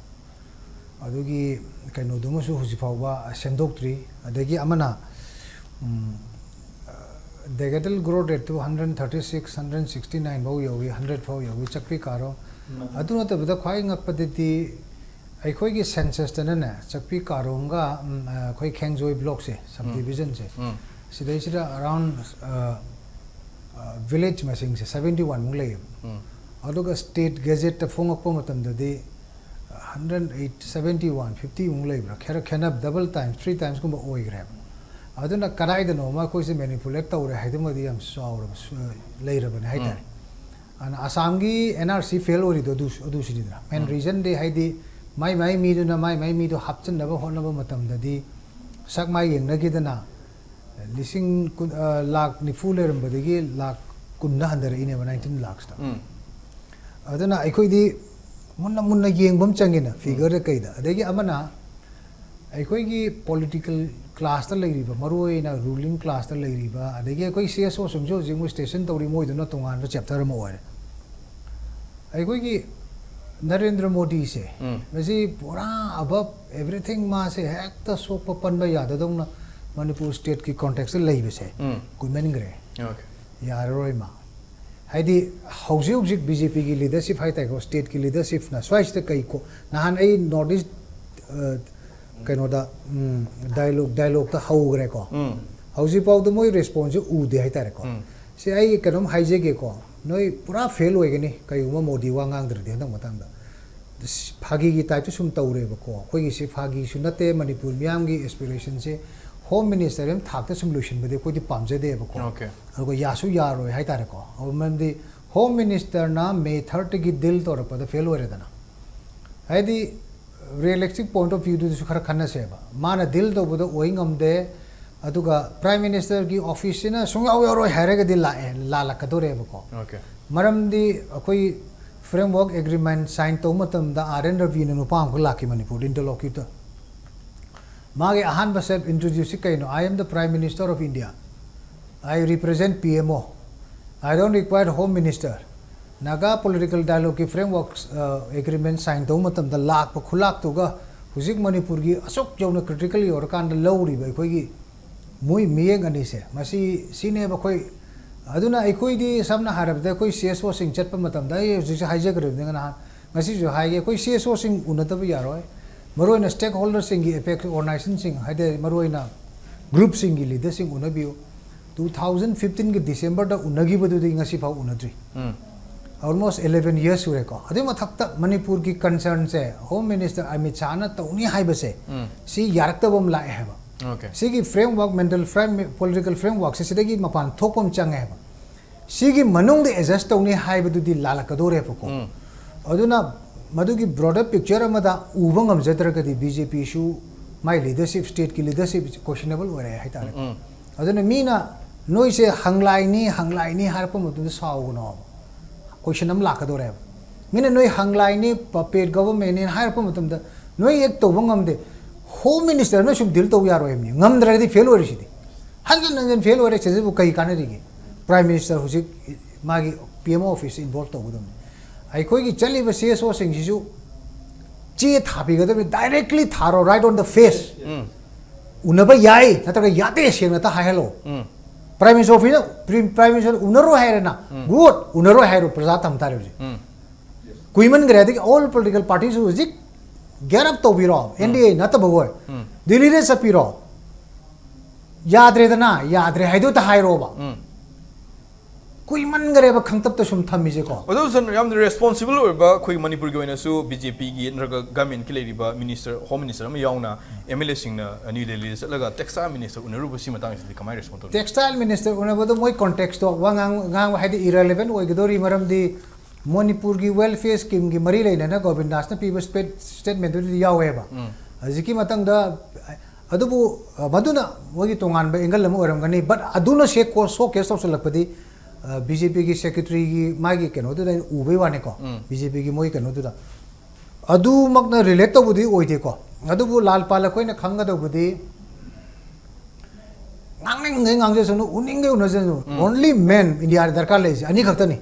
ꯑꯗꯨꯒꯤ ꯀꯩꯅꯣꯗꯨꯃꯁꯨ ꯍꯧꯖꯤꯛ ꯐꯥꯎꯕ ꯁꯦꯝꯗꯣꯛꯇ꯭ꯔꯤ꯫ ꯑꯗꯒꯤ ꯑꯃꯅ, ꯎꯝ, decadal growth rate two hundred thirty six, hundred sixty nine ꯐꯥꯎ ꯌꯧꯏ, hundred ꯐꯥꯎ ꯌꯧꯏ, ꯆꯠꯄꯤ ꯀꯥꯔꯣ꯫ ꯑꯗꯨ ꯅꯠꯇꯕꯗ ꯈ꯭ꯋꯥꯏ ꯉꯛꯄꯗꯗꯤ ꯑꯩꯈꯣꯏꯒꯤ ꯁꯦꯟꯁꯁꯇꯅꯅꯦ, ꯆꯛꯄꯤ ꯀꯥꯔꯣꯡꯒ, ꯎꯝ, ꯑ, ꯑꯩꯈꯣꯏ ꯈꯦꯡꯖꯣꯏ ꯕ꯭ꯂꯣꯛꯁꯦ, ꯁꯕ ꯗꯤꯕꯤꯖꯟꯁꯦ, ꯎꯝ꯫ ꯁꯤꯗꯩꯁꯤꯗ ꯑꯔꯥꯎꯟ, ꯑ, ꯑ, ꯚꯤꯂꯦꯖ ꯃꯁꯤꯡꯁꯦ ꯁꯕꯦꯟꯇꯤ ꯋꯥꯟꯃꯨꯛ ꯂꯩꯌꯦꯕ꯫ ꯎꯝ꯫ ꯑꯗꯨꯒ ꯁ꯭ꯇꯦꯠ ꯒꯦꯖꯦꯠꯇ ꯐꯣꯡꯉꯛꯄ ꯃꯇꯝꯗꯗꯤ ꯍꯟꯗ꯭ꯔꯦꯠ ꯑꯩꯠ, ꯁꯕꯦꯟꯇꯤ ꯋꯥꯟ, ꯐꯤꯐꯇꯤꯃꯨꯛ ꯂꯩꯕ꯭ꯔꯥ? ꯈꯔ ꯈꯦꯠꯅꯕ, ꯗꯕꯜ ꯇꯥꯏꯝꯁ, ꯊ꯭ꯔꯤ ꯇꯥꯏꯝꯁꯀꯨꯝꯕ ꯑꯣꯏꯈ꯭ꯔꯦꯕ꯫ ꯑꯗꯨꯅ ꯀꯗꯥꯏꯗꯅꯣꯃ ꯑꯩꯈꯣꯏꯁꯦ ꯃꯦꯅꯤꯄꯨꯂꯦꯠ ꯇꯧꯔꯦ ꯍꯥꯏꯗꯨꯃꯗꯤ ꯌꯥꯝ ꯆꯥꯎꯔꯕ ꯁꯨ-, ꯂꯩꯔꯕꯅꯦ ꯍꯥꯏꯇꯥꯔꯦ꯫ ꯎꯝ꯫ ꯑꯗꯨꯅ ꯑꯁꯥꯝꯒꯤ ꯑꯦꯟ ꯑꯥꯔ ꯁꯤ ꯐꯦꯜ ꯑꯣꯏꯔꯤꯗꯣ ꯑꯗꯨ, ꯑꯗꯨꯁꯤꯅꯤꯗꯅ꯫ ꯃꯦꯟ ꯎꯝ꯫ ꯔꯤꯖꯟꯗꯤ ꯍꯥꯏꯗꯤ ꯃꯥꯏ ꯃꯥꯏ ꯃꯤꯗꯨꯅ ꯃꯥꯏ ꯃꯥꯏ ꯃꯤꯗꯣ ꯍꯥꯞꯆꯤꯟꯅꯕ ꯍꯣꯠꯅꯕ ꯃꯇꯝꯗꯗꯤ ꯁꯛ ꯃꯥꯏ ꯌꯦꯡꯅꯈꯤꯗꯅ ꯂꯤꯁꯤꯡ ꯀꯨꯟ, ꯑ, ꯂꯥꯛ ꯅꯤꯐꯨ ꯂꯩꯔꯝꯕꯗꯒꯤ ꯂꯥꯛ ꯀꯨꯟꯗ ꯍꯟꯊꯔꯛꯏꯅꯦꯕ, ꯅꯥꯏꯟꯇꯤꯟ ꯂꯥꯛꯁꯇ꯫ ꯎꯝ꯫ ꯑꯗꯨꯅ ꯑꯩꯈꯣꯏꯗꯤ ꯃꯨꯟꯅ ꯃꯨꯟꯅ ꯌꯦꯡꯕ ꯑꯃ ꯆꯪꯉꯤꯅ, ꯎꯝ꯫ ꯐꯤꯒꯔꯗ ꯀꯩꯗ꯫ ꯑꯗꯒꯤ ꯑꯃꯅ ꯑꯩꯈꯣꯏꯒꯤ ꯄꯣꯂꯤꯇꯤꯀꯦꯜ ꯀ꯭ꯂꯥꯁꯇ ꯂꯩꯔꯤꯕ, ꯃꯔꯨ ꯑꯣꯏꯅ ꯔꯨꯂꯤꯡ ꯀ꯭ꯂꯥꯁꯇ ꯂꯩꯔꯤꯕ, ꯑꯗꯒꯤ ꯑꯩꯈꯣꯏ ꯁꯤ ꯑꯦꯁ ꯑꯣꯁꯤꯡꯁꯨ ꯍꯧꯖꯤꯛ ꯃꯣꯏ ꯁ꯭ꯇꯦꯁꯟ ꯇꯧꯔꯤ, ꯃꯣꯏꯗꯨꯅ ꯇꯣꯉꯥꯟꯕ ꯆꯦꯞꯇꯔ ꯑꯃ ꯑꯣꯏꯔꯦ꯫ ꯑꯩꯈꯣꯏꯒꯤ ꯅꯔꯦꯟꯗ꯭ꯔ ꯃꯣꯗꯤꯁꯦ, ꯎꯝ꯫ ꯃꯁꯤ ꯄꯨꯔꯥ ꯑꯕꯞ ꯑꯦꯚ꯭ꯔꯤꯊꯤꯡ, ꯃꯥꯁꯦ ꯍꯦꯛꯇ ꯁꯣꯛꯄ ꯄꯟꯕ ꯌꯥꯗꯗꯧꯅ ꯃꯅꯤꯄꯨꯔ ꯁ꯭ꯇꯦꯠꯀꯤ ꯀꯣꯟꯇꯦꯛꯁꯇ ꯂꯩꯕꯁꯦ ꯎꯝ꯫ ꯀꯨꯏꯃꯟꯈ꯭ꯔꯦ꯫ ꯑꯣꯀꯦ꯫ ꯌꯥꯔꯔꯣꯏ ꯃꯥ꯫ ꯍꯥꯏꯗꯤ ꯍꯧꯖꯤꯛ ꯍꯧꯖꯤꯛ ꯕꯤ ꯖꯦ ꯄꯤꯒꯤ ꯂꯤꯗꯔꯁꯤꯞ ꯍꯥꯏꯇꯥꯔꯦꯀꯣ, ꯁ꯭ꯇꯦꯠꯀꯤ ꯂꯤꯗꯔꯁꯤꯞꯅ ꯁ꯭ꯋꯥꯏꯁꯤꯗ ꯀꯩ ꯀꯣ-, ꯅꯍꯥꯟ ꯑꯩ ꯅꯣꯔꯠ ꯏꯁ, ꯑ, ꯀꯩꯅꯣꯗ, ꯎꯝ, ꯗꯥꯏꯂꯣꯛ, ꯗꯥꯏꯂꯣꯛꯇ ꯍꯧꯈ꯭ꯔꯦꯀꯣ꯫ ꯎꯝ꯫ ꯍꯧꯖꯤꯛꯐꯥꯎꯗ ꯃꯣꯏ ꯔꯦꯁꯄꯣꯟꯁꯁꯦ ꯎꯗꯦ ꯍꯥꯏꯇꯥꯔꯦꯀꯣ꯫ ꯎꯝ꯫ ꯁꯤ ꯑꯩ ꯀꯩꯅꯣꯝ ꯍꯥꯏꯖꯒꯦꯀꯣ, ꯅꯣꯏ ꯄꯨꯔꯥ ꯐꯦꯜ ꯑꯣꯏꯒꯅꯤ ꯀꯩꯒꯨꯝꯕ ꯃꯣꯗꯤ ꯋꯥ ꯉꯥꯡꯗ꯭ꯔꯗꯤ ꯍꯟꯗꯛ ꯃꯇꯥꯡꯗ꯫ ꯐꯥꯒꯤꯒꯤ ꯇꯥꯏꯞꯇ ꯁꯨꯝ ꯇꯧꯔꯦꯕꯀꯣ꯫ ꯑꯩꯈꯣꯏꯒꯤꯁꯤ ꯐꯥꯒꯤꯁꯨ ꯅꯠꯇꯦ, ꯃꯅꯤꯄꯨꯔ ꯃꯤꯌꯥꯝꯒꯤ ꯑꯦꯁꯄꯤꯔꯦꯁꯟꯁꯦ ꯍꯣꯝ ꯃꯤꯅꯤꯁꯇꯔ ꯑꯃ ꯊꯥꯛꯇ ꯁꯨꯝ ꯂꯣꯏꯁꯤꯟꯕꯗꯤ ꯑꯩꯈꯣꯏꯗꯤ ꯄꯥꯝꯖꯗꯦꯕꯀꯣ꯫ ꯑꯣꯀꯦ꯫ ꯑꯗꯨꯒ ꯌꯥꯁꯨ ꯌꯥꯔꯣꯏ ꯍꯥꯏꯇꯥꯔꯦꯀꯣ꯫ ꯑꯗꯨ ꯃꯔꯝꯗꯤ ꯍꯣꯝ ꯃꯤꯅꯤꯁꯇꯔꯅ ꯃꯦ ꯊꯥꯔꯠꯇꯒꯤ ꯗꯤꯜ ꯇꯧꯔꯛꯄꯗ ꯐꯦꯜ ꯑꯣꯏꯔꯦꯗꯅ꯫ ꯍꯥꯏꯗꯤ ꯔꯤꯌꯦꯂꯤꯁꯇꯤꯛ ꯄꯣꯏꯟꯠ ꯑꯣꯐ ꯚ꯭ꯌꯨꯗꯨꯁꯨ ꯈꯔ ꯈꯟꯅꯁꯦꯕ꯫ ꯃꯥꯅ ꯗꯤꯜ ꯇꯧꯕꯗ ꯑꯣꯏ ꯉꯝꯗꯦ, ꯑꯗꯨꯒ ꯄ꯭ꯔꯥꯏꯝ ꯃꯤꯅꯤꯁꯇꯔꯒꯤ ꯑꯣꯐꯤꯁꯁꯤꯅ ꯁꯨꯡꯌꯥꯎ ꯌꯥꯎꯔꯣꯏ ꯍꯥꯏꯔꯒꯗꯤ ꯂꯥꯛꯑꯦ, ꯂꯥꯜꯂꯛꯀꯗꯣꯔꯦꯕꯀꯣ꯫ ꯑꯣꯀꯦ꯫ ꯃꯔꯝꯗꯤ ꯑꯩꯈꯣꯏ ꯐ꯭ꯔꯦꯝꯋꯥꯔꯛ ꯑꯦꯒ꯭ꯔꯤꯃꯦꯟ ꯁꯥꯏꯟ ꯇꯧꯕ ꯃꯇꯝꯗ ꯑꯥꯔ ꯑꯦꯟ ꯔꯕꯤꯅ ꯅꯨꯄꯥ ꯑꯃꯈꯛ ꯂꯥꯛꯈꯤ ꯃꯅꯤꯄꯨꯔꯗ, ꯏꯟꯇꯔꯂꯣꯀ꯭ꯌꯨꯇꯔ꯫ ꯃꯥꯒꯤ ꯑꯍꯥꯟꯕ ꯁꯦꯜꯐ ꯏꯟꯇ꯭ꯔꯣꯗ꯭ꯌꯨꯁꯁꯤ ꯀꯩꯅꯣ? "I am the Prime Minister of India. I represent P M O. I don't require Home Minister." Naga political ꯗꯥꯏꯂꯣꯒꯀꯤ ꯐ꯭ꯔꯦꯝꯋꯥꯔꯛ, ꯑ, ꯑꯦꯒ꯭ꯔꯤꯃꯦꯟ ꯁꯥꯏꯟ ꯇꯧꯕ ꯃꯇꯝꯗ ꯂꯥꯛꯄ ꯈꯨꯂꯥꯛꯇꯨꯒ ꯍꯧꯖꯤꯛ ꯃꯅꯤꯄꯨꯔꯒꯤ ꯑꯁꯨꯛ ꯌꯧꯅ ꯀ꯭ꯔꯤꯇꯤꯀꯦꯜ ꯌꯧꯔꯀꯥꯟꯗ ꯂꯧꯔꯤꯕ ꯑꯩꯈꯣꯏꯒꯤ ꯃꯣꯏ ꯃꯤꯠꯌꯦꯡ ꯑꯅꯤꯁꯦ, ꯃꯁꯤ, ꯁꯤꯅꯦꯕ ꯑꯩꯈꯣꯏ꯫ ꯑꯗꯨꯅ ꯑꯩꯈꯣꯏꯗꯤ ꯁꯝꯅ ꯍꯥꯏꯔꯕꯗ ꯑꯩꯈꯣꯏ ꯁꯤ ꯑꯦꯁ ꯑꯣꯁꯤꯡ ꯆꯠꯄ ꯃꯇꯝꯗ, ꯑꯩ ꯍꯧꯖꯤꯛꯁꯨ ꯍꯥꯏꯖꯈ꯭ꯔꯕꯅꯤ ꯅꯍꯥꯟ, ꯉꯁꯤꯁꯨ ꯍꯥꯏꯒꯦ, ꯑꯩꯈꯣꯏ ꯁꯤ ꯑꯦꯁ ꯑꯣꯁꯤꯡ ꯎꯅꯗꯕ ꯌꯥꯔꯣꯏ꯫ ꯃꯔꯨꯑꯣꯏꯅ ꯁ꯭ꯇꯦꯛ ꯍꯣꯜꯗꯔꯁꯤꯡꯒꯤ, ꯑꯦꯄꯦꯛꯁ ꯑꯣꯔꯒꯅꯥꯏꯖꯦꯁꯟꯁꯤꯡ, ꯍꯥꯏꯗꯤ ꯃꯔꯨꯑꯣꯏꯅ ꯒ꯭ꯔꯨꯞꯁꯤꯡꯒꯤ ꯂꯤꯗꯔꯁꯤꯡ ꯎꯅꯕꯤꯌꯨ꯫ ꯇꯨ ꯊꯥꯎꯖꯟ ꯐꯤꯐꯇꯤꯟꯒꯤ ꯗꯤꯁꯦꯝꯕꯔꯗ ꯎꯅꯈꯤꯕꯗꯨꯗꯤ ꯉꯁꯤꯐꯥꯎ ꯎꯅꯗ꯭ꯔꯤ꯫ ꯑꯣꯜꯃꯣꯁ ꯑꯦꯂꯦꯚꯦꯟ ꯌꯔꯁ ꯁꯨꯔꯦꯀꯣ꯫ ꯑꯗꯨꯒꯤ ꯃꯊꯛꯇ ꯃꯅꯤꯄꯨꯔꯒꯤ ꯀꯟꯁꯔꯟꯁꯦ ꯍꯣꯝ ꯃꯤꯅꯤꯁꯇꯔ ꯑꯃꯤꯠ ꯁꯥꯍꯅ ꯇꯧꯅꯤ ꯍꯥꯏꯕꯁꯦ, ꯁꯤ ꯌꯥꯔꯛꯇꯕ ꯑꯃ ꯂꯥꯛꯑꯦ ꯍꯥꯏꯕ꯫ ꯑꯣꯀꯦ꯫ ꯁꯤꯒꯤ ꯐ꯭ꯔꯦꯝꯋꯥꯔꯛ, ꯃꯦꯟꯇꯦꯜ ꯐ꯭ꯔꯦꯝ, ꯄꯣꯂꯤꯇꯤꯀꯦꯜ ꯐ꯭ꯔꯦꯝꯋꯥꯔꯛꯁꯦ ꯁꯤꯗꯒꯤ ꯃꯄꯥꯟ ꯊꯣꯛꯄ ꯑꯃ ꯆꯪꯉꯦ ꯍꯥꯏꯕ꯫ ꯁꯤꯒꯤ ꯃꯅꯨꯡꯗ ꯑꯦꯗꯖꯁ ꯇꯧꯅꯤ ꯍꯥꯏꯕꯗꯨꯗꯤ ꯂꯥꯜꯂꯛꯀꯗꯧꯔꯦꯕꯀꯣ꯫ ꯑꯗꯨꯅ ꯃꯗꯨꯒꯤ ꯕ꯭ꯔꯣꯗꯔ ꯄꯤꯛꯆꯔ ꯑꯃꯗ ꯎꯕ ꯉꯝꯖꯗ꯭ꯔꯒꯗꯤ ꯕꯤ ꯖꯦ ꯄꯤꯁꯨ ꯃꯥꯏ ꯂꯤꯗꯔꯁꯤꯞ, ꯁ꯭ꯇꯦꯠꯀꯤ ꯂꯤꯗꯔꯁꯤꯞ ꯀꯣꯏꯁꯅꯦꯕꯜ ꯑꯣꯏꯔꯦ ꯍꯥꯏꯇꯥꯔꯦ꯫ ꯑꯗꯨꯅ ꯃꯤꯅ ꯅꯣꯏꯁꯦ ꯍꯪꯂꯥꯏꯅꯤ, ꯍꯪꯂꯥꯏꯅꯤ ꯍꯥꯏꯔꯛꯄ ꯃꯇꯝꯗ ꯁꯥꯎꯒꯅꯣ꯫ ꯀꯣꯏꯁꯟ ꯑꯃ ꯂꯥꯛꯀꯗꯧꯔꯦꯕ꯫ ꯃꯤꯅ ꯅꯣꯏ ꯍꯪꯂꯥꯏꯅꯤ, ꯄꯄꯦꯠ ꯒꯚꯔꯟꯃꯦꯟꯅꯤ ꯍꯥꯏꯔꯛꯄ ꯃꯇꯝꯗ ꯅꯣꯏ ꯑꯦꯛ ꯇꯧꯕ ꯉꯝꯗꯦ꯫ ꯍꯣꯝ ꯃꯤꯅꯤꯁꯇꯔꯅ ꯁꯨꯝ ꯗꯤꯜ ꯇꯧ ꯌꯥꯔꯣꯏ ꯍꯥꯏꯕꯅꯤ꯫ ꯉꯝꯗ꯭ꯔꯒꯗꯤ ꯐꯦꯜ ꯑꯣꯏꯔꯤꯁꯤꯗꯤ꯫ ꯍꯟꯖꯟ ꯍꯟꯖꯟ ꯐꯦꯜ ꯑꯣꯏꯔꯦ, ꯁꯤꯗꯕꯨ ꯀꯩ ꯀꯥꯟꯅꯔꯤꯒꯦ? ꯄ꯭ꯔꯥꯏꯝ ꯃꯤꯅꯤꯁꯇꯔ ꯍꯧꯖꯤꯛ ꯃꯥꯒꯤ ꯄꯤ ꯑꯦꯝ ꯑꯣ ꯑꯣꯐꯤꯁꯇ ꯏꯟꯚꯣꯜꯕ ꯇꯧꯒꯗꯕꯅꯤ꯫ ꯑꯩꯈꯣꯏꯒꯤ ꯆꯠꯂꯤꯕ ꯁꯤ ꯑꯦꯁ ꯑꯣꯁꯤꯡꯁꯤꯁꯨ ꯆꯦ ꯊꯥꯕꯤꯒꯗꯕꯅꯤ, ꯗꯥꯏꯔꯦꯛꯂꯤ ꯊꯥꯔꯣ, right on the face꯫ ꯎꯅꯕ ꯌꯥꯏ ꯅꯠꯇ꯭ꯔꯒ ꯌꯥꯗꯦ ꯁꯦꯡꯅ ꯇ ꯍꯥꯏꯍꯜꯂꯣ꯫ ꯄ꯭ꯔꯥꯏꯝ ꯃꯤꯅꯤꯁꯇꯔ ꯑꯣꯐꯤꯁꯅ, ꯄ꯭ꯔꯤ-, ꯄ꯭ꯔꯥꯏꯝ ꯃꯤꯅꯤꯁꯇꯔ ꯎꯅꯔꯣꯏ ꯍꯥꯏꯔꯦꯅ, ꯒꯨꯗ, ꯎꯅꯔꯣꯏ ꯍꯥꯏꯔꯣ, ꯄ꯭ꯔꯖꯥ ꯊꯝ ꯇꯥꯔꯦ ꯍꯧꯖꯤꯛ꯫ ꯀꯨꯏꯃꯟꯈ꯭ꯔꯦ꯫ ꯑꯗꯒꯤ ꯑꯣꯜ ꯄꯣꯂꯤꯇꯤꯀꯦꯜ ꯄꯥꯔꯇꯤꯁꯨ ꯍꯧꯖꯤꯛ ꯒꯦꯠ ꯑꯞ ꯇꯧꯕꯤꯔꯣ, ꯑꯦꯟ ꯗꯤ ꯑꯦ ꯅꯠꯇꯕ ꯍꯣꯏ, ꯗꯤꯜꯂꯤꯗ ꯆꯠꯄꯤꯔꯣ꯫ ꯌꯥꯗ꯭ꯔꯦꯗꯅ, ꯌꯥꯗ꯭ꯔꯦ ꯍꯥꯏꯗꯣ ꯇ ꯍꯥꯏꯔꯣꯕ꯫ ꯀꯨꯏꯃꯟꯈ꯭ꯔꯦꯕ ꯈꯪꯇꯞꯇ ꯁꯨꯝ ꯊꯝꯃꯤꯁꯦꯀꯣ꯫ ꯑꯗꯨ ꯁꯟ ꯌꯥꯝꯅ ꯔꯦꯁꯄꯣꯟꯁꯤꯕꯜ ꯑꯣꯏꯕ ꯑꯩꯈꯣꯏ ꯃꯅꯤꯄꯨꯔꯒꯤ ꯑꯣꯏꯅꯁꯨ ꯕꯤ ꯖꯦ ꯄꯤꯒꯤ ꯅꯠꯇ꯭ꯔꯒ ꯒꯚꯔꯟꯃꯦꯟꯠꯀꯤ ꯂꯩꯔꯤꯕ ꯃꯤꯅꯤꯁꯇꯔ, ꯍꯣꯝ ꯃꯤꯅꯤꯁꯇꯔ ꯑꯃ ꯌꯥꯎꯅ ꯑꯦꯝ ꯑꯦꯜ ꯑꯦꯁꯤꯡꯅ ꯅ꯭ꯌꯨ ꯗꯦꯜꯂꯤꯗ ꯆꯠꯂꯒ ꯇꯦꯛꯁꯇꯥꯏꯜ ꯃꯤꯅꯤꯁꯇꯔ ꯎꯅꯔꯨꯕꯁꯤ ꯃꯇꯥꯡꯁꯤꯗꯤ ꯀꯃꯥꯏꯅ ꯔꯦꯁꯄꯣꯟ ꯇꯧꯕꯤ? ꯇꯦꯛꯁꯇꯥꯏꯜ ꯃꯤꯅꯤꯁꯇꯔ ꯎꯅꯕꯗꯣ ꯃꯣꯏ ꯀꯣꯟꯇꯦꯛꯁꯇꯣ ꯋꯥ ꯉꯥꯡ-, ꯉꯥꯡꯕ ꯍꯥꯏꯗꯤ ꯏꯔꯦꯂꯦꯚꯦꯟ ꯑꯣꯏꯒꯗꯧꯔꯤ, ꯃꯔꯝꯗꯤ ꯃꯅꯤꯄꯨꯔꯒꯤ ꯋꯦꯜꯐꯤꯌꯔ ꯁ꯭ꯀꯤꯝꯒꯤ ꯃꯔꯤ ꯂꯩꯅꯅ ꯒꯣꯕꯤꯟꯗꯥꯁꯅ ꯄꯤꯕ ꯁ꯭ꯇꯦꯠ-, ꯁ꯭ꯇꯦꯠꯃꯦꯟꯠꯇꯨꯗꯤ ꯌꯥꯎꯋꯦꯕ꯫ ꯍꯧꯖꯤꯛꯀꯤ ꯃꯇꯥꯡꯗ ꯑꯗꯨꯕꯨ, ꯑ, ꯃꯗꯨꯅ ꯃꯣꯏꯒꯤ ꯇꯣꯉꯥꯟꯕ ꯑꯦꯡꯒꯜ ꯑꯃ ꯑꯣꯏꯔꯝꯒꯅꯤ, ꯕꯠ ꯑꯗꯨꯅ ꯁꯦ ꯀꯣ-, ꯁꯣ ꯀꯦꯁ ꯇꯧꯁꯜꯂꯛꯄꯗꯤ, ꯑ, ꯕꯤ ꯖꯦ ꯄꯤꯒꯤ ꯁꯦꯀ꯭ꯔꯦꯇꯔꯤꯒꯤ ꯃꯥꯒꯤ ꯀꯩꯅꯣꯗꯨꯗ ꯑꯩꯅ ꯎꯕꯩ ꯋꯥꯅꯤꯀꯣ, ꯕꯤ ꯖꯦ ꯄꯤꯒꯤ ꯃꯣꯏ ꯀꯩꯅꯣꯗꯨꯗ꯫ ꯑꯗꯨꯃꯛꯅ ꯔꯤꯂꯦꯠ ꯇꯧꯕꯗꯤ ꯑꯣꯏꯗꯦꯀꯣ꯫ ꯑꯗꯨꯕꯨ ꯂꯥꯜ ꯄꯥꯜ ꯑꯩꯈꯣꯏꯅ ꯈꯪꯒꯗꯧꯕꯗꯤ, ꯉꯥꯡꯅꯤꯡꯉꯩ ꯉꯥꯡꯖꯁꯅꯨ, ꯎꯅꯤꯡꯉꯩ ꯎꯅꯖꯁꯅꯨ, ꯑꯣꯟꯂꯤ ꯃꯦꯟ ꯏꯟꯗꯤꯌꯥꯗ ꯗꯔꯀꯥꯔ ꯂꯩꯔꯤꯁꯦ ꯑꯅꯤ ꯈꯛꯇꯅꯤ,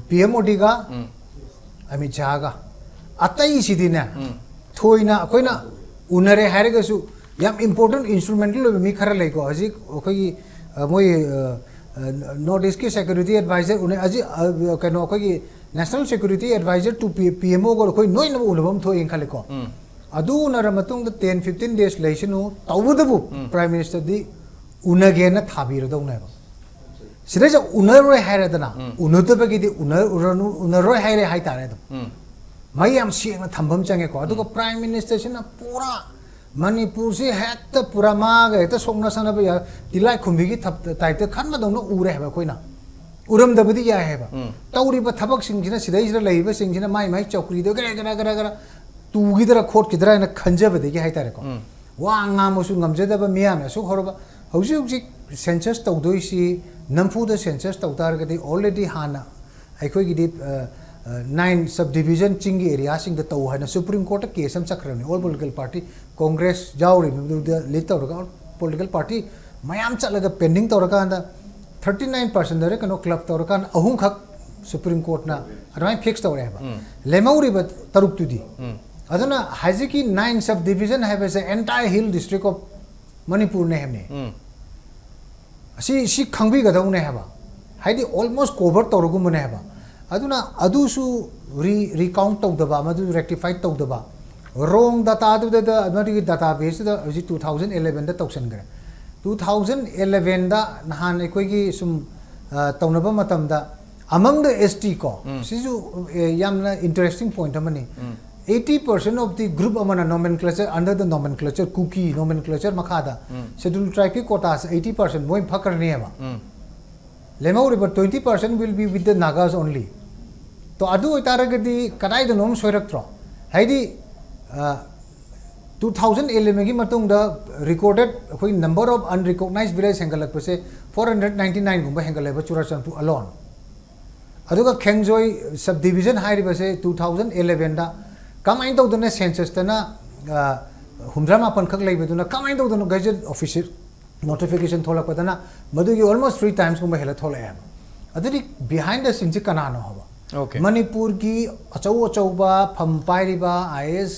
ꯄꯤ ꯑꯦꯝ ꯃꯣꯗꯤꯒ ꯑꯃꯤꯠ ꯁꯥꯍꯒ꯫ ꯑꯇꯩꯁꯤꯗꯤꯅꯦ, ꯊꯣꯏꯅ ꯑꯩꯈꯣꯏꯅ ꯎꯅꯔꯦ ꯍꯥꯏꯔꯒꯁꯨ ꯌꯥꯝ ꯏꯝꯄꯣꯔꯇꯦꯟ ꯏꯟꯁꯇ꯭ꯔꯨꯃꯦꯟꯇꯦꯜ ꯑꯣꯏꯕ ꯃꯤ ꯈꯔ ꯂꯩꯀꯣ꯫ ꯍꯧꯖꯤꯛ ꯑꯩꯈꯣꯏꯒꯤ, ꯑ, ꯃꯣꯏ, ꯑ, ꯑ, ꯅꯣꯔꯠ ꯏꯁꯀꯤ ꯁꯦꯀ꯭ꯌꯨꯔꯤꯇꯤ ꯑꯦꯗꯚꯥꯏꯖꯔ ꯎꯅꯩ, ꯍꯧꯖꯤꯛ, ꯑ, ꯀꯩꯅꯣ, ꯑꯩꯈꯣꯏꯒꯤ National Security Advisor to P- PMO ꯒ ꯑꯩꯈꯣꯏ ꯅꯣꯏꯅꯕ ꯎꯅꯕ ꯑꯃ ꯊꯣꯛꯑꯦꯅ ꯈꯜꯂꯦꯀꯣ꯫ ꯎꯝ. ꯑꯗꯨ ꯎꯅꯔ ꯃꯇꯨꯡꯗ ten fifteen days ꯂꯩꯁꯅꯨ, ꯇꯧꯕꯇꯕꯨ ꯎꯝ. Prime Minister ꯗꯤ ꯎꯅꯒꯦꯅ ꯊꯥꯕꯤꯔꯗꯧꯅꯦꯕ꯫ ꯁꯤꯗꯩꯁꯤꯗ ꯎꯅꯔꯣꯏ ꯍꯥꯏꯔꯦꯗꯅ, ꯎꯝ. ꯎꯅꯗꯕꯒꯤꯗꯤ ꯎꯅꯔꯨꯔꯅꯨ, ꯎꯅꯔꯣꯏ ꯍꯥꯏꯔꯦ ꯍꯥꯏꯇꯥꯔꯦ ꯑꯗꯨꯝ꯫ ꯎꯝ. ꯃꯩ ꯌꯥꯝ ꯁꯦꯡꯅ ꯊꯝꯕ ꯑꯃ ꯆꯪꯉꯦꯀꯣ꯫ ꯑꯗꯨꯒ Prime Minister ꯁꯤꯅ ꯄꯨꯔꯥ ꯃꯅꯤꯄꯨꯔꯁꯤ ꯍꯦꯛꯇ ꯄꯨꯔꯥ ꯃꯥꯒ ꯍꯦꯛꯇ ꯁꯣꯛꯅ ꯁꯥꯟꯅꯕ ꯌꯥ-, ꯇꯤꯂꯥꯏꯈꯨꯝꯕꯤꯒꯤ ꯊꯞ-, type ꯇ ꯈꯟꯕꯗꯧꯅ ꯎꯔꯦ ꯍꯥꯏꯕ ꯑꯩꯈꯣꯏꯅ꯫ ꯎꯔꯝꯗꯕꯗꯤ ꯌꯥꯏ ꯍꯥꯏꯕ꯫ ꯎꯝ. ꯇꯧꯔꯤꯕ ꯊꯕꯛꯁꯤꯡꯁꯤꯅ, ꯁꯤꯗꯩꯁꯤꯗ ꯂꯩꯔꯤꯕꯁꯤꯡꯁꯤꯅ ꯃꯥꯏ ꯃꯥꯏ ꯆꯧꯀ꯭ꯔꯤꯗꯣ ꯒꯔ ꯒꯔ ꯒꯔ ꯒꯔ ꯇꯨꯈꯤꯗ꯭ꯔꯥ ꯈꯣꯠꯈꯤꯗ꯭ꯔꯥ ꯍꯥꯏꯅ ꯈꯟꯖꯕꯗꯒꯤ ꯍꯥꯏꯇꯥꯔꯦꯀꯣ꯫ ꯎꯝ. ꯋꯥ ꯉꯥꯡꯕꯁꯨ ꯉꯝꯖꯗꯕ ꯃꯤꯌꯥꯝꯅ ꯑꯁꯨꯛ ꯍꯧꯔꯕ, ꯍꯧꯖꯤꯛ ꯍꯧꯖꯤꯛ census ꯇꯧꯗꯣꯏꯁꯤ, ꯅꯝꯐꯨꯗ census ꯇꯧ ꯇꯥꯔꯒꯗꯤ already ꯍꯥꯟꯅ ꯑꯩꯈꯣꯏꯒꯤꯗꯤ, ꯑ, ꯑ, nine sub division ꯆꯤꯡꯒꯤ area ꯁꯤꯡꯗ ꯇꯧ ꯍꯥꯏꯅ Supreme Court ꯇ case ꯑꯃ ꯆꯠꯈ꯭ꯔꯕꯅꯤ꯫ All political party, Congress ꯌꯥꯎꯔꯤꯕꯗꯨꯗ lead ꯇꯧꯔꯒ all political party ꯃꯌꯥꯝ ꯆꯠꯂꯒ pending ꯇꯧꯔꯀꯥꯟꯗ thirty nine percent ꯗꯔ ꯀꯩꯅꯣ club ꯇꯧꯔꯀꯥꯟꯗ ꯑꯍꯨꯝꯈꯛ Supreme Court ꯅ ꯑꯗꯨꯃꯥꯏꯅ fix ꯇꯧꯔꯛꯑꯦꯕ꯫ ꯎꯝ. ꯂꯦꯝꯍꯧꯔꯤꯕ ꯇꯔꯨꯛꯇꯨꯗꯤ꯫ ꯎꯝ. ꯑꯗꯨꯅ ꯍꯧꯖꯤꯛꯀꯤ nine sub division ꯍꯥꯏꯕꯁꯦ entire Hill District of ꯃꯅꯤꯄꯨꯔꯅꯦ ꯍꯥꯏꯕꯅꯤ꯫ ꯎꯝ. ꯑꯁꯤ, ꯁꯤ ꯈꯪꯕꯤꯒꯗꯧꯅꯦ ꯍꯥꯏꯕ꯫ ꯍꯥꯏꯗꯤ almost cover ꯇꯧꯔꯒꯨꯝꯕꯅꯦ ꯍꯥꯏꯕ꯫ ꯑꯗꯨꯅ ꯑꯗꯨꯁꯨ re- recount ꯇꯧꯗꯕ, ꯃꯗꯨ rectify ꯇꯧꯗꯕ, wrong data ꯗꯨꯗ, ꯃꯗꯨꯒꯤ database ꯇꯨꯗ ꯍꯧꯖꯤꯛ two thousand eleven ꯗ ꯇꯧꯁꯟꯈ꯭ꯔꯦ꯫ Two thousand eleven ꯗ ꯅꯍꯥꯟ ꯑꯩꯈꯣꯏꯒꯤ ꯁꯨꯝ, ꯑ, ꯇꯧꯅꯕ ꯃꯇꯝꯗ among the S T ꯀꯣ, ꯎꯝ. ꯁꯤꯁꯨ, ꯑꯦ, ꯌꯥꯝꯅ interesting point ꯑꯃꯅꯤ꯫ ꯎꯝ. Eighty percent of the group ꯑꯃꯅ nomenclature, under the nomenclature, Kuki nomenclature ꯃꯈꯥꯗ ꯎꯝ. Scheduled Tribe ꯀꯤ quota ꯁꯦ eighty percent ꯃꯣꯏ ꯐꯛꯈ꯭ꯔꯅꯦꯕ꯫ ꯎꯝ. ꯂꯦꯝꯍꯧꯔꯤꯕ twenty percent will be with the Nagas only. ꯇꯣ, ꯑꯗꯨ ꯑꯣꯏꯇꯥꯔꯒꯗꯤ ꯀꯗꯥꯏꯗꯅꯣꯝ ꯁꯣꯏꯔꯛꯇ꯭ꯔꯣ? ꯍꯥꯏꯗꯤ, ꯑ, two thousand eleven ꯒꯤ ꯃꯇꯨꯡꯗ recorded ꯑꯩꯈꯣꯏ number of unrecognized village ꯍꯦꯟꯒꯠꯂꯛꯄꯁꯦ four hundred ninety nine ꯒꯨꯝꯕ ꯍꯦꯟꯒꯠꯂꯦꯕ Churachandpur alone꯫ ꯑꯗꯨꯒ ꯈꯦꯡꯖꯣꯏ sub division ꯍꯥꯏꯔꯤꯕꯁꯦ two thousand eleven ꯗ ꯀꯃꯥꯏꯅ ꯇꯧꯗꯅ census ꯇꯅ, ꯑ, ꯍꯨꯝꯗ꯭ꯔꯥ ꯃꯥꯄꯟ ꯈꯛ ꯂꯩꯕꯗꯨꯅ ꯀꯃꯥꯏꯅ ꯇꯧꯗꯅ gazette official notification ꯊꯣꯛꯂꯛꯄꯗꯅ ꯃꯗꯨꯒꯤ almost three times ꯀꯨꯝꯕ ꯍꯦꯜꯂ ꯊꯣꯛꯂꯛꯑꯦꯕ꯫ ꯑꯗꯨꯗꯤ behind the scene ꯁꯤ ꯀꯅꯥꯅꯣ ꯍꯥꯏꯕ? Okay. ꯃꯅꯤꯄꯨꯔꯒꯤ ꯑꯆꯧ ꯑꯆꯧꯕ ꯐꯝ ꯄꯥꯏꯔꯤꯕ I A S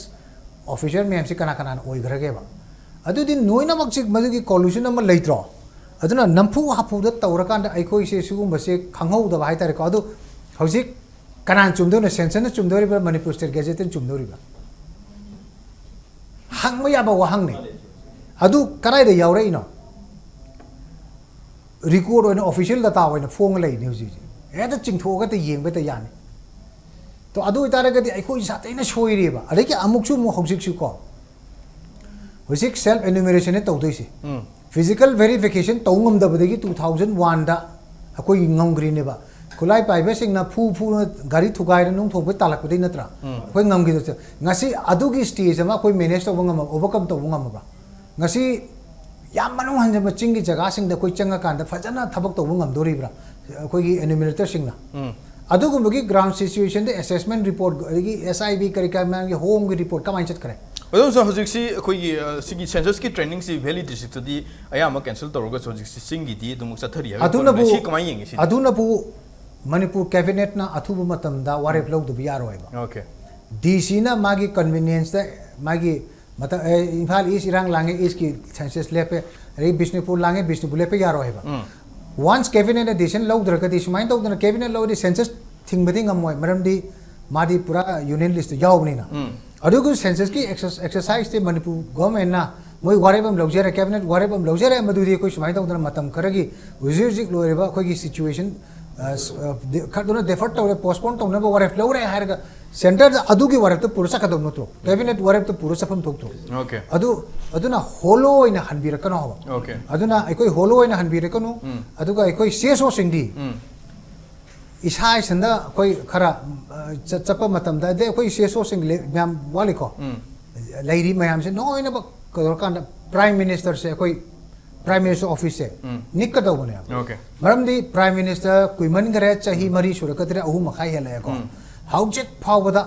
officer ꯃꯌꯥꯝꯁꯤ ꯀꯅꯥ ꯀꯅꯥꯅ ꯑꯣꯏꯈ꯭ꯔꯒꯦꯕ? ꯑꯗꯨꯗꯤ ꯅꯣꯏꯅꯃꯛꯁꯤ ꯃꯗꯨꯒꯤ collusion ꯑꯃ ꯂꯩꯇ꯭ꯔꯣ? ꯑꯗꯨꯅ ꯅꯝꯐꯨ ꯍꯥꯐꯨꯗ ꯇꯧꯔꯀꯥꯟꯗ ꯑꯩꯈꯣꯏꯁꯦ ꯁꯤꯒꯨꯝꯕꯁꯦ ꯈꯪꯍꯧꯗꯕ ꯍꯥꯏꯇꯥꯔꯦꯀꯣ꯫ ꯑꯗꯨ ꯍꯧꯖꯤꯛ ꯀꯅꯥꯅ ꯆꯨꯝꯗꯣꯏꯅꯣ? ꯁꯦꯟꯁꯟꯅ ꯆꯨꯝꯗꯣꯔꯤꯕ꯭ꯔꯥ, ꯃꯅꯤꯄꯨꯔ ꯁ꯭ꯇꯦꯠ ꯒꯦꯖꯦꯠꯇꯅ ꯆꯨꯝꯗꯣꯔꯤꯕ꯭ꯔꯥ? ꯍꯪꯕ ꯌꯥꯕ ꯋꯥꯍꯪꯅꯤ꯫ ꯑꯗꯨ ꯀꯗꯥꯏꯗ ꯌꯥꯎꯔꯛꯏꯅꯣ? ꯔꯦꯀꯣꯔꯗ ꯑꯣꯏꯅ, ꯑꯣꯐꯤꯁꯤꯌꯦꯜ ꯗꯇꯥ ꯑꯣꯏꯅ ꯐꯣꯡꯉ ꯂꯩꯅꯤ ꯍꯧꯖꯤꯛ ꯍꯧꯖꯤꯛ꯫ ꯍꯦꯛꯇ ꯆꯤꯡꯊꯣꯛꯑꯒ ꯍꯦꯛꯇ ꯌꯦꯡꯕ ꯍꯦꯛꯇ ꯌꯥꯅꯤ꯫ ꯇꯣ, ꯑꯗꯨ ꯑꯣꯏꯇꯥꯔꯒꯗꯤ ꯑꯩꯈꯣꯏ ꯁꯥꯊꯤꯅ ꯁꯣꯏꯔꯦꯕ꯫ ꯑꯗꯒꯤ ꯑꯃꯨꯛꯁꯨ ꯑꯃꯨꯛ ꯍꯧꯖꯤꯛꯁꯨꯀꯣ, ꯍꯧꯖꯤꯛ ꯁꯦꯜꯐ ꯑꯦꯅꯨꯃꯔꯦꯁꯟꯅꯦ ꯇꯧꯗꯣꯏꯁꯦ꯫ ꯎꯝ꯫ ꯐꯤꯖꯤꯀꯦꯜ ꯚꯦꯔꯤꯐꯤꯀꯦꯁꯟ ꯇꯧ ꯉꯝꯗꯕꯗꯒꯤ ꯇꯨ ꯊꯥꯎꯖꯟ ꯋꯥꯟꯗ ꯑꯩꯈꯣꯏꯒꯤ ꯉꯝꯈ꯭ꯔꯤꯅꯦꯕ꯫ ꯈꯨꯠꯂꯥꯏ ꯄꯥꯏꯕꯁꯤꯡꯅ ꯐꯨ ꯐꯨꯅ ꯒꯥꯔꯤ ꯊꯨꯒꯥꯏꯔ ꯅꯨꯡ ꯊꯣꯡꯕ ꯇꯥꯜꯂꯛꯄꯗꯩ ꯅꯠꯇ꯭ꯔꯥ? ꯎꯝ꯫ ꯑꯩꯈꯣꯏ ꯉꯝꯈꯤꯗꯣꯏꯁꯦ꯫ ꯉꯁꯤ ꯑꯗꯨꯒꯤ ꯁ꯭ꯇꯦꯖ ꯑꯃ ꯑꯩꯈꯣꯏ ꯃꯦꯅꯦꯖ ꯇꯧꯕ ꯉꯝꯃꯕ, ꯑꯣꯚꯔꯀꯝ ꯇꯧꯕ ꯉꯝꯃꯕ? ꯉꯁꯤ ꯌꯥꯝ ꯃꯅꯨꯡ ꯍꯟꯖꯟꯕ ꯆꯤꯡꯒꯤ ꯖꯒꯥꯁꯤꯡꯗ ꯑꯩꯈꯣꯏ ꯆꯪꯉꯀꯥꯟꯗ ꯐꯖꯅ ꯊꯕꯛ ꯇꯧꯕ ꯉꯝꯗꯣꯔꯤꯕ꯭ꯔꯥ ꯑꯩꯈꯣꯏꯒꯤ ꯑꯦꯅꯨꯃꯔꯦꯇꯔꯁꯤꯡꯅ? ꯎꯝ꯫ ꯑꯗꯨꯒꯨꯝꯕꯒꯤ ꯒ꯭ꯔꯥꯎꯟ ꯁꯤꯆꯨꯋꯦꯁꯟꯗ ꯑꯦꯁꯦꯁꯃꯦꯟ ꯔꯤꯄꯣꯔꯠ, ꯑꯗꯒꯤ ꯑꯦꯁ ꯑꯥꯏ ꯕꯤ ꯀꯔꯤ ꯀꯔꯥ ꯃꯌꯥꯝꯒꯤ ꯍꯣꯝꯒꯤ ꯔꯤꯄꯣꯔꯠ ꯀꯃꯥꯏꯅ ꯆꯠꯈ꯭ꯔꯦ? ꯑꯗꯨꯝ ꯁꯥꯔ, ꯍꯧꯖꯤꯛꯁꯤ ꯑꯩꯈꯣꯏꯒꯤ, ꯑ, ꯁꯤꯒꯤ ꯁꯦꯟꯁꯁꯀꯤ ꯇ꯭ꯔꯦꯅꯤꯡꯁꯤ ꯚꯦꯂꯤ ꯗꯤꯁꯇ꯭ꯔꯤꯛꯇꯗꯤ ꯑꯌꯥꯝꯕ ꯀꯦꯟꯁꯦꯜ ꯇꯧꯔꯒꯁꯨ ꯍꯧꯖꯤꯛꯁꯤ ꯆꯤꯡꯒꯤꯗꯤ ꯑꯗꯨꯃꯛ ꯆꯠꯊꯔꯤ ꯍꯥꯏꯕ ꯑꯗꯨꯅꯕꯨ, ꯄꯣꯠꯅꯤ꯫ ꯁꯤ ꯀꯃꯥꯏꯅ ꯌꯦꯡꯉꯤ ꯁꯤꯗꯤ? ꯑꯗꯨꯅꯕꯨ ꯃꯅꯤꯄꯨꯔ ꯀꯦꯕꯤꯅꯦꯠꯅ ꯑꯊꯨꯕ ꯃꯇꯝꯗ ꯋꯥꯔꯦꯞ ꯂꯧꯗꯕ ꯌꯥꯔꯣꯏꯕ꯫ ꯑꯣꯀꯦ꯫ ꯗꯤ ꯁꯤꯅ ꯃꯥꯒꯤ ꯀꯟꯚꯤꯅꯤꯌꯦꯟꯁꯇ ꯃꯥꯒꯤ ꯃꯇꯝ, ꯑꯦ, ꯏꯝꯐꯥꯜ ꯏꯁ ꯏꯔꯥꯡ ꯂꯥꯡꯉꯦ, ꯏꯁꯀꯤ ꯁꯦꯟꯁꯁ ꯂꯦꯞꯄꯦ, ꯑꯗꯒꯤ ꯕꯤꯁꯅꯨꯄꯨꯔ ꯂꯥꯡꯉꯦ, ꯕꯤꯁꯅꯨꯄꯨꯔ ꯂꯦꯞꯄ ꯌꯥꯔꯣꯏ ꯍꯥꯏꯕ꯫ ꯎꯝ꯫ ꯋꯥꯟꯁ ꯀꯦꯕꯤꯅꯦꯠꯅ ꯗꯤꯁꯤꯖꯟ ꯂꯧꯗ꯭ꯔꯒꯗꯤ, ꯁꯨꯃꯥꯏꯅ ꯇꯧꯗꯅ ꯀꯦꯕꯤꯅꯦꯠ ꯂꯧꯔꯗꯤ ꯁꯦꯟꯁꯁ ꯊꯤꯡꯕꯗꯤ ꯉꯝꯃꯣꯏ, ꯃꯔꯝꯗꯤ ꯃꯥꯗꯤ ꯄꯨꯔꯥ ꯌꯨꯅꯤꯌꯟ ꯂꯤꯁꯇ ꯌꯥꯎꯕꯅꯤꯅ꯫ ꯎꯝ꯫ ꯑꯗꯨꯒ ꯁꯦꯟꯁꯁꯀꯤ ꯑꯦꯛꯁꯔ-, ꯑꯦꯛꯁꯔꯁꯥꯏꯁꯇꯤ ꯃꯅꯤꯄꯨꯔ ꯒꯣꯔꯃꯦꯟꯅ ꯃꯣꯏ ꯋꯥꯔꯦꯞ ꯑꯃ ꯂꯧꯖꯔꯦ, ꯀꯦꯕꯤꯅꯦꯠ ꯋꯥꯔꯦꯞ ꯑꯃ ꯂꯧꯖꯔꯦ, ꯃꯗꯨꯗꯤ ꯑꯩꯈꯣꯏ ꯁꯨꯃꯥꯏꯅ ꯇꯧꯗꯅ ꯃꯇꯝ ꯈꯔꯒꯤ ꯍꯧꯖꯤꯛ ꯍꯧꯖꯤꯛ ꯂꯣꯏꯔꯤꯕ ꯑꯩꯈꯣꯏꯒꯤ ꯁꯤꯆꯨꯋꯦꯁꯟ, ꯑ, ꯁ-, ꯑ, ꯗꯤ-, ꯈꯔꯗꯨꯅ ꯗꯦꯐꯔ ꯇꯧꯔꯦ, ꯄꯣꯁꯄꯣꯟ ꯇꯧꯅꯕ ꯋꯥꯔꯦꯞ ꯂꯧꯔꯦ ꯍꯥꯏꯔꯒ ꯁꯦꯟꯇꯔꯗ ꯑꯗꯨꯒꯤ ꯋꯥꯔꯦꯞꯇ ꯄꯨꯔ ꯆꯠꯀꯗꯧ ꯅꯠꯇ꯭ꯔꯣ? ꯀꯦꯕꯤꯅꯦꯠ ꯋꯥꯔꯦꯞꯇ ꯄꯨꯔ ꯆꯠꯐꯝ ꯊꯣꯛꯇ꯭ꯔꯣ? ꯑꯣꯀꯦ꯫ ꯑꯗꯨ, ꯑꯗꯨꯅ ꯍꯣꯂꯣ ꯑꯣꯏꯅ ꯍꯟꯕꯤꯔꯛꯀꯅꯣ ꯍꯥꯏꯕ꯫ ꯑꯣꯀꯦ꯫ ꯑꯗꯨꯅ ꯑꯩꯈꯣꯏ ꯍꯣꯂꯣ ꯑꯣꯏꯅ ꯍꯟꯕꯤꯔꯛꯀꯅꯨ꯫ ꯎꯝ꯫ ꯑꯗꯨꯒ ꯑꯩꯈꯣꯏ ꯁꯤ ꯑꯦꯁ ꯑꯣꯁꯤꯡꯗꯤ ꯎꯝ꯫ ꯏꯁꯥ ꯏꯁꯟꯗ ꯑꯩꯈꯣꯏ ꯈꯔ, ꯑ, ꯆꯠ-, ꯆꯠꯄ ꯃꯇꯝꯗ, ꯑꯗꯩ ꯑꯩꯈꯣꯏ ꯁꯤ ꯑꯦꯁ ꯑꯣꯁꯤꯡ ꯂꯩ-, ꯃꯌꯥꯝ ꯋꯥꯠꯂꯤꯀꯣ꯫ ꯎꯝ꯫ ꯂꯩꯔꯤ ꯃꯌꯥꯝꯁꯦ ꯂꯣꯏꯅꯃꯛ ꯀꯩꯗꯧꯔꯀꯥꯟꯗ ꯄ꯭ꯔꯥꯏꯝ ꯃꯤꯅꯤꯁꯇꯔꯁꯦ ꯑꯩꯈꯣꯏ ꯄ꯭ꯔꯥꯏꯝ ꯃꯤꯅꯤꯁꯇꯔ ꯑꯣꯐꯤꯁꯁꯦ ꯎꯝ꯫ ꯅꯤꯛꯀꯗꯧꯕꯅꯦꯕ꯫ ꯑꯣꯀꯦ꯫ ꯃꯔꯝꯗꯤ ꯄ꯭ꯔꯥꯏꯝ ꯃꯤꯅꯤꯁꯇꯔ ꯀꯨꯏꯃꯟꯈꯔꯦ, ꯆꯍꯤ ꯃꯔꯤ ꯁꯨꯔꯛꯀꯗꯧꯔꯦ, ꯑꯍꯨꯝ ꯃꯈꯥꯏ ꯍꯦꯜꯂꯛꯑꯦꯀꯣ꯫ ꯎꯝ꯫ ꯍꯧꯖꯤꯛ ꯐꯥꯎꯕꯗ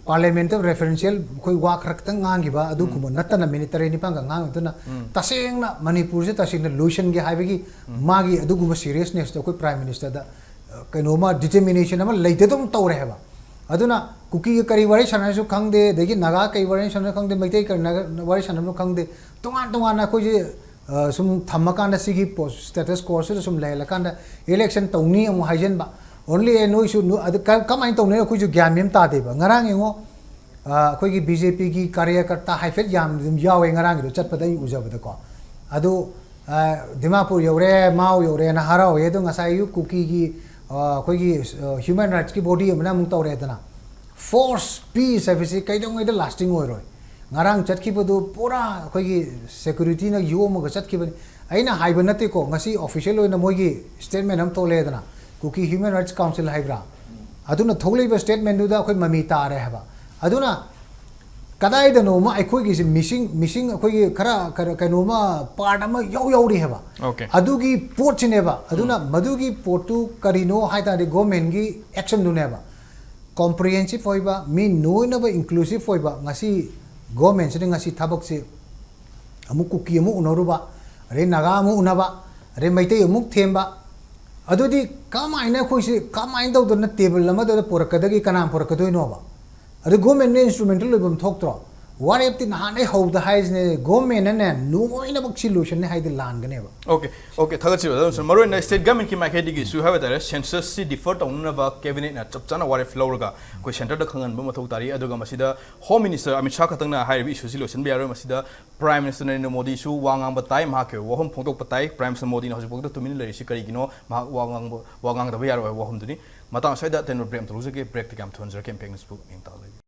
ꯄꯥꯔꯂꯤꯌꯥꯃꯦꯟꯠꯇ ꯔꯦꯐꯔꯦꯟꯁꯤꯌꯦꯜ ꯑꯩꯈꯣꯏ ꯋꯥ ꯈꯔ ꯈꯛꯇꯪ ꯉꯥꯡꯈꯤꯕ ꯑꯗꯨꯒꯨꯝꯕ ꯎꯝ꯫ ꯅꯠꯇꯅ, ꯃꯤꯅꯤꯠ ꯇꯔꯦꯠ ꯅꯤꯄꯥꯟꯒ ꯉꯥꯡꯈꯤꯕꯗꯨꯅ ꯎꯝ꯫ ꯇꯁꯦꯡꯅ ꯃꯅꯤꯄꯨꯔꯁꯦ ꯇꯁꯦꯡꯅ ꯂꯣꯏꯁꯤꯟꯒꯦ ꯍꯥꯏꯕꯒꯤ ꯎꯝ꯫ ꯃꯥꯒꯤ ꯑꯗꯨꯒꯨꯝꯕ ꯁꯤꯔꯤꯌꯁꯅꯦꯁꯇꯣ ꯑꯩꯈꯣꯏ ꯄ꯭ꯔꯥꯏꯝ ꯃꯤꯅꯤꯁꯇꯔꯗ, ꯑ, ꯀꯩꯅꯣꯃ ꯗꯤꯇꯔꯃꯤꯅꯦꯁꯟ ꯑꯃ ꯂꯩꯇꯗꯧꯅ ꯇꯧꯔꯦ ꯍꯥꯏꯕ꯫ ꯑꯗꯨꯅ ꯀꯨꯀꯤꯒ ꯀꯔꯤ ꯋꯥꯔꯤ ꯁꯥꯟꯅꯔꯁꯨ ꯈꯪꯗꯦ, ꯑꯗꯒꯤ ꯅꯥꯒꯥ ꯀꯔꯤ ꯋꯥꯔꯤ ꯁꯥꯟꯅꯔꯁꯨ ꯈꯪꯗꯦ, ꯃꯩꯇꯩ ꯀꯔꯤ ꯅꯥꯒꯥ ꯋꯥꯔꯤ ꯁꯥꯟꯅꯕꯅꯣ ꯈꯪꯗꯦ, ꯇꯣꯉꯥꯟ ꯇꯣꯉꯥꯟꯅ ꯑꯩꯈꯣꯏꯁꯦ, ꯑ, ꯁꯨꯝ ꯊꯝꯃꯀꯥꯟꯗ ꯁꯤꯒꯤ ꯄꯣꯁ-, ꯁ꯭ꯇꯦꯇꯁ ꯀꯣꯁꯤꯗ ꯁꯨꯝ ꯂꯩꯍꯜꯂꯀꯥꯟꯗ ꯏꯂꯦꯛꯁꯟ ꯇꯧꯅꯤ ꯑꯃꯨꯛ ꯍꯥꯏꯖꯟꯕ, ꯑꯣꯟꯂꯤ ꯑꯦ ꯅꯣꯏꯁꯨ ꯅꯣ- ꯑꯗꯨ ꯀ- ꯀꯃꯥꯏꯅ ꯇꯧꯅꯣ ꯑꯩꯈꯣꯏꯁꯨ ꯒ꯭ꯌꯥꯟ ꯃꯦꯟ ꯇꯥꯗꯦꯕ꯫ ꯉꯔꯥꯡ ꯌꯦꯡꯉꯣ, ꯑ, ꯑꯩꯈꯣꯏꯒꯤ ꯕꯤ ꯖꯦ ꯄꯤꯒꯤ ꯀꯥꯔꯌꯀꯔꯇꯥ ꯍꯥꯏꯐꯦꯠ ꯌꯥꯝ ꯑꯗꯨꯝ ꯌꯥꯎꯋꯦ ꯉꯔꯥꯡꯒꯤꯗꯣ ꯆꯠꯄꯗ ꯑꯩ ꯎꯖꯕꯗꯀꯣ꯫ ꯑꯗꯨ, ꯑ, ꯗꯤꯃꯥꯄꯨꯔ ꯌꯧꯔꯦ, ꯃꯥꯎ ꯌꯧꯔꯦꯅ ꯍꯔꯥꯎꯋꯦ꯫ ꯑꯗꯣ ꯉꯁꯥꯏ ꯑꯌꯨꯛ ꯀꯨꯀꯤꯒꯤ, ꯑ, ꯑꯩꯈꯣꯏꯒꯤ, ꯑ, ꯍ꯭ꯌꯨꯃꯦꯟ ꯔꯥꯏꯠꯁꯀꯤ ꯕꯣꯗꯤ ꯑꯃꯅ ꯑꯃꯨꯛ ꯇꯧꯔꯦꯗꯅ, ꯐꯣꯔꯁ ꯄꯤꯁ ꯍꯥꯏꯕꯁꯤ ꯀꯩꯗꯧꯉꯩꯗ ꯂꯥꯁꯇꯤꯡ ꯑꯣꯏꯔꯣꯏ꯫ ꯉꯔꯥꯡ ꯆꯠꯈꯤꯕꯗꯨ ꯄꯨꯔꯥ ꯑꯩꯈꯣꯏꯒꯤ ꯁꯦꯀ꯭ꯌꯨꯔꯤꯇꯤꯅ ꯌꯣꯝꯃꯒ ꯆꯠꯈꯤꯕꯅꯤ꯫ ꯑꯩꯅ ꯍꯥꯏꯕ ꯅꯠꯇꯦꯀꯣ, ꯉꯁꯤ ꯑꯣꯐꯤꯁꯤꯌꯦꯜ ꯑꯣꯏꯅ ꯃꯣꯏꯒꯤ ꯁ꯭ꯇꯦꯠꯃꯦꯟ ꯑꯃ ꯊꯣꯛꯂꯛꯑꯦꯗꯅ, ꯀꯨꯀꯤ ꯍ꯭ꯌꯨꯃꯦꯟ ꯔꯥꯏꯠꯁ ꯀꯥꯎꯟꯁꯤꯜ ꯍꯥꯏꯕ꯭ꯔꯥ, ꯑꯗꯨꯅ ꯊꯣꯛꯂꯛꯏꯕ ꯁ꯭ꯇꯦꯠꯃꯦꯟꯗꯨꯗ ꯑꯩꯈꯣꯏ ꯃꯃꯤ ꯇꯥꯔꯦ ꯍꯥꯏꯕ꯫ ꯑꯗꯨꯅ ꯀꯗꯥꯏꯗꯅꯣꯃ ꯑꯩꯈꯣꯏꯒꯤꯁꯦ ꯃꯤꯁꯤꯡ ꯃꯤꯁꯤꯡ ꯑꯩꯈꯣꯏꯒꯤ ꯈꯔ ꯈꯔ ꯀꯩꯅꯣꯃ ꯄꯥꯔꯠ ꯑꯃ ꯌꯥꯎ ꯌꯥꯎꯔꯤ ꯍꯥꯏꯕ꯫ Okay. ꯑꯗꯨꯒꯤ ꯄꯣꯠꯁꯤꯅꯦꯕ꯫ ꯑꯗꯨꯅ ꯃꯗꯨꯒꯤ ꯄꯣꯠꯇꯨ ꯀꯔꯤꯅꯣ ꯍꯥꯏ ꯇꯥꯔꯗꯤ ꯒꯣꯔꯃꯦꯟꯒꯤ ꯑꯦꯛꯁꯟꯗꯨꯅꯦꯕ꯫ ꯀꯣꯝꯄ꯭ꯔꯤꯍꯦꯟꯁꯤꯞ ꯑꯣꯏꯕ, ꯃꯤ ꯂꯣꯏꯅꯕ ꯏꯟꯀ꯭ꯂꯨꯁꯤꯞ ꯑꯣꯏꯕ꯫ ꯉꯁꯤ ꯒꯣꯔꯃꯦꯟꯁꯤꯅ ꯉꯁꯤ ꯊꯕꯛꯁꯤ ꯑꯃꯨꯛ ꯀꯨꯀꯤ ꯑꯃꯨꯛ ꯎꯅꯔꯨꯕ, ꯑꯗꯩ ꯅꯥꯒꯥ ꯑꯃꯨꯛ ꯎꯅꯕ, ꯑꯗꯩ ꯃꯩꯇꯩ ꯑꯃꯨꯛ ꯊꯦꯝꯕ꯫ ꯑꯗꯨꯗꯤ ꯀꯃꯥꯏꯅ ꯑꯩꯈꯣꯏꯁꯤ ꯀꯃꯥꯏꯅ ꯇꯧꯗꯅ ꯇꯦꯕꯜ ꯑꯃꯗ ꯄꯨꯔꯛꯀꯗꯒꯦ? ꯀꯅꯥ ꯄꯨꯔꯛꯀꯗꯣꯏꯅꯣꯕ? ꯑꯗꯨ ꯒꯣꯔꯃꯦꯟꯅ ꯏꯟꯁꯇ꯭ꯔꯨꯃꯦꯟꯇꯦꯜ ꯑꯣꯏꯕ ꯑꯃ ꯊꯣꯛꯇ꯭ꯔꯣ? ꯋꯥꯔꯦꯞꯇꯤ ꯅꯍꯥꯟꯗꯩ ꯍꯧꯗ ꯍꯥꯏꯁꯤꯅꯦ, ꯒꯣꯔꯃꯦꯟꯅꯅꯦ ꯂꯣꯏꯅꯃꯛ ꯁꯤ ꯂꯣꯏꯁꯟꯅꯤ ꯍꯥꯏꯗꯤ ꯂꯥꯟꯒꯅꯦꯕ꯫ ꯑꯣꯀꯦ, ꯑꯣꯀꯦ, ꯊꯥꯒꯠꯆꯔꯤ, ꯑꯗꯨ ꯃꯔꯨꯑꯣꯏꯅ ꯁ꯭ꯇꯦꯠ ꯒꯃꯦꯟꯠꯀꯤ ꯃꯥꯏꯀꯩꯗꯒꯤꯁꯨ ꯍꯥꯏꯕ ꯇꯥꯔꯦ, ꯁꯦꯟꯁꯁꯁꯤ ꯗꯤꯐꯔ ꯇꯧꯅꯅꯕ ꯀꯦꯕꯤꯅꯦꯠꯅ ꯆꯞ ꯆꯥꯅ ꯋꯥꯔꯦꯞ ꯂꯧꯔꯒ ꯑꯩꯈꯣꯏ ꯁꯦꯟꯇꯔꯗ ꯈꯪꯍꯟꯕ ꯃꯊꯧ ꯇꯥꯔꯤ꯫ ꯑꯗꯨꯒ ꯃꯁꯤꯗ ꯍꯣꯝ ꯃꯤꯅꯤꯁꯇꯔ ꯑꯃꯤꯠ ꯁꯥꯍ ꯈꯛꯇꯪꯅ ꯍꯥꯏꯔꯤꯕ ꯏꯁꯨꯁꯤ ꯂꯣꯏꯁꯤꯟꯕ ꯌꯥꯔꯣꯏ꯫ ꯃꯁꯤꯗ ꯄ꯭ꯔꯥꯏꯝ ꯃꯤꯅꯤꯁꯇꯔ ꯅꯔꯦꯟꯗ꯭ꯔ ꯃꯣꯗꯤꯁꯨ ꯋꯥ ꯉꯥꯡꯕ ꯇꯥꯏ, ꯃꯍꯥꯛꯀꯤ ꯑꯣꯏꯕ ꯋꯥꯐꯝ ꯐꯣꯡꯗꯣꯛꯄ ꯇꯥꯏ꯫ ꯄ꯭ꯔꯥꯏꯝ ꯃꯤꯅꯤꯁꯇꯔ ꯃꯣꯗꯤꯅ ꯍꯧꯖꯤꯛꯐꯥꯎꯗ ꯇꯨꯃꯤꯟꯅ ꯂꯩꯔꯤꯁꯤ ꯀꯔꯤꯒꯤꯅꯣ? ꯃꯍꯥꯛ ꯋꯥ ꯉꯥꯡꯕ, ꯋꯥ ꯉꯥꯡꯗꯕ ꯌꯥꯔꯣꯏ ꯍꯥꯏꯕ ꯋꯥꯐꯝꯗꯨꯅꯤ꯫ ꯃꯇꯥꯡ ꯑꯁ꯭ꯋꯥꯏꯗ ꯇꯦꯟꯕ ꯕ꯭ꯔꯦꯛ ꯑꯃ ꯊꯣꯛꯂꯨꯖꯒꯦ꯫ ꯕ꯭ꯔꯦꯛꯇ ꯀꯌꯥꯝ ꯊꯨꯍꯟꯖꯔꯛꯀꯦ, ꯏꯝꯄꯦꯛ ꯅ꯭ꯌꯨꯁꯄꯨ ꯃꯤꯡ ꯇꯥꯛꯂꯒꯦ꯫